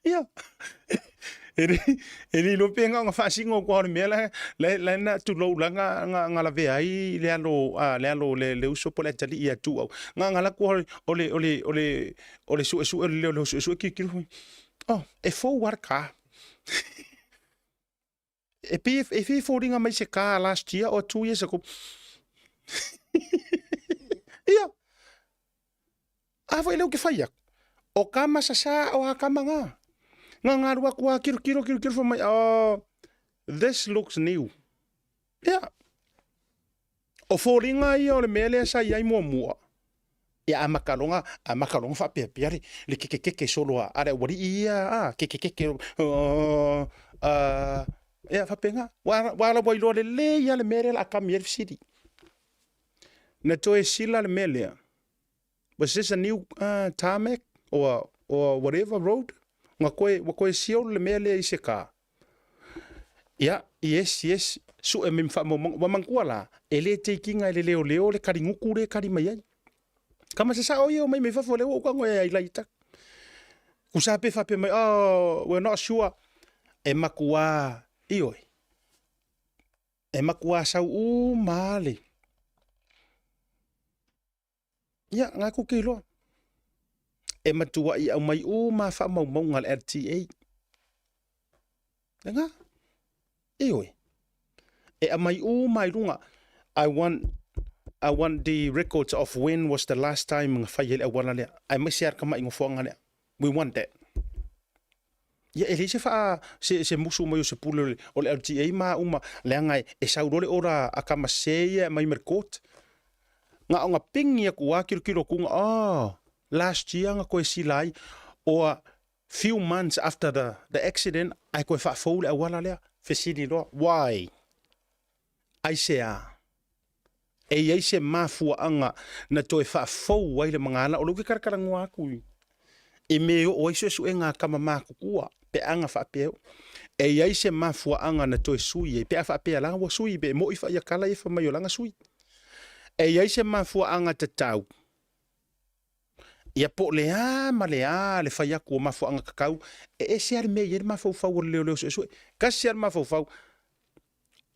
Ia, e le, e le iloa pe na ona faasino atu lava o le mea la, la, la na tulou la na, na, na lavea ai le alo, a, le alo le, le uso po o le atalii ia Tuau. Na ona alu atu lava o le, o le, o le, o le suesue o le leoleo suesue tilotilo foi, oh, e fou lava le ka. E pei e fia foliga mai se car last year or 2 years ago. Ia. A foi lea ou te fai atu. O kama sasa o a kama ngā. Ngā ngā rua kua kiro kiro kiro kiro fai mai, oh, this looks new. Ia. O foliga ia o le mea lea sa i ai muamua. Ia a makaloga, a makaloga faapeapea le, le kekekeke solo a, a le aualii ia, a, kekekeke, uh, uh, ia faapena. Ua, ua ala ua iloa lelei lava le mea lea o le a kami ai le fesili. Na toe sila le mea lea. Was this a new uh, tarmac or, or whatever road? Ua koe, ua koe seal le mea lea i se ka. Ia, yes, yes, sue mai ma faamaumauga. Ua manatua la, e le take ina e le leoleo le kaligutu lea e kali mai ai. Kama se sao ia o mai mai fafo lea ua ou tago e ai lai tak. Kusa pe faapea mai, oh, we're not sure. E matua, ioe, e matua sau uma le. Ia, ngā kuki loa. E matua i aumai uma faamaumauga a le LTA. E ngā. Ioe. E aumai uma i lunga. I want I want the records of when was the last time nga fai ai le auala lea. Aemaise lava le tama'i nofoaga lea. We want that. Ia, e leai se faa, se, se musu mai o se pule o le, o le LTA ma uma, leaga e, e sau loa le ora a tama sese ia e aumai ma le court. Na ona pingi atu lava tilotilo atu, oh, last year na toe sila ai, or few months after the, the accident, ae toe faafou le auala lea. Fesili loa, why? Aisea? E i ai se mafuaaga na toe faafou ai le magala o lea ou te talatalanoa atu i i mea e oo ai suesuega a tama matutua pe a na faapea e i ai se mafuaaga na toe sui ai pe a faapea la ua sui pe moi faaiatala ia fai mai o lana sui. E i ai se mafuaaga tatau ia po o le a ma le a le fai atu o mafuaaga tatau e ese lava le mea e i ai le mafaufau o le leoleo suesue. Tasi lava le mafaufau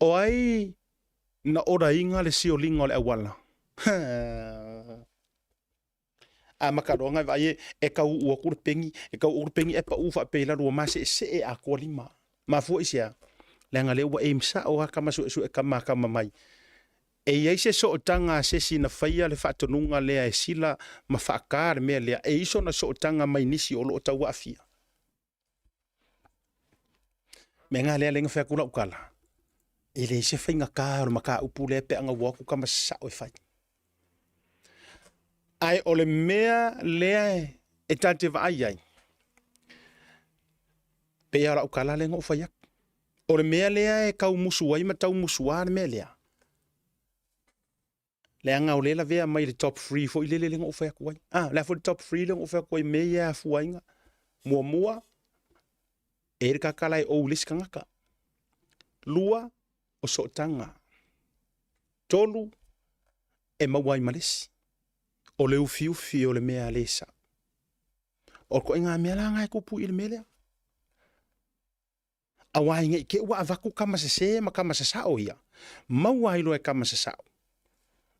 o ai na oraina le sioliga o le auala. A maka loa ngai vaai e, e tau uu atu le peni, e tau uu le peni e pau faapea i lalo ua maseesee atoa lima. Mafua i se a? Leaga lea ua aim sao lava tama suesue tama a tama mai. E i ai se sootaga a se isi na faia le faatonuga lea e sila ma faata le mea lea, e i sona sootaga mai nisi o lo o tau aafia. Mea ngā lea lenga whea lau tala. E le se whainga kā o le mataupu lea pe anga ua aku kama sao e whai. Ai o le mea lea e e ta te vaai ai, pei lava o lau tala lea na ou fai atu. O le mea lea e tau musu ai ma tau musuā le mea lea, leaga o lea e lavea mai i le top three foi lele lea na ou fai atu ai. Ah, le a foi le top three lea na ou fai atu ai i mea ia e afua ai na. Muamua, e i ai le tagata la e ou i le isi tagata. Lua, o sootaga. 3, e maua ai ma le isi. O le ufiufi o le mea le sao. O le ituaiga mea la lena e tupu i le mea lea. Aua ne i te i ua avatu tama sese ma tama sasao ia, maua ai loa e tama sasao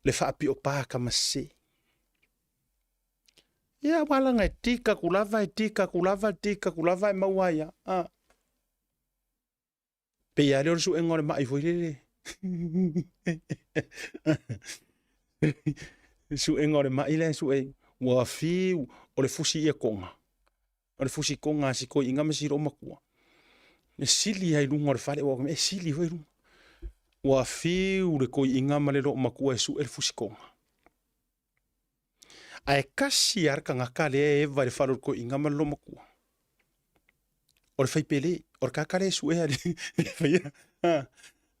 le faapiopa tama sese. Ia aua leaga e tika atu lava, e tika atu lava, tika atu lava e maua ai lava. A. Pei lava lea o le suega o le mai foi lele. Le suega o le mai lea e sue, ua fiu, o le fusi ia koga. O le fusi koga a si toeaina ma si loomatua. E sili lava i luga o le fale, ua e sili foi i luga. Ua fiu le toeaina ma le loomatua e sue le fusi koga. Ae kasi lava le tagata lea e eva i le fale o le toeaina ma le loomatua. O le faipele, o le tagata lea e suea le faia.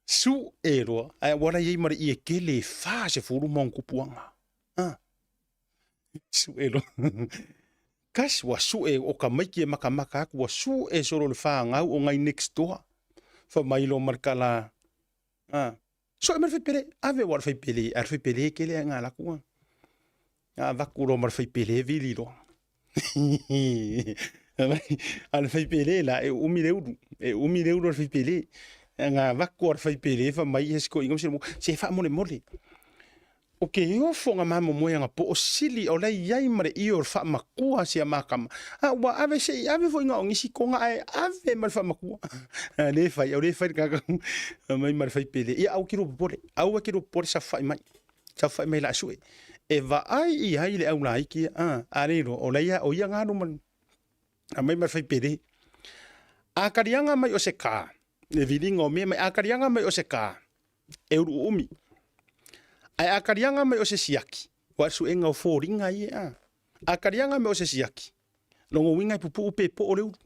Sue loa, ae ua la i ai ma le ie tele e 40 ma ona tupuaga. Sue loa. Kasi ua sue o tamaiti e makamaka atu, ua sue solo le fanau o nai next door. Fai mai loa ma le tala, Sue mai le faipele, ave ua le faipele, a le faipele e tele ae alu atu a avatu loa ma le faipele vili loa. A le faipele la e uumi le ulu, e uumi le ulu o le faipele. Na avatu a le faipele fai mai ia si toeaina ma si se faamolemole. O ke ofo nga mamomoe anga po o sili o la e i ai ma le io o le faamatua si a makama. A ua ave se i ave foi nga o nisi konga ae ave ma le faamatua. A le fai, o le fai le kaka mai ma le faipele. Ia aua ki lua popole, aua ki lua popole safa'i mai. Safa'i mai la sue. E vaai i ai le au laiti ia. A, a le iloa, o la ia, o ia nga alu ma aumai ma le faipele. A kaliaga mai o se ka, le viliga o mea mai, a kaliaga mai o se ka, e uluuumi. Ae a kaliaga mai o se siaki, ua le suega o foliga ia, a. A kaliaga mai o se siaki, lona uiga e pupuu pe po o le ulu.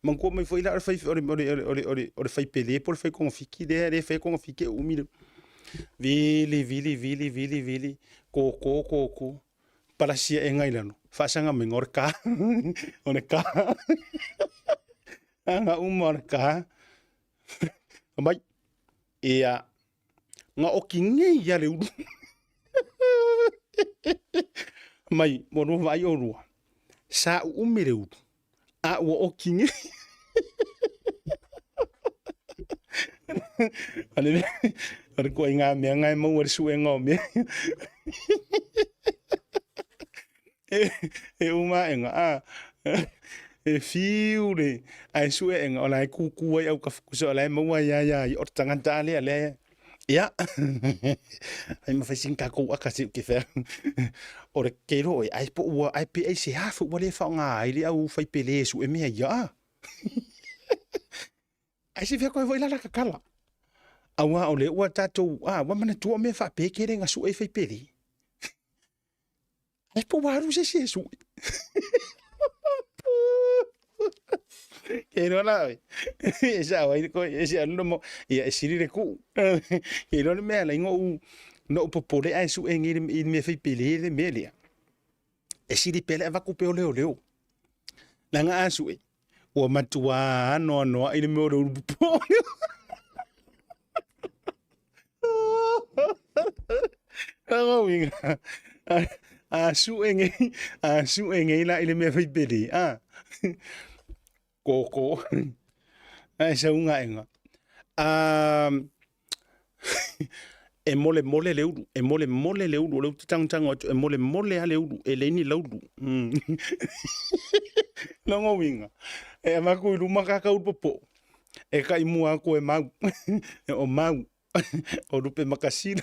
Manatua mai foi la o le fai, o le, o le, o le, o le, o le faipele po o le fai togafiti lea, lea e fai togafiti e uumi le vili, vili, vili, vili, vili, koko, koko, palasi aʻega i lalo, faasaga maiga o le ka, o le ka, aga uma o le ka, mai, ia, na oki nei ia le ulu. Mai, ua lua vaai ʻolua, sa uumi le ulu, a ua oki nei. O le, o le ituaiga mea lena e maua i le suega o mea. E, e uma aʻega, a, e fiu le, ae sue aʻega, o la e kūkū ai autafa, o la e maua ia ia ia, o le tagata lava lea, lea, ia, ai ma fai sina tatou aka se i ke fai atu. O le ke iloa ʻoe, ai po ua, ai pe aisea foi ua le faaaoga ai le au faipele e sue mea ia, a. Ae se i fai atu ai foi la la tatala. Aua o lea ua tatou, a, ua manatua o mea faapea e tele ina sue ai faipele. Ai po ua alu se isi e sue. Ke iloa la oe. E sao ai koe, e se alu mo, ia e sili le kuu. Ke iloa le mea la ingo u no popole ae sue ngi i le mea faipele le mea lea. E sili pea le avatu pea o leoleo. Leaga a sue, ua matua anoanoai le mea o le ulu popo. Lona uiga, a sue nei, a sue nei la i le mea faipele, a, koko, ae sauga aʻega. A, e molemole le ulu, e molemole le ulu, o le ou te tagotago atu, e molemole lava le ulu, e leai ni laulu. Lona uiga, e avatu i luma ta ulu popo, e kai mua atu e mau, o mau, o lupe makasina.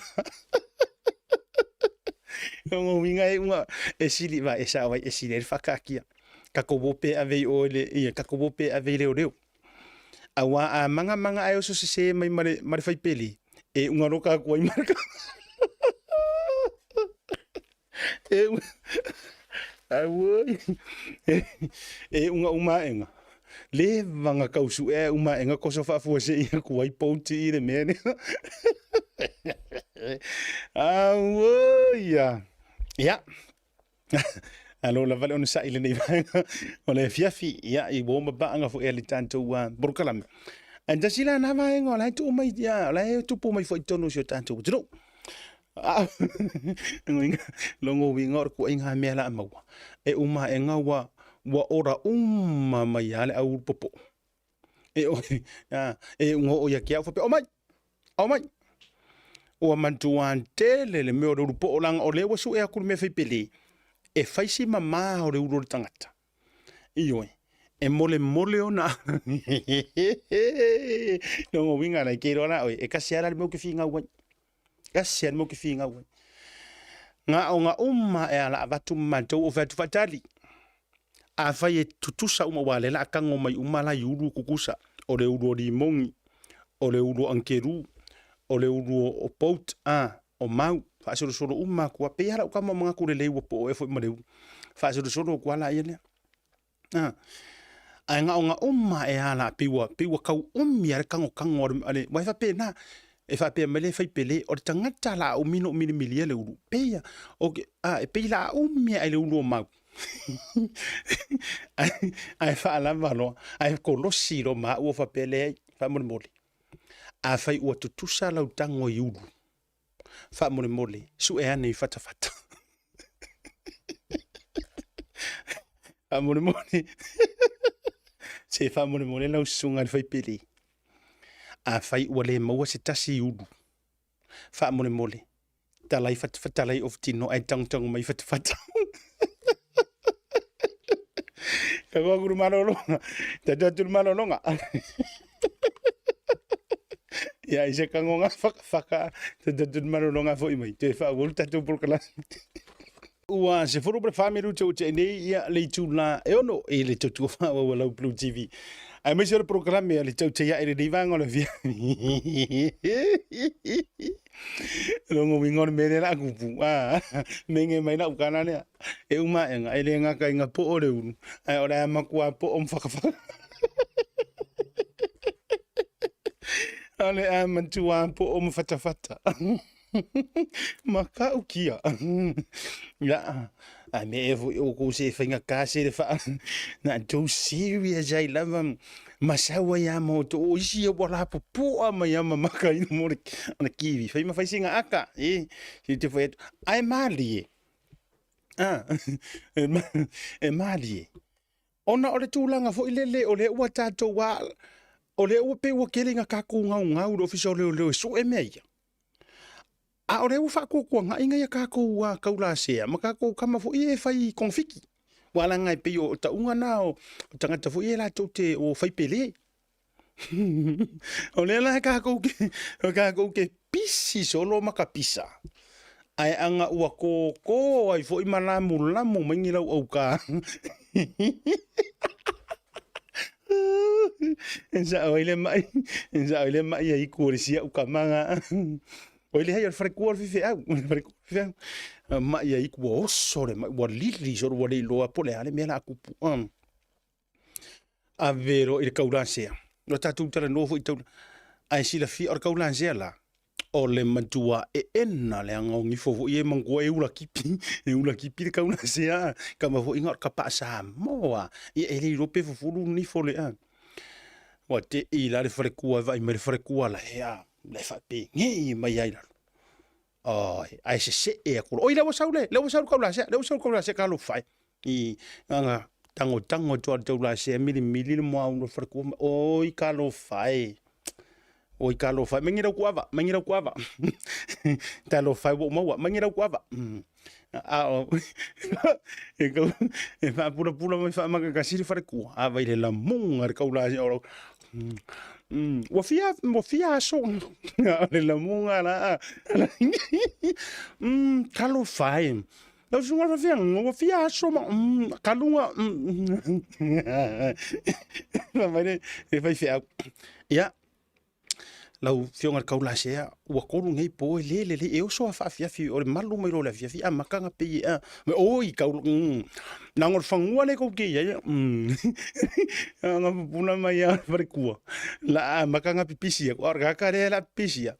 Lona uiga e iuga, e sili, va, e sao ai, e sili ai le faakaatia. Tatou o pea e ave i o i le, ia, tatou o pea e ave i leoleo. Aua a mangamanga ae oso sese mai ma le, ma le faipele, e uga loka atu ai ma le e uga. Auoi. E unga umaenga. Le vanga kausu e umaenga koso faafua se ia kuai pouti i le mea lea. Auoi. Ia. Alo lava le onosai i lenei vaega o le afiafi, ia, i uo ma paaga foi a le tatou polokalame. Ae tasi la na vaega o la e tuu mai, ia, o la e tupu mai foi i totonu o si o tatou atunuu. Logo uiga o le kuaiga mea la a maua. E uma aega ua, ua ora uma mai lava le au ulu popo'o. E oe, a, e uga oo ia te au faapea, omai, omai. Ua matua tele le mea o le ulu po'o leaga o lea ua sue atu le mea fai pele, e fai si mama o le ulu o le tagata. Ioe, e molemole ona Lona uiga la, e te iloa la oe, e tasi lava la le mea ou te finau ai. Tasi lava le mea ou te finau ai. Na ona uma e ala avatu ma matou ou fai atu faatali. Afai e tutusa uma aua o lea o le a tago mai uma la i ulu tutusa, o le ulu o limogi, o le ulu o ankelu, o le ulu o boat, a, o mau, faasolosolo uma atu lava. E pei lava lau tama o manatu lelei ua poo ea foi ma le ulu. Faasolosolo atu lava laia lea. A, ae na ona uma ae lava la, pei ua, pei ua tau umi lava le tagotago a le, a le, aua e faapena, e faapea mai le faipele, o le tagata o le a umi ona ou milimilia le ulu, pei a, okay, a, e pei o le a umi ae le ulu o mau. Ae faalava loa, ae kolosi loa ma au o faapea, leai, faamolemole, afai ua tutusa lau tago i ulu, faamolemole, sue ane i fatafata. Faamolemole, se faamolemole lau susuga i le faipele, afai ua le maua se tasi i ulu, faamolemole, talai fatafata of tino ae tagotago mai fatafata. Ka aku le malologa, tatu atu le malologa. Ia, i se kagoga whakawhaka, tatu atu le malologa foi mai, toe whaawolu tatou polokalame. Ua 14 minute o te nei ia le itula e ono i le tautua whaawau a lau Blue TV. Aemaise o le polokalame a le tau te ia i le nei vaega o le afiafi. Logo uiga o le mea lea la kupu. Ah, menge mai lau kana lea. E uma aega, e le gata i ngā po'o o le ulu, ae o le a matua po'o ma whakawhaka. O le a matua po'o ma whatawhata. Makau kia. Ia, a me e foi o kou se whainga ka se le wha. Na tau serious ai lava. Ma sau ai a mo to o isi e wala popoa mai a mamaka ina mo le ana kiwi. Whai ma whai singa aka. E, se te whai atu. Ai malie. Ah, e, ma, e malie. Ona o le tulaga foi lele o lea ua tatou a, o lea ua pei ua tele ina tatou gaugau i le Ofisa o Leoleo e sue mea ia. A o lea ua faatuatuanai nai a tatou taulasea ma tatou tama foi ia e fai togafiti. Aua leaga e pei o tauga na o tagata foi ia latou te o fai pele. O lea la tatou te, tatou te pisi solo ma ka pisa. Ae aga ua kōkō ai foi ma lamulamu mai ni lau aukā. E sao ai le mai, e sao ai le mai ai ku o le sia uka manga. O le hai o le wharekua o le fifeau, o le wharekua o le fifeau. Mai ai ku ua oso le mai, ua lili solo ua le iloa po le a le mea la kupu. Ave loa i le kaulasea. Ua tatou talanoa foi i taula. Ae silafia o le kaulasea la, o le matua eena leaga o gifo foi e manatua e ula kipi, e ula kipi le kaulasea. Kama foi na o le kapaa Samoa. Ia e le iloa pe fufulu nifo le a. Ua tei la le falekua e vaai mai le falekua la e a, la e faapenei mai ai lalo. Oi, ae sesee atu loa. Oi, lea ua sau le, lea ua sau le taulasea, lea ua sau le taulasea talofa e. I, aga, tagotago atu lava le taulasea, milimili le moa o le falekua ma, oi, talofa e. Oi, talofa e, mai ni lau kuava, mai ni lau kuava. Talofa e ua ou maua, mai ni lau kuava. A o, e kau, e faapulapula mai faamakakasi le falekua, a vai le lamuga le taulasea o lau, Ua fia, ua fia aso o le lamuga la. Talofa e. Lau susuga le faafeagaiga, ua fia aso ma kaluga. Fai mai le faifeau. Ia. Lau Afioga i le Kaulasea, ua kolu nei po e le lelei, e oso a faafiafi, o le malu mai loa o le afiafi, amata ona pei e, a, oi, kau, leaga o le fanua lea tou te i ai, na pupuna mai lava o le falekua, la amata ona pipisi atu, a o le tagata lea o le a pipisi ia,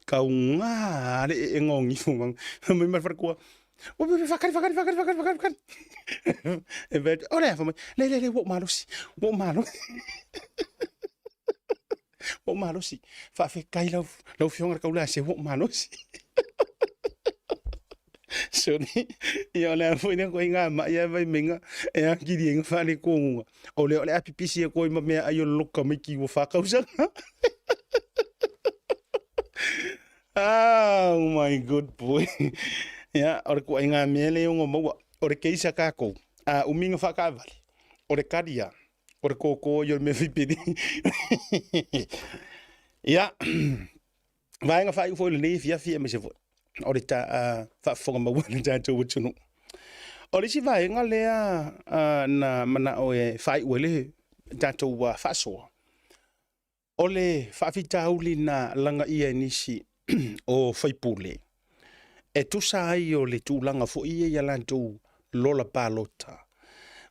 kauga le eega o nifo ma mai ma le falekua, faatali, faatali, faatali, faatali, faatali, faatali. E fai atu, o le a fai mai, leai, leai, leai, ua ou malosi, ua ou malosi. Ua ou malosi. Faafetai lau, lau Afioga i le Kaulase, ua ou malosi. Sorry. Ia o le a foi lea ituaiga ma'i ae vaimaiga e atili ai na faaletonuga. O lea o le a pipisi atu ai ma meaai o le loto tamaiti ua fa tausaga. Oh my good boy. Ia, o le ituaiga mea lea e ono maua. O le case a tatou, a umi ona faataavale, o le kali lava, o le kōkō ia o le mea fipili. Ia, vaega faaiu foi o lenei afiafi aemaise foi o le ta, faafofoga maua a le tatou atunuu. O le isi vaega lea na manao e faaiu ai le tatou faasoa, O le faafitauli na lagaia e nisi o faipule, e tusa ai o le tulaga foi ia i a latou lola palota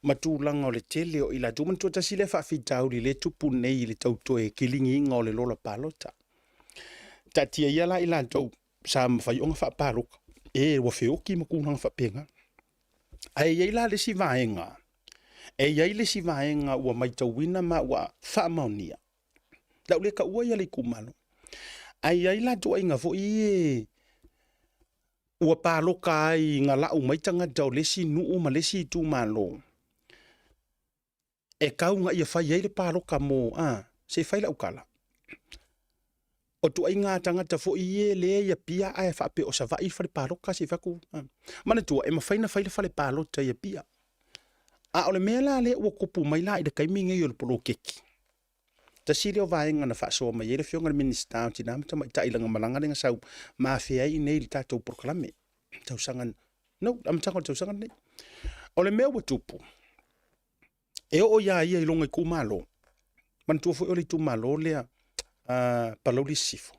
ma tulaga o le tele o i latou. Manatua tasi lea faafitauli lea e tupu nei i le tau toe kiligiina o le lola palota. Taatia ia la i latou sa mafai ona faapalota, e ua feoti ma tulaga faapena. Ae i ai la le isi vaega, e i ai le isi vaega ua matauina ma ua faamaonia, o le a ou le taua ia le itumalo, ae i ai la ituaiga foi ia ua palota ai na lau mai tagata o le isi nuu ma le isi itumalo, e tau ina ia fai ai le palota mo, a, se i fai lau tala. O ituaiga tagata foi ia lea i Apia ae faapea o Savaii le fale palota se i fai atu. Manatua, e mafai ona fai le fale palota i Apia. A o le mea la lea ua tupu mai la i le taimi nei o le poloketi, tasi lea o vaega na faasoa mai ai le Afioga i le Minisita o Tina ma Tamaitai i lana malaga lea na sau ma afea ai i inei i le tatou polokalame tausaga, no, le amataga o le tausaga lenei. O le mea ua tupu, e oo iā ia i lona itumalo, manatua foi o le itumalo lea Palauli Sisifo.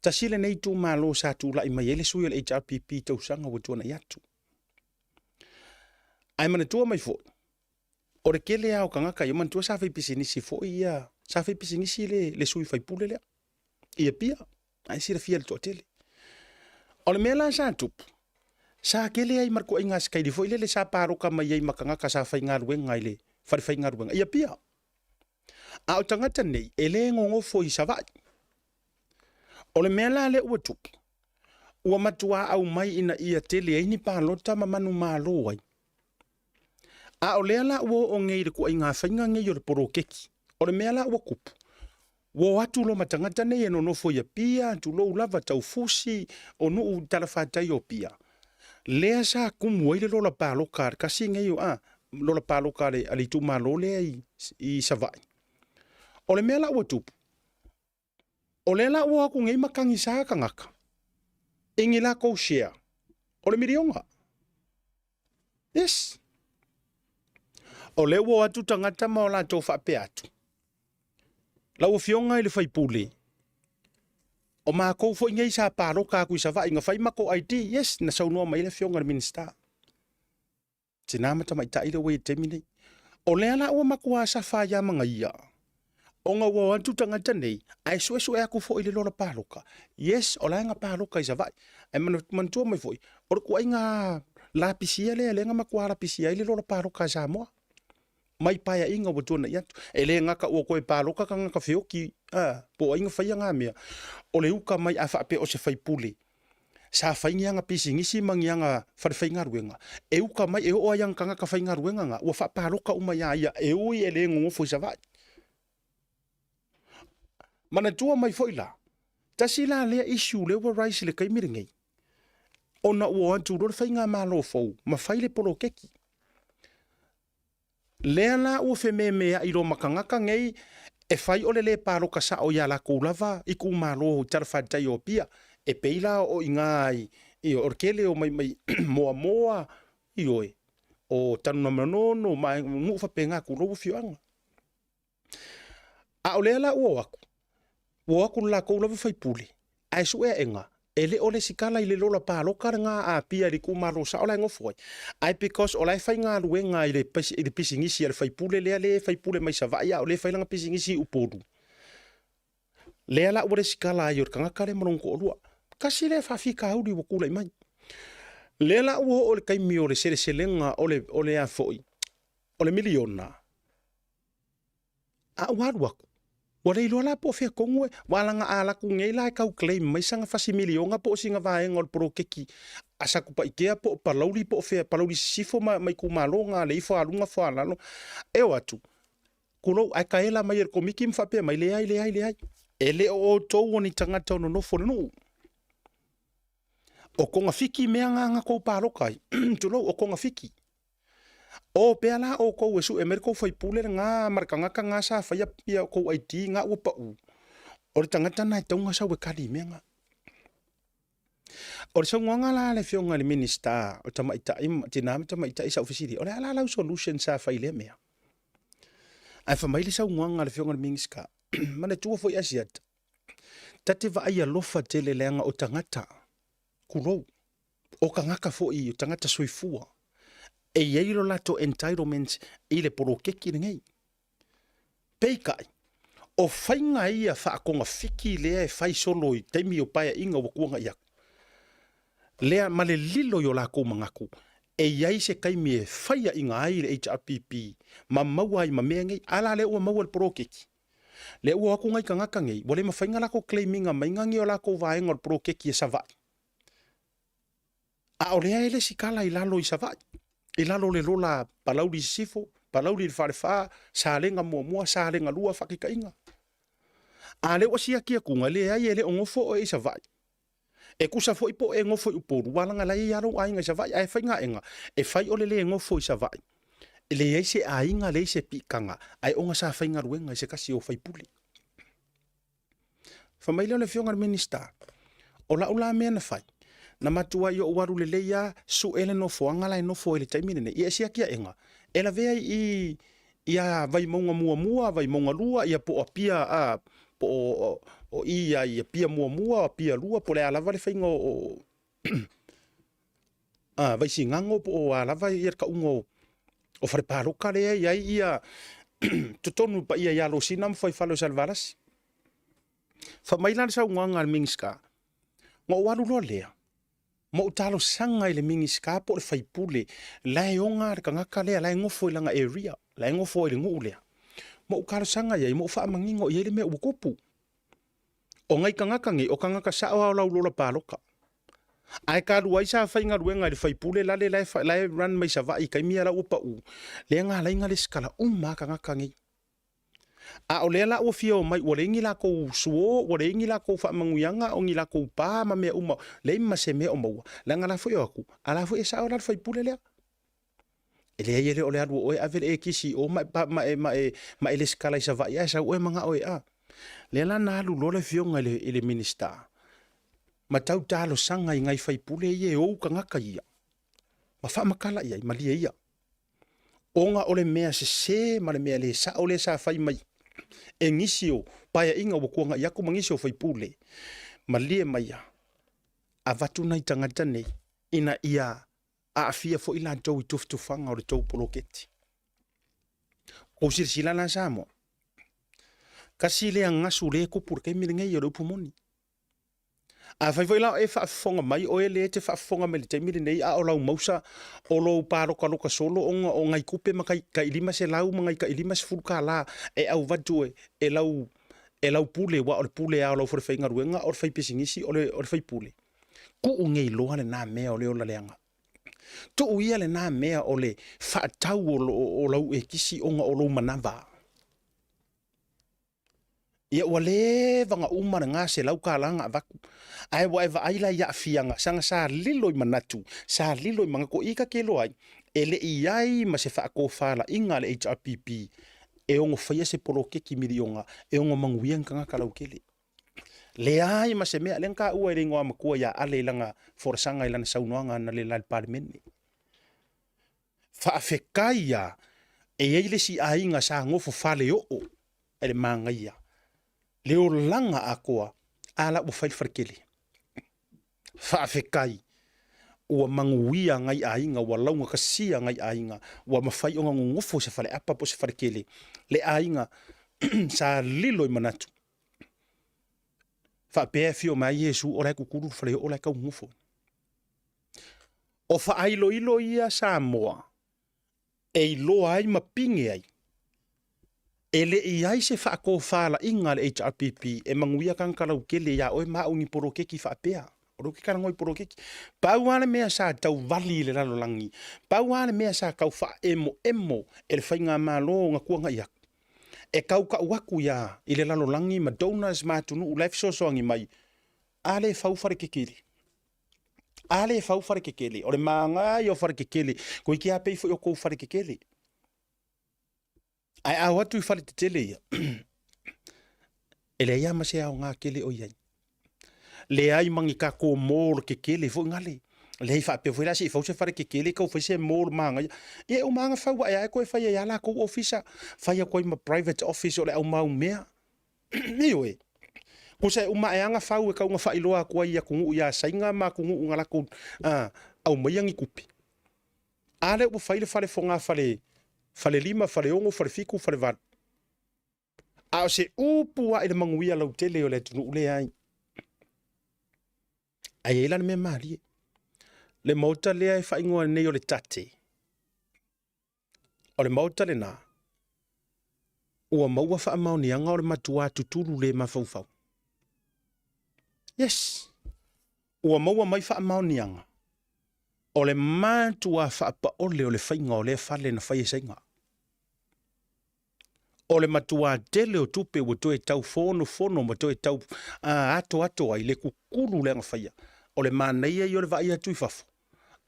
Tasi lenei itumalo sa tulai mai ai le sui o le HRPP i tausaga ua tuanai atu. Ae manatua mai foi, o le tele lava o tagata ia, manatua sa fai pisinisi foi ia, sa fai pisinisi le, le sui faipule lea i Apia, ae silafia e le toatele. O le mea la sa tupu, sa tele ai ma le ituaiga sikaili foi lele sa palota mai ai ma tagata sa faigaluega i le falefaigaluega i Apia. A o tagata nei, e le nonofo i Savaii. O le mea la lea ua tupu, ua matuā aumai ina ia tele ai ni palota ma manumalo ai. A o lea la ua oo nei i le ituaiga faiga nei o le poloketi, o le mea la ua tupu, ua o atu loa ma tagata nei e nonofo i Apia, tulou lava, Taufusi, o nuu i talafatai o Apia, lea sa tumu ai le lola palota a le tasi nei o, a, lola palota a le, a le itumalo lea i, i Savaii. O le mea la ua tupu, o lea la ua o atu nei ma tagisa tagata i ni latou share o le miliona. Yes. O lea ua o atu tagata ma o latou faapea atu, lau Afioga i le sui usufono, o matou foi nei sa palota atu i Savaii na fai matou ID, yes, na saunoa mai ai le Afioga i le Minisita. Tina ma tamaitai lea ua i ai i le taimi nei. O lea la ua matua safa ai lava ma gaia, ona ua o atu tagata nei, ae suesue atu foi i le lola palota. Yes, o la e na palota i Savaii. Ae manatua mai foi, o le ituaiga lapisia lea, lea na matua lapisia ai le lola palota a Samoa mai paeaiga ua tuanai atu. E le gata ua toe palota tagata feoti, a, po o ai na faia na mea. O le uka mai a faapea o se faipule, sa fai ni ana pisinisi ma ni ana falefaigaluega, e uka mai e oo ai ana tagata faigaluega na, ua faapalota uma iā ia, e ui e le nonofo i Savaii. Manatua mai foi la, tasi la lea issue lea ua rise i le taimi lenei, ona ua o atu loa le faigamalo fou ma fai le poloketi. Lea la ua fememeai loa ma tagata nei e fai o le le palota sao i a latou lava itumalo i talafatai o Apia. E pei la o i ina i, i o le tele o mai mai Moamoa, ioe, o Tanugamanono ma nuu faapena tulou afioaga. A o lea la ua o atu, Ua o atu le latou lava faipule, ae sueaega, e le o lesitala i le lola paloka lena a Apia i le itumalo sao la e nofo ai, ae because o la e faigaluega i le i le pisinisi a le faipule lea lea e faipule mai Savaii a o lea e fai lana pisinisi i Upolu, lea la ua lesitala ai o le tagata lea ma lona toalua. Tasi lea faafitauli ua tulai mai. Lea la ua oo i le taimi o le seleselega o le o le a foi, o le miliona, A ua alu atu, ua le iloa la po o fea tonu e, aua leaga a alu atu nei la e tau claim mai sana fasi miliona po o sina vaega o le poloketi a Satupaitea po o Palauli po o fea, Palauli Sisifo ma ma itumalo na alei Foaluga Foalalo, e o atu, tulou, ae taela mai e le Komiti ma faapea mai, leai, leai, leai, e le o outou o ni tagata o nonofo i le nuu. O togafiti mea na na tou palota ai, tulou, o togafiti. O pea la outou e sue mai le tou faipule lena ma le tagata lena sa faia ia tou ID na ua pau, o le tagata lena e tatau ona sau e tali i mea na. O le saunoaga la a le Afioga i le Minisita o Tamaitai, Tina ma Tamaitai sa ou fesili ai, o le a la lau solution sa fai i lea mea? Ae fai mai le saunoaga a le Afioga i le Minisita, manatua foi Asiata, ta te vaai alofa tele leaga o tagata, tulou, o tagata foi, o tagata soifua, e i ai lo latou entitlement i le poloketi lenei. Peitai, o faiga ia faatogafiti lea e fai solo i taimi o paeaiga ua tuanai atu, lea ma le lilo i o latou manatu, e i ai se taimi e faiaina ai le HRPP ma maua ai ma mea nei. A la lea ua maua le poloketi, lea ua o atu nai tagata nei, ua le mafai ona latou claim ina maiga ni o latou vaega o le poloketi e Savaii. A o lea e lesitala i lalo i Savaii, i lalo o le lola a Palauli Sisifo, Palauli i le Falefa, Salega muamua, Salega lua, faataitaiga. A lea ua siaki atuga, leai e le o nofo oe i Savaii. E tusa foi po o e nofo i Upolu, aua leaga la e i ai lava lou aiga i Savaii. Ae faigaega, e fai o le le nofo i Savaii, e leai se aiga, leai se piitaga, ae ona sa faigaluega i se tasi o faipule. Fai mai lea o le afioga i le Minisita, o lau la mea na fai, na matuai ou alu lelei lava sue le nofoaga la e nofo ai i le taimi lenei. Ia e siaki aega, e lavea i ia Vaimauga muamua, Vaimauga 2, ia po o Apia, a, po o, o i ia i Apia muamua, Apia 2, po o le a lava le faiga o, a, Vaisigano po o a lava ia le tauga o, o fale palota lea e i ai ia totonu i paia ia Alosina ma Fuaifale o Salevalasi. Fai mai la le saunoaga a le Minisita, na ou alu loa lea, ma ou talosaga i le Minisita po o le faipule la e ona le tagata lea la e nofo i lana area, la e nofo ai i le nuu lea. Ma ou talosaga i ai, ma ou faamanino i ai le mea ua tupu. O nai tagata nei, o tagata sao lava o lau lola palota. Ae talu ai sa faigaluega i le faipule lale la e, la e run mai Savaii i taimi ia la ua pau, lea na ala ai ona lesitala uma lava tagata nei. A o lea la ua fia omai, ua leai ni latou suo, ua leai ni latou faamanuiaga, o ni latou pa ma mea uma, leai ma se mea o maua, leaga la foi e o atu, a la foi e sao la le faipule lea. E leai e le o le alu o oe ave le ekisi i o ma e, ma e, ma e, ma e lesitala i Savaii ae sau oe manao e a. Lea la na alu loa le afioga i le, i le Minisita ma tau talosaga i nai faipule ia e ou tagata ia ma faamatala i ai, malie ia. Ona o le mea sese ma le mea le sao lea sa fai mai e nisi o paeaiga ua tuanai atu ma nisi o faipule, malie maia, avatu nai tagata nei ina ia aafia foi latou i tufatufaga o le tou poloketi. Ua silasila la Samoa, tasi lea gasu lea e tupu i le taimi lenei o le upu moni. Afai foi la o e faafofoga mai, oe lea e te faafofoga mai i le taimi lenei a o lau mausa o lou palokaloka solo ona o nai tupe ma tai, tai 500 ma nai tai $50 e auvatu e, e lau e lau pule, aua o le pule lava o lau falefaigaluega, o le faipisinisi, o le, o le faipule. Tuu nei loa lena mea o le ola leaga. Tuu ia lena mea o le faatau o, o, o lau ekisi ona o lou manava. Ia ua leva ona uma lena $100 na avatu. Ae ua e vaai la i aafiaga, saga sa lilo i manatu, sa lilo i manatu. O i ta te iloa ai, e le i i ai ma se faatofalaiga a le HRPP e ono faia se poloketi miliona e ono manuia ni tagata lautele. Leai ma se mea, lea na taua e le igoamatua ia Ale i lana folasaga i lana saunoaga analeila i le Palemene. Faafetai a e i ai le isi aiga sa nofo faleoo e le manaia. Le olaga atoa, a la ua fai le faletele. Faafetai ua manuia nai aiga, ua laugatasia nai aiga, ua mafai ona nonofo i se faleapa po o se faletele le aiga sa lilo i manatu. Faapea e afio mai ai Iesu o la e tutulu le faleoo la e tau nonofo. O faailoilo ia Samoa e iloa ai ma pine ai, e le i ai se faatofalaiga a le HRPP e manuia tagata lautele ia oe ma au i ni poloketi faapea. O lea ou te talanoa i poloketi. Pau lava le mea sa tau vali i le lalolagi, pau lava le mea sa tau faaemoemo e le faigamalo na tuanai atu, e tau tau atu ia i le lalolagi ma donors ma atunuu la e fesoasoani mai, a lea e fau faletetele. A lea e fau faletetele. O le manaia o faletetele, toeitiiti lava pei foi o tou faletetele. Ae a o atu i faletetele ia, e leai lava ma se aoga tele o i ai. Leai ma ni tatou mall tetele foi nale. Leai faapea foi la se i fau se fale tetele tau fai se mall manaia. Ia e uma lava ona fau ae lava e toe fai ai lava latou ofisa, fai atu ai ma private office o le au mau mea. Ioe. Tusa e uma ae lava ona fau e tau ona faailoa atu ai i atunuu ia Saina ma atunuu na latou aumaia ni tupe. A lea ua fai le fale fogafale, falelima, faleono, falefitu, falevalu. A o se upu lava i le manuia lautele o le atunuu, leai. Ae i ai la le mea malie. Le maota lea e faaigoa nei o le Tate, o le maota lena, ua maua faamaoniaga o le matua tutulu le mafaufau. Yes, ua maua mai faamaoniaga o le matua faapaole o le faiga o lea fale na fai e Saina. O le matua tele o tupe ua toe tau fonofono ma toe tau atoato ai le kukulu lea na faia. O le manaia ia o le vaai atu i fafo,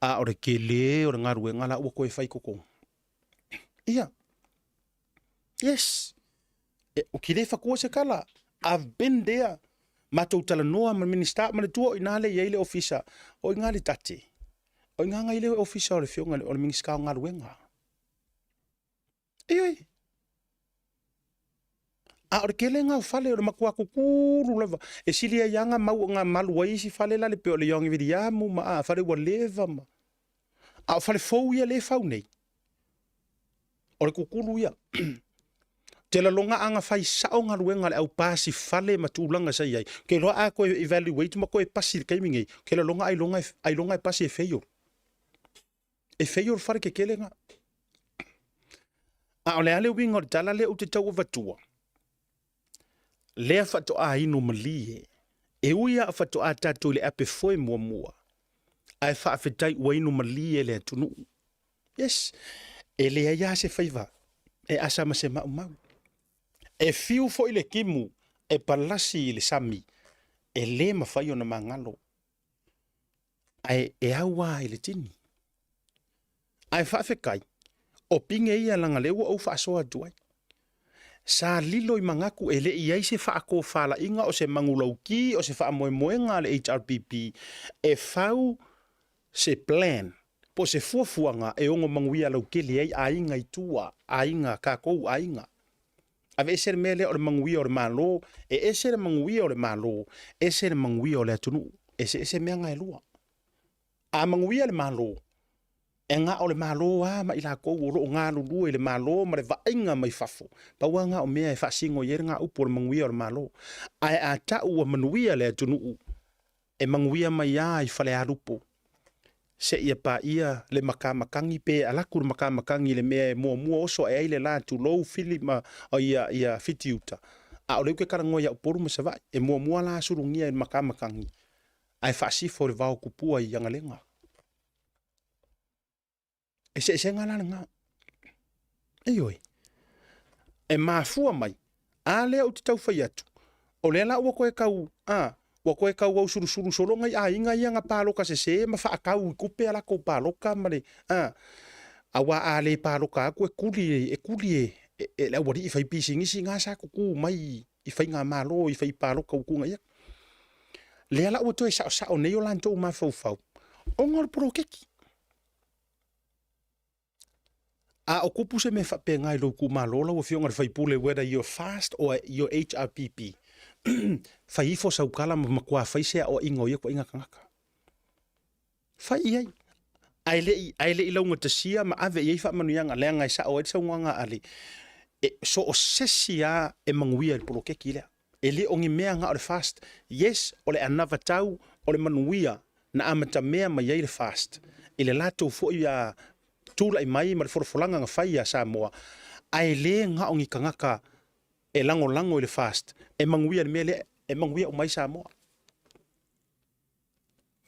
a o le tele o le galuega la ua toe fai i totonu. Ia, yes, e, ou te le fatua se tala. I've been there. Matou talanoa ma le Minista, manatua o i ina lea e i ai le ofisa, o i ina le tate, o i ina na i le ofisa o le afioga o le Minisita o Galuega. Ioe. A o le tele lena o fale o le matua tutulu lava. E sili ai lava ona mau ona malu ai isi fale la le pei o le Young Viliamu ma a fale ua leva ma. A o fale fou ia lea e fau nei, o le tutulu ia. Te laloga a na fai sao galuega a le au pasi fale ma tulaga sa i ai, ou te iloa a toe evaluate ma toe pasi i le taimi nei, ou te laloga ailoga ailoga e pasi e fail. E fail le fale kekele na. A o le a le uiga o le tala lea ou te tau avatua? Lea faatoa inu malie. E ui lava faatoa tatou i le ape foe muamua, ae faafetai ua inu malie le atunuu. Yes, e leai lava se faiva e asa ma se maumau. E fiu foi le timu e palasi i le sami, e le mafai ona magalo. Ae e au lava i le tini. Ae faafetai, o pine ia leaga lea ua ou faasoa atu ai. Sa lilo i manatu e le i ai se faatofalaiga o se manulauti o se faamoemoega a le HRPP e fau se plan po o se fuafuaga e ono manuia lautele ai aiga i tua, aiga, tatou aiga. Aveese le mea lea o le manuia o le Malo, e ese le manuia o le Malo, ese le manuia o le atunuu. Eseese mea na e lua. A manuia le Malo, e na o le Malo lava ma i latou o lo o galulue i le Malo ma le vaaiga mai fafo. Pau lava na o mea e faasino i ai le gaupu o le manuia o le Malo. Ae a tau ua manuia le atunuu, e manuia mai lava i Falealupo seia paia le matamatagi pe alu atu le matamatagi i le mea e muamua oso ae ai le la, tulou Fili ma ia, ia Fitiuta. A o lea ou te talanoa ia Upolu ma Savaii, e muamua la sulugia i le matamatagi ae faasifo i le vao tupua i Agalega. Eseesega la lena. Ioe. E mafua mai, a lea ou te tau fai atu, o lea la ua toe tau, a, ua toe tau ausulusulu solo nai aiga ia na paloka sese ma faatau i tupe a latou paloka ma le, a, aua a le paloka atu e kuli, e kuli e, e le aualii faipisinisi na sa tutu mai i faigamalo i fai paloka ua tuuina i ai. Lea la ua toe saosao nei o latou mafaufau ona o le poloketi. A o kupu se mea faapena i lou itumalo lau Afioga i le sui usufono, whether you're fast or you're HRPP, Fai ifo sau kala ma matua fai se aoaiga o ia ituaiga tagata. Fai i ai. Ae le i, ae le i laugatasia ma ave i ai faamanuiaga, leaga e sao ai le saunoaga a le, e, so o sesi lava e manuia i le poloketi lea. E le o ni mea na o le fast. Yes, o le anavatau, o le manuia na amatamea mai ai le fast i le latou foi a tulai mai ma le folafolaga na fai ia Samoa, ae le na o ni tagata e lagolago i le fast e manuia i le mea lea, e manuia uma ai Samoa.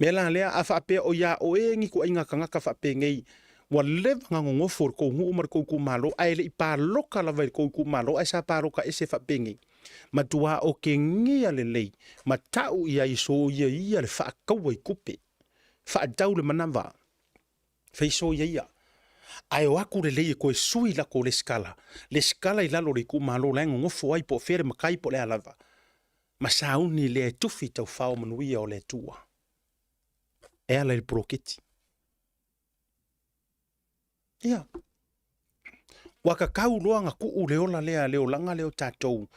Mea la lea, a faapea o ia oe ni ituaiga tagata faapenei, ua leva ona nonofo i le tou nuu ma le tou itumalo, ae le i paloka lava i le tou itumalo, ae sa paloka ese faapenei, matua otegia lelei ma tau i ai soia ia le faataua i tupe, faatau le manava, fai soia ia. Ae o atu lelei e toe sui latou lesikala, lesikala i lalo o le itumalo la e nonofo ai po o fea le matai po o le a lava, ma sauni lea e tufi taufao manuia o le Atua e ala i le poloketi. Ia, ua tatau loa ona tuu le ola lea, le olaga lea o tatou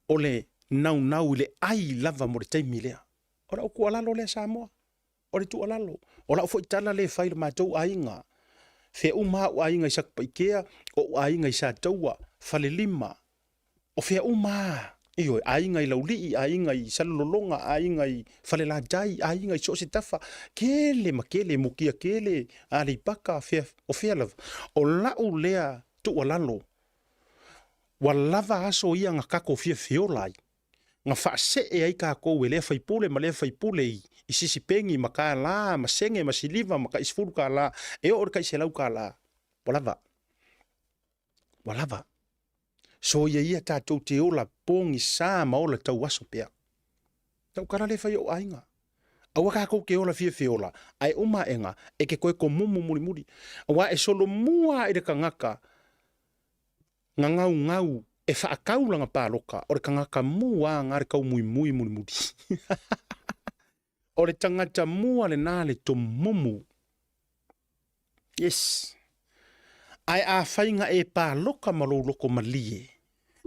o le naunau i le ai lava mo le taimi lea. O lau tuualalo lea Samoa, o le tuualalo. O lau foi tala lea e fai i le matou aiga. Fea uma lava ou aiga i Satupaitea, o ou aiga i Sataua, Falelima, O fea uma lava, ioe, aiga i Laulii, aiga i Salelologa, aiga i Falelatai, aiga i so o se tafa, tele ma tele, mutia tele, Aleipata, fea, o fea lava. O lau lea tuualalo, ua lava aso ia na tatou fia feola ai, na faasee ai tatou e lea faipule ma lea faipule i, i sisipegi ma kālā, ma sene ma siliva ma tai $10, e oo i le tai $100. Ua lava. Ua lava. Soia ia tatou te ola pogisa ma ola tauaso pea. Lau tala lea e fai i ou aiga. Aua tatou te ola fiafiola, ae uma aʻega e te toe komumu mulimuli. Aua e solomua lava i le tagata na gaugau e faatau lana paloka, o le tagata mua lava na le taumuimui mulimuli. O le tagata mua lena le tomumu. Yes. Ae afai na e paloka ma lou loko malie,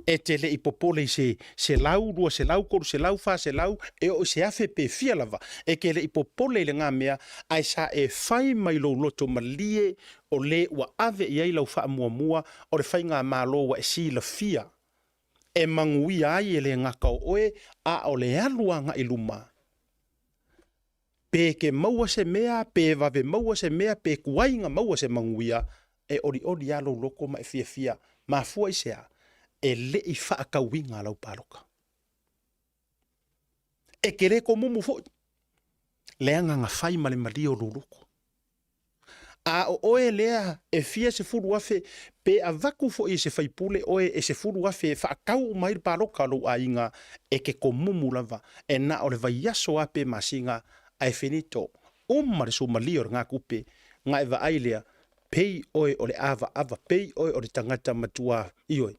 e te le i popole i se 100, 200, 300, 400, e oo i se afe pe fia lava, e te le i popole i lena mea, ae sa e fai mai lou loto malie o le ua ave i ai lau faamuamua o le faigamalo ua e silafia e manuia ai e le gata o oe, a o le alu agai luma. Pe ke maua se mea, pe vave maua se mea, pe tuai na maua se manuia, e olioli lava lou loto ma e fiafia. Mafua i se a? E le i faatauina lau paloka. E te le komumu foi, leaga na fai ma le malie o lou loto. A o oe lea e fia 10,000, pe avatu foi e se faipule oe e 10,000 e faatau uma ai le paloka a lou aiga, e te komumu lava, e na o le vaiaso lava pe masina, ae finito, uma le sumalie o lena tupe, na e vaai lea, pei oe o le avaava, pei oe o le tagata matua, ioe,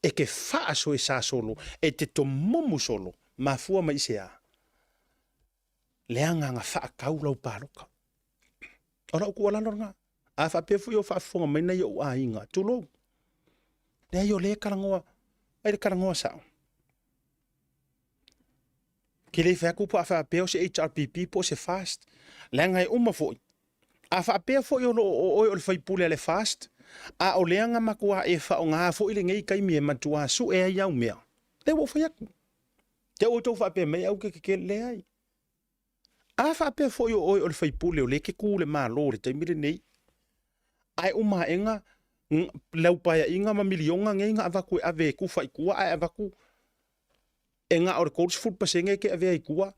e te faasoesa solo, e te tomumu solo, mafua mai i se a? Leaga na faatau lau paloka. O lau tuualalo lena. A faapea foi o faafofoga mai nai ou aiga, tulou. Leai o lea e talanoa, ai le talanoa sao. Ke le fai atu po a faapea o se HRPP po o se FAST. Leaga e uma foi. A faapea foi o lo o oe o le faipule a le FAST, a o lea na matua e faaaoga foi lenei taimi e matua sue ai au mea, lea ua ou fai atu. Te outou faapea mai au ke kekele, leai. A faapea foi o oe o le faipule o lea e te tu le Malo i le taimi lenei, ae uma aega lau paeaiga ma miliona nei na avatu e ave e tufa i tua, ae avatu e na o le 30% e te avea i tua,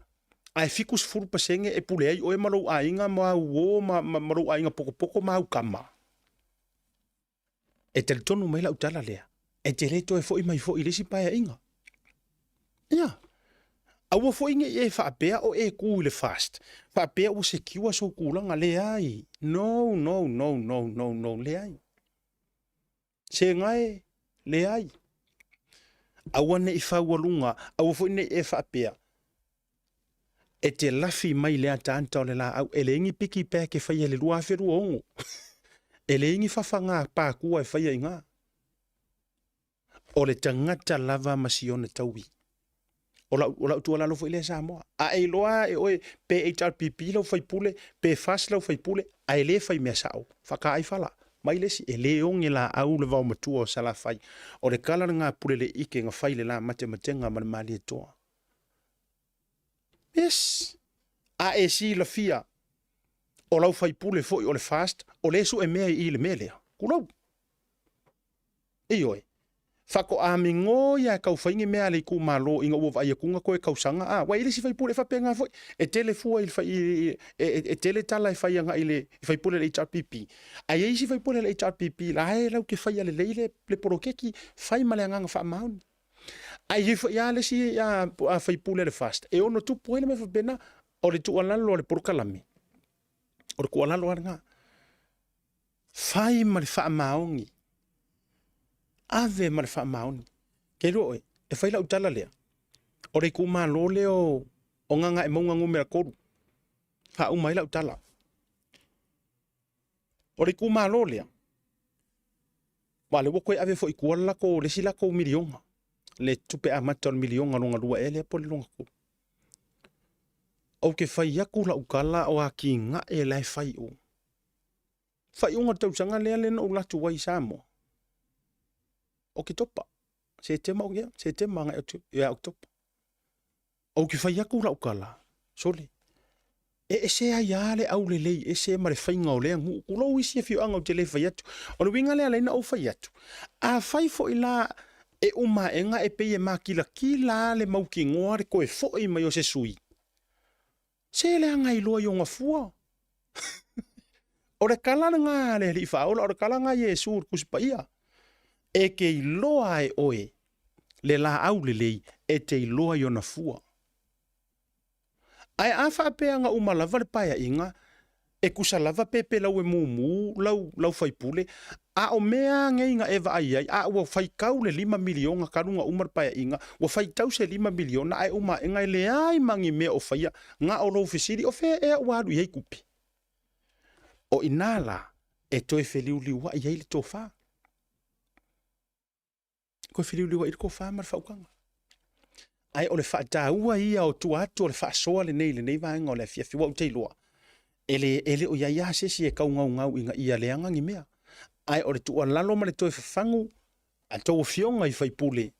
ae 70% e pule ai oe ma lou aiga ma au uo ma, ma, ma lou aiga potopoto ma au tama. E talitonu mai lau tala lea, e te le toe foi mai foi i le isi paeaiga. Ia, aua foi ne i e faapea o e tu i le fast, faapea ua secure sou tulaga, leai. No, no, no, no, no, no, leai. Segae, leai. Aua ne i faualuga, aua foi ne i e faapea, e te lafi mai le ataata o le laau, e leai ni piki bag e faia i le 2026. E leai ni fafaga pakua e faia i ina. O le tagata lava ma si ona taui. O lau, o lau tuualalo foi lea Samoa. A e iloa e oe pe HRPP lau faipule, pe FAS lau faipule, ae le fai mea sao, faakaai fala. Mai le isi, e le oge laau le vaomatua o Salafai. O le kala lena pule le ike na fai le la matematega ma le Malietoa. Yes! A e silafia, o lau faipule foi o le FAST, o le sue mea i i le mea lea. Kulou. Ioe. Faatoa migoi lava e tau fai ni mea a le itumalo ina ua vaai atu na toe tausaga a, ua i ai le isi faipule e faapena foi, e tele fua i le fai, e tele tala e fai agai i le faipule a le HRPP, ae i ai isi faipule a le HRPP la e latou te faia lelei le poloketi, fai ma le agaga faamaoni. Ae i ai foi lava le isi faipule a le FAST e ono tupu ai le mea faapena, o le tuualalo a le polokalame, o le tuualalo lava lena. Fai ma le faamaoni. Ave ma le faamaoni. Ke iloa oe, e fai lau tala lea, o le itumalo lea o, o Gagaemauga numera 3. Faauma ai lau tala. O le itumalo lea, aua o lea ua toe ave foi i tua le latou, le isi latou miliona, le tupe amata o le miliona lona lua ea lea po o le lona tolu. Ou te fai atu lau tala o atinae la e fai i o. Faaiuga o le tausaga lea lea na ou alu atu ai i Samoa, Oketopa, Setema, ia, Setema agai atu ia Oketopa. Ou te fai atu lau tala, sole, e ese ai lava le aulelei ese ma le faiga o lea nuu, tulou isi afioaga ou te le fai atu. O le uiga lea la na ou fai atu, afai foi la e uma aega e pei e makilatila lava le mautinoa le toe foi mai o se sui, Se leaga iloa i ona fua. O le tala lena a le Alii Faaola, o le tala lena a Iesu i le Tusi Paia. E te iloa e oe le laau lelei, e te iloa i ona fua. Ae a faapea na uma lava le paeaiga, e tusa lava pe pelau e mumu lau, lau faipule, a o mea a nei na e vaai ai, a ua faitau le lima miliona talu na uma le paeaiga, ua faitau se lima miliona ae uma aega e leai ma ni mea o faia, na o lou fesili, o fea ea ua alu i ai tupe? O i ina la e toe feliuliuai ai le tofa. Toe feliuliuai le tofa ma le faautaga. Ae o le faataua ia o tua atu o le faasoa lenei i lenei vaega o le afiafi, aua ou te iloa, e le, e le o i ai lava se isi e tau gaugau ina ia leaga ni mea. Ae o le tuualalo ma le toe fafagu a tou afioga i faipule,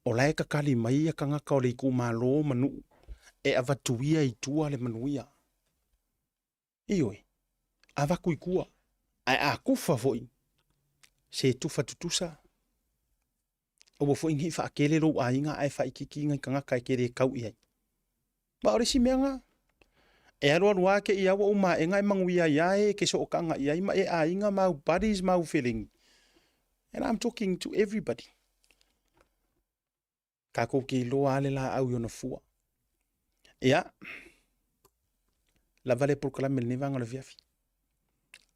o la e tatali mai ia tagata o le itumalo ma nuu e avatuia i tua le manuia. Ioe, avatu i tua, ae a tufa foi, se tufa tutusa, aua foi ne i faatele lou aiga ae faaitiiti nai tagata e te le tau i ai. Ma o le isi mea lena, e alualu lava te i a ua uma aega e manuia ai lava e e te sootaga i ai ma e aiga ma au buddies ma au felegi. And I'm talking to everybody. Tatou te iloa lava le laau i ona fua. Ia, lava le polokalame i lenei vaega o le afiafi.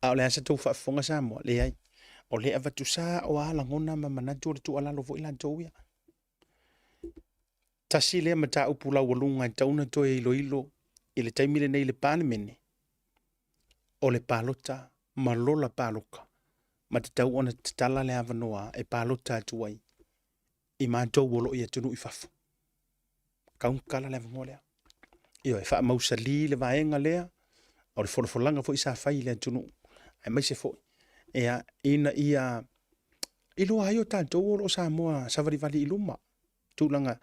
A o le a sa tou faafofoga Samoa? Leai. O lea e avatu sao lava lagona ma manatu o le tuualalo foi latou ia. Tasi lea mataupu laualuga e tatau ona toe iloilo i le taimi lenei i le Palemene, o le palota ma lola palota ma tatau ona tatala le avanoa e palota atu ai i matou o lo o i atunuu i fafo. Tau ona tatala le avanoa lea. Ioe, faamausali le vaega lea, o le folafolaga foi sa fai i le atunuu, aemaise foi, ia, ina ia iloa ai o tatou o lo o Samoa savalivali i luma, tulaga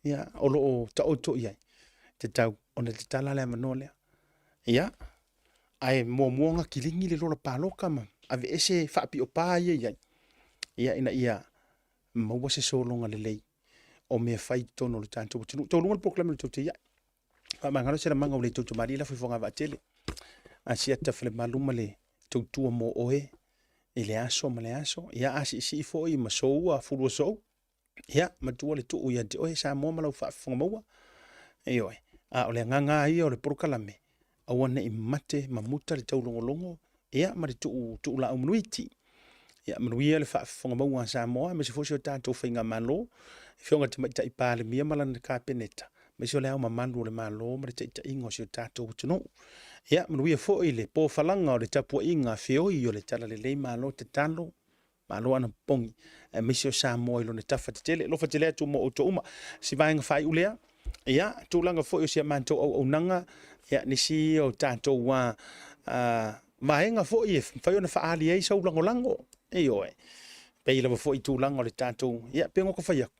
ia, o lo o taoto i ai, tatau ona tatala le avanoa lea. Ia, ae muamua ona kiligi le lola paloka ma aveese faapiopa ia i ai, ia, ina ia maua se sologa lelei o mea fai i totonu o le tatou atunuu. Taualuga le polokalame o le tou te iai. Faamagalo se lamaga o le tou tamalii lafo i fogavaatele. Asiata falemalu ma le tautua mo oe i le aso ma le aso. Ia asiisii foi ma soua fulua sou. Ia matua le tuu ia te oe Samoa ma lau faafofoga maua. Ioe. A o le agaga lava ia o le polokalame, aua ne i mate ma muta le taulogologo ia ma le tuu tuulaau manuiti. Ia manuia le faafofoga maua a Samoa, aemaise foi si o tatou faigamalo, Afioga i le Tamaitai Palemia ma lana Kapeneta, aemaise o le Ao Mamalu o le Malo ma le taitaiga o si o tatou atunuu. Ia manuia foi le pofalaga o le tapuaiga feoi o le Talalelei Malo tatalo. Malo anapogi, aemaise o Samoa i lona tafa tetele. Alofa tele atu mo outou uma. Si vaega faaiu lea, ia, tulaga foi o si a matou auaunaga, ia, nisi ia o tatou a, a, vaega foi e mafai ona faaali ai sau lagolago. Ioe. Pei lava foi tulaga o le tatou, ia, pei ona ou fai atu,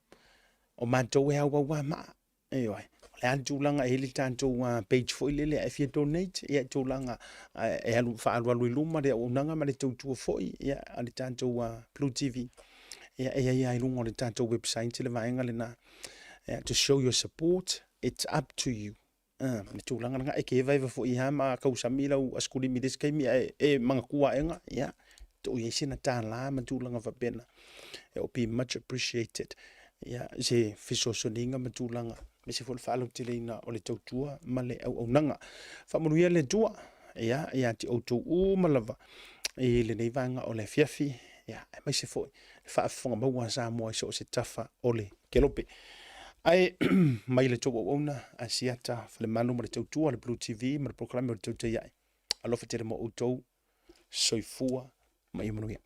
o matou e auau lava maa. Ioe. O le a le tulaga e i ai le tatou page foi lele a e fia donate, ia tulaga e alu faaalualu i luma le auaunaga ma le tautua foi ia a le tatou Blue TV. Ia e i ai lava i luga o le tatou website le vaega lena. Yeah, to show your support, it's up to you. Le tulaga lena, e te evaeva foi lava ma tausami lau askulimi i le isi taimi ae e manatua aega, ia, tuu i ai sina $1 ma tulaga faapena. It will be much appreciated. Ia, se fesoasoaniga ma tulaga, aemaise foi le faalauteleina o le tautua ma le auaunaga. Faamanuia le Atua, ia, ia te outou uma lava i lenei vaega o le afiafi, ia, aemaise foi le faafofoga maua a Samoa i so o se tafa o le kelope. Ae mai le tou auauna Asiata Falemalu ma le tautua a le Blue TV ma le polokalame o le Tautai Ae. Alofa tele mo outou. Soifua ma ia manuia.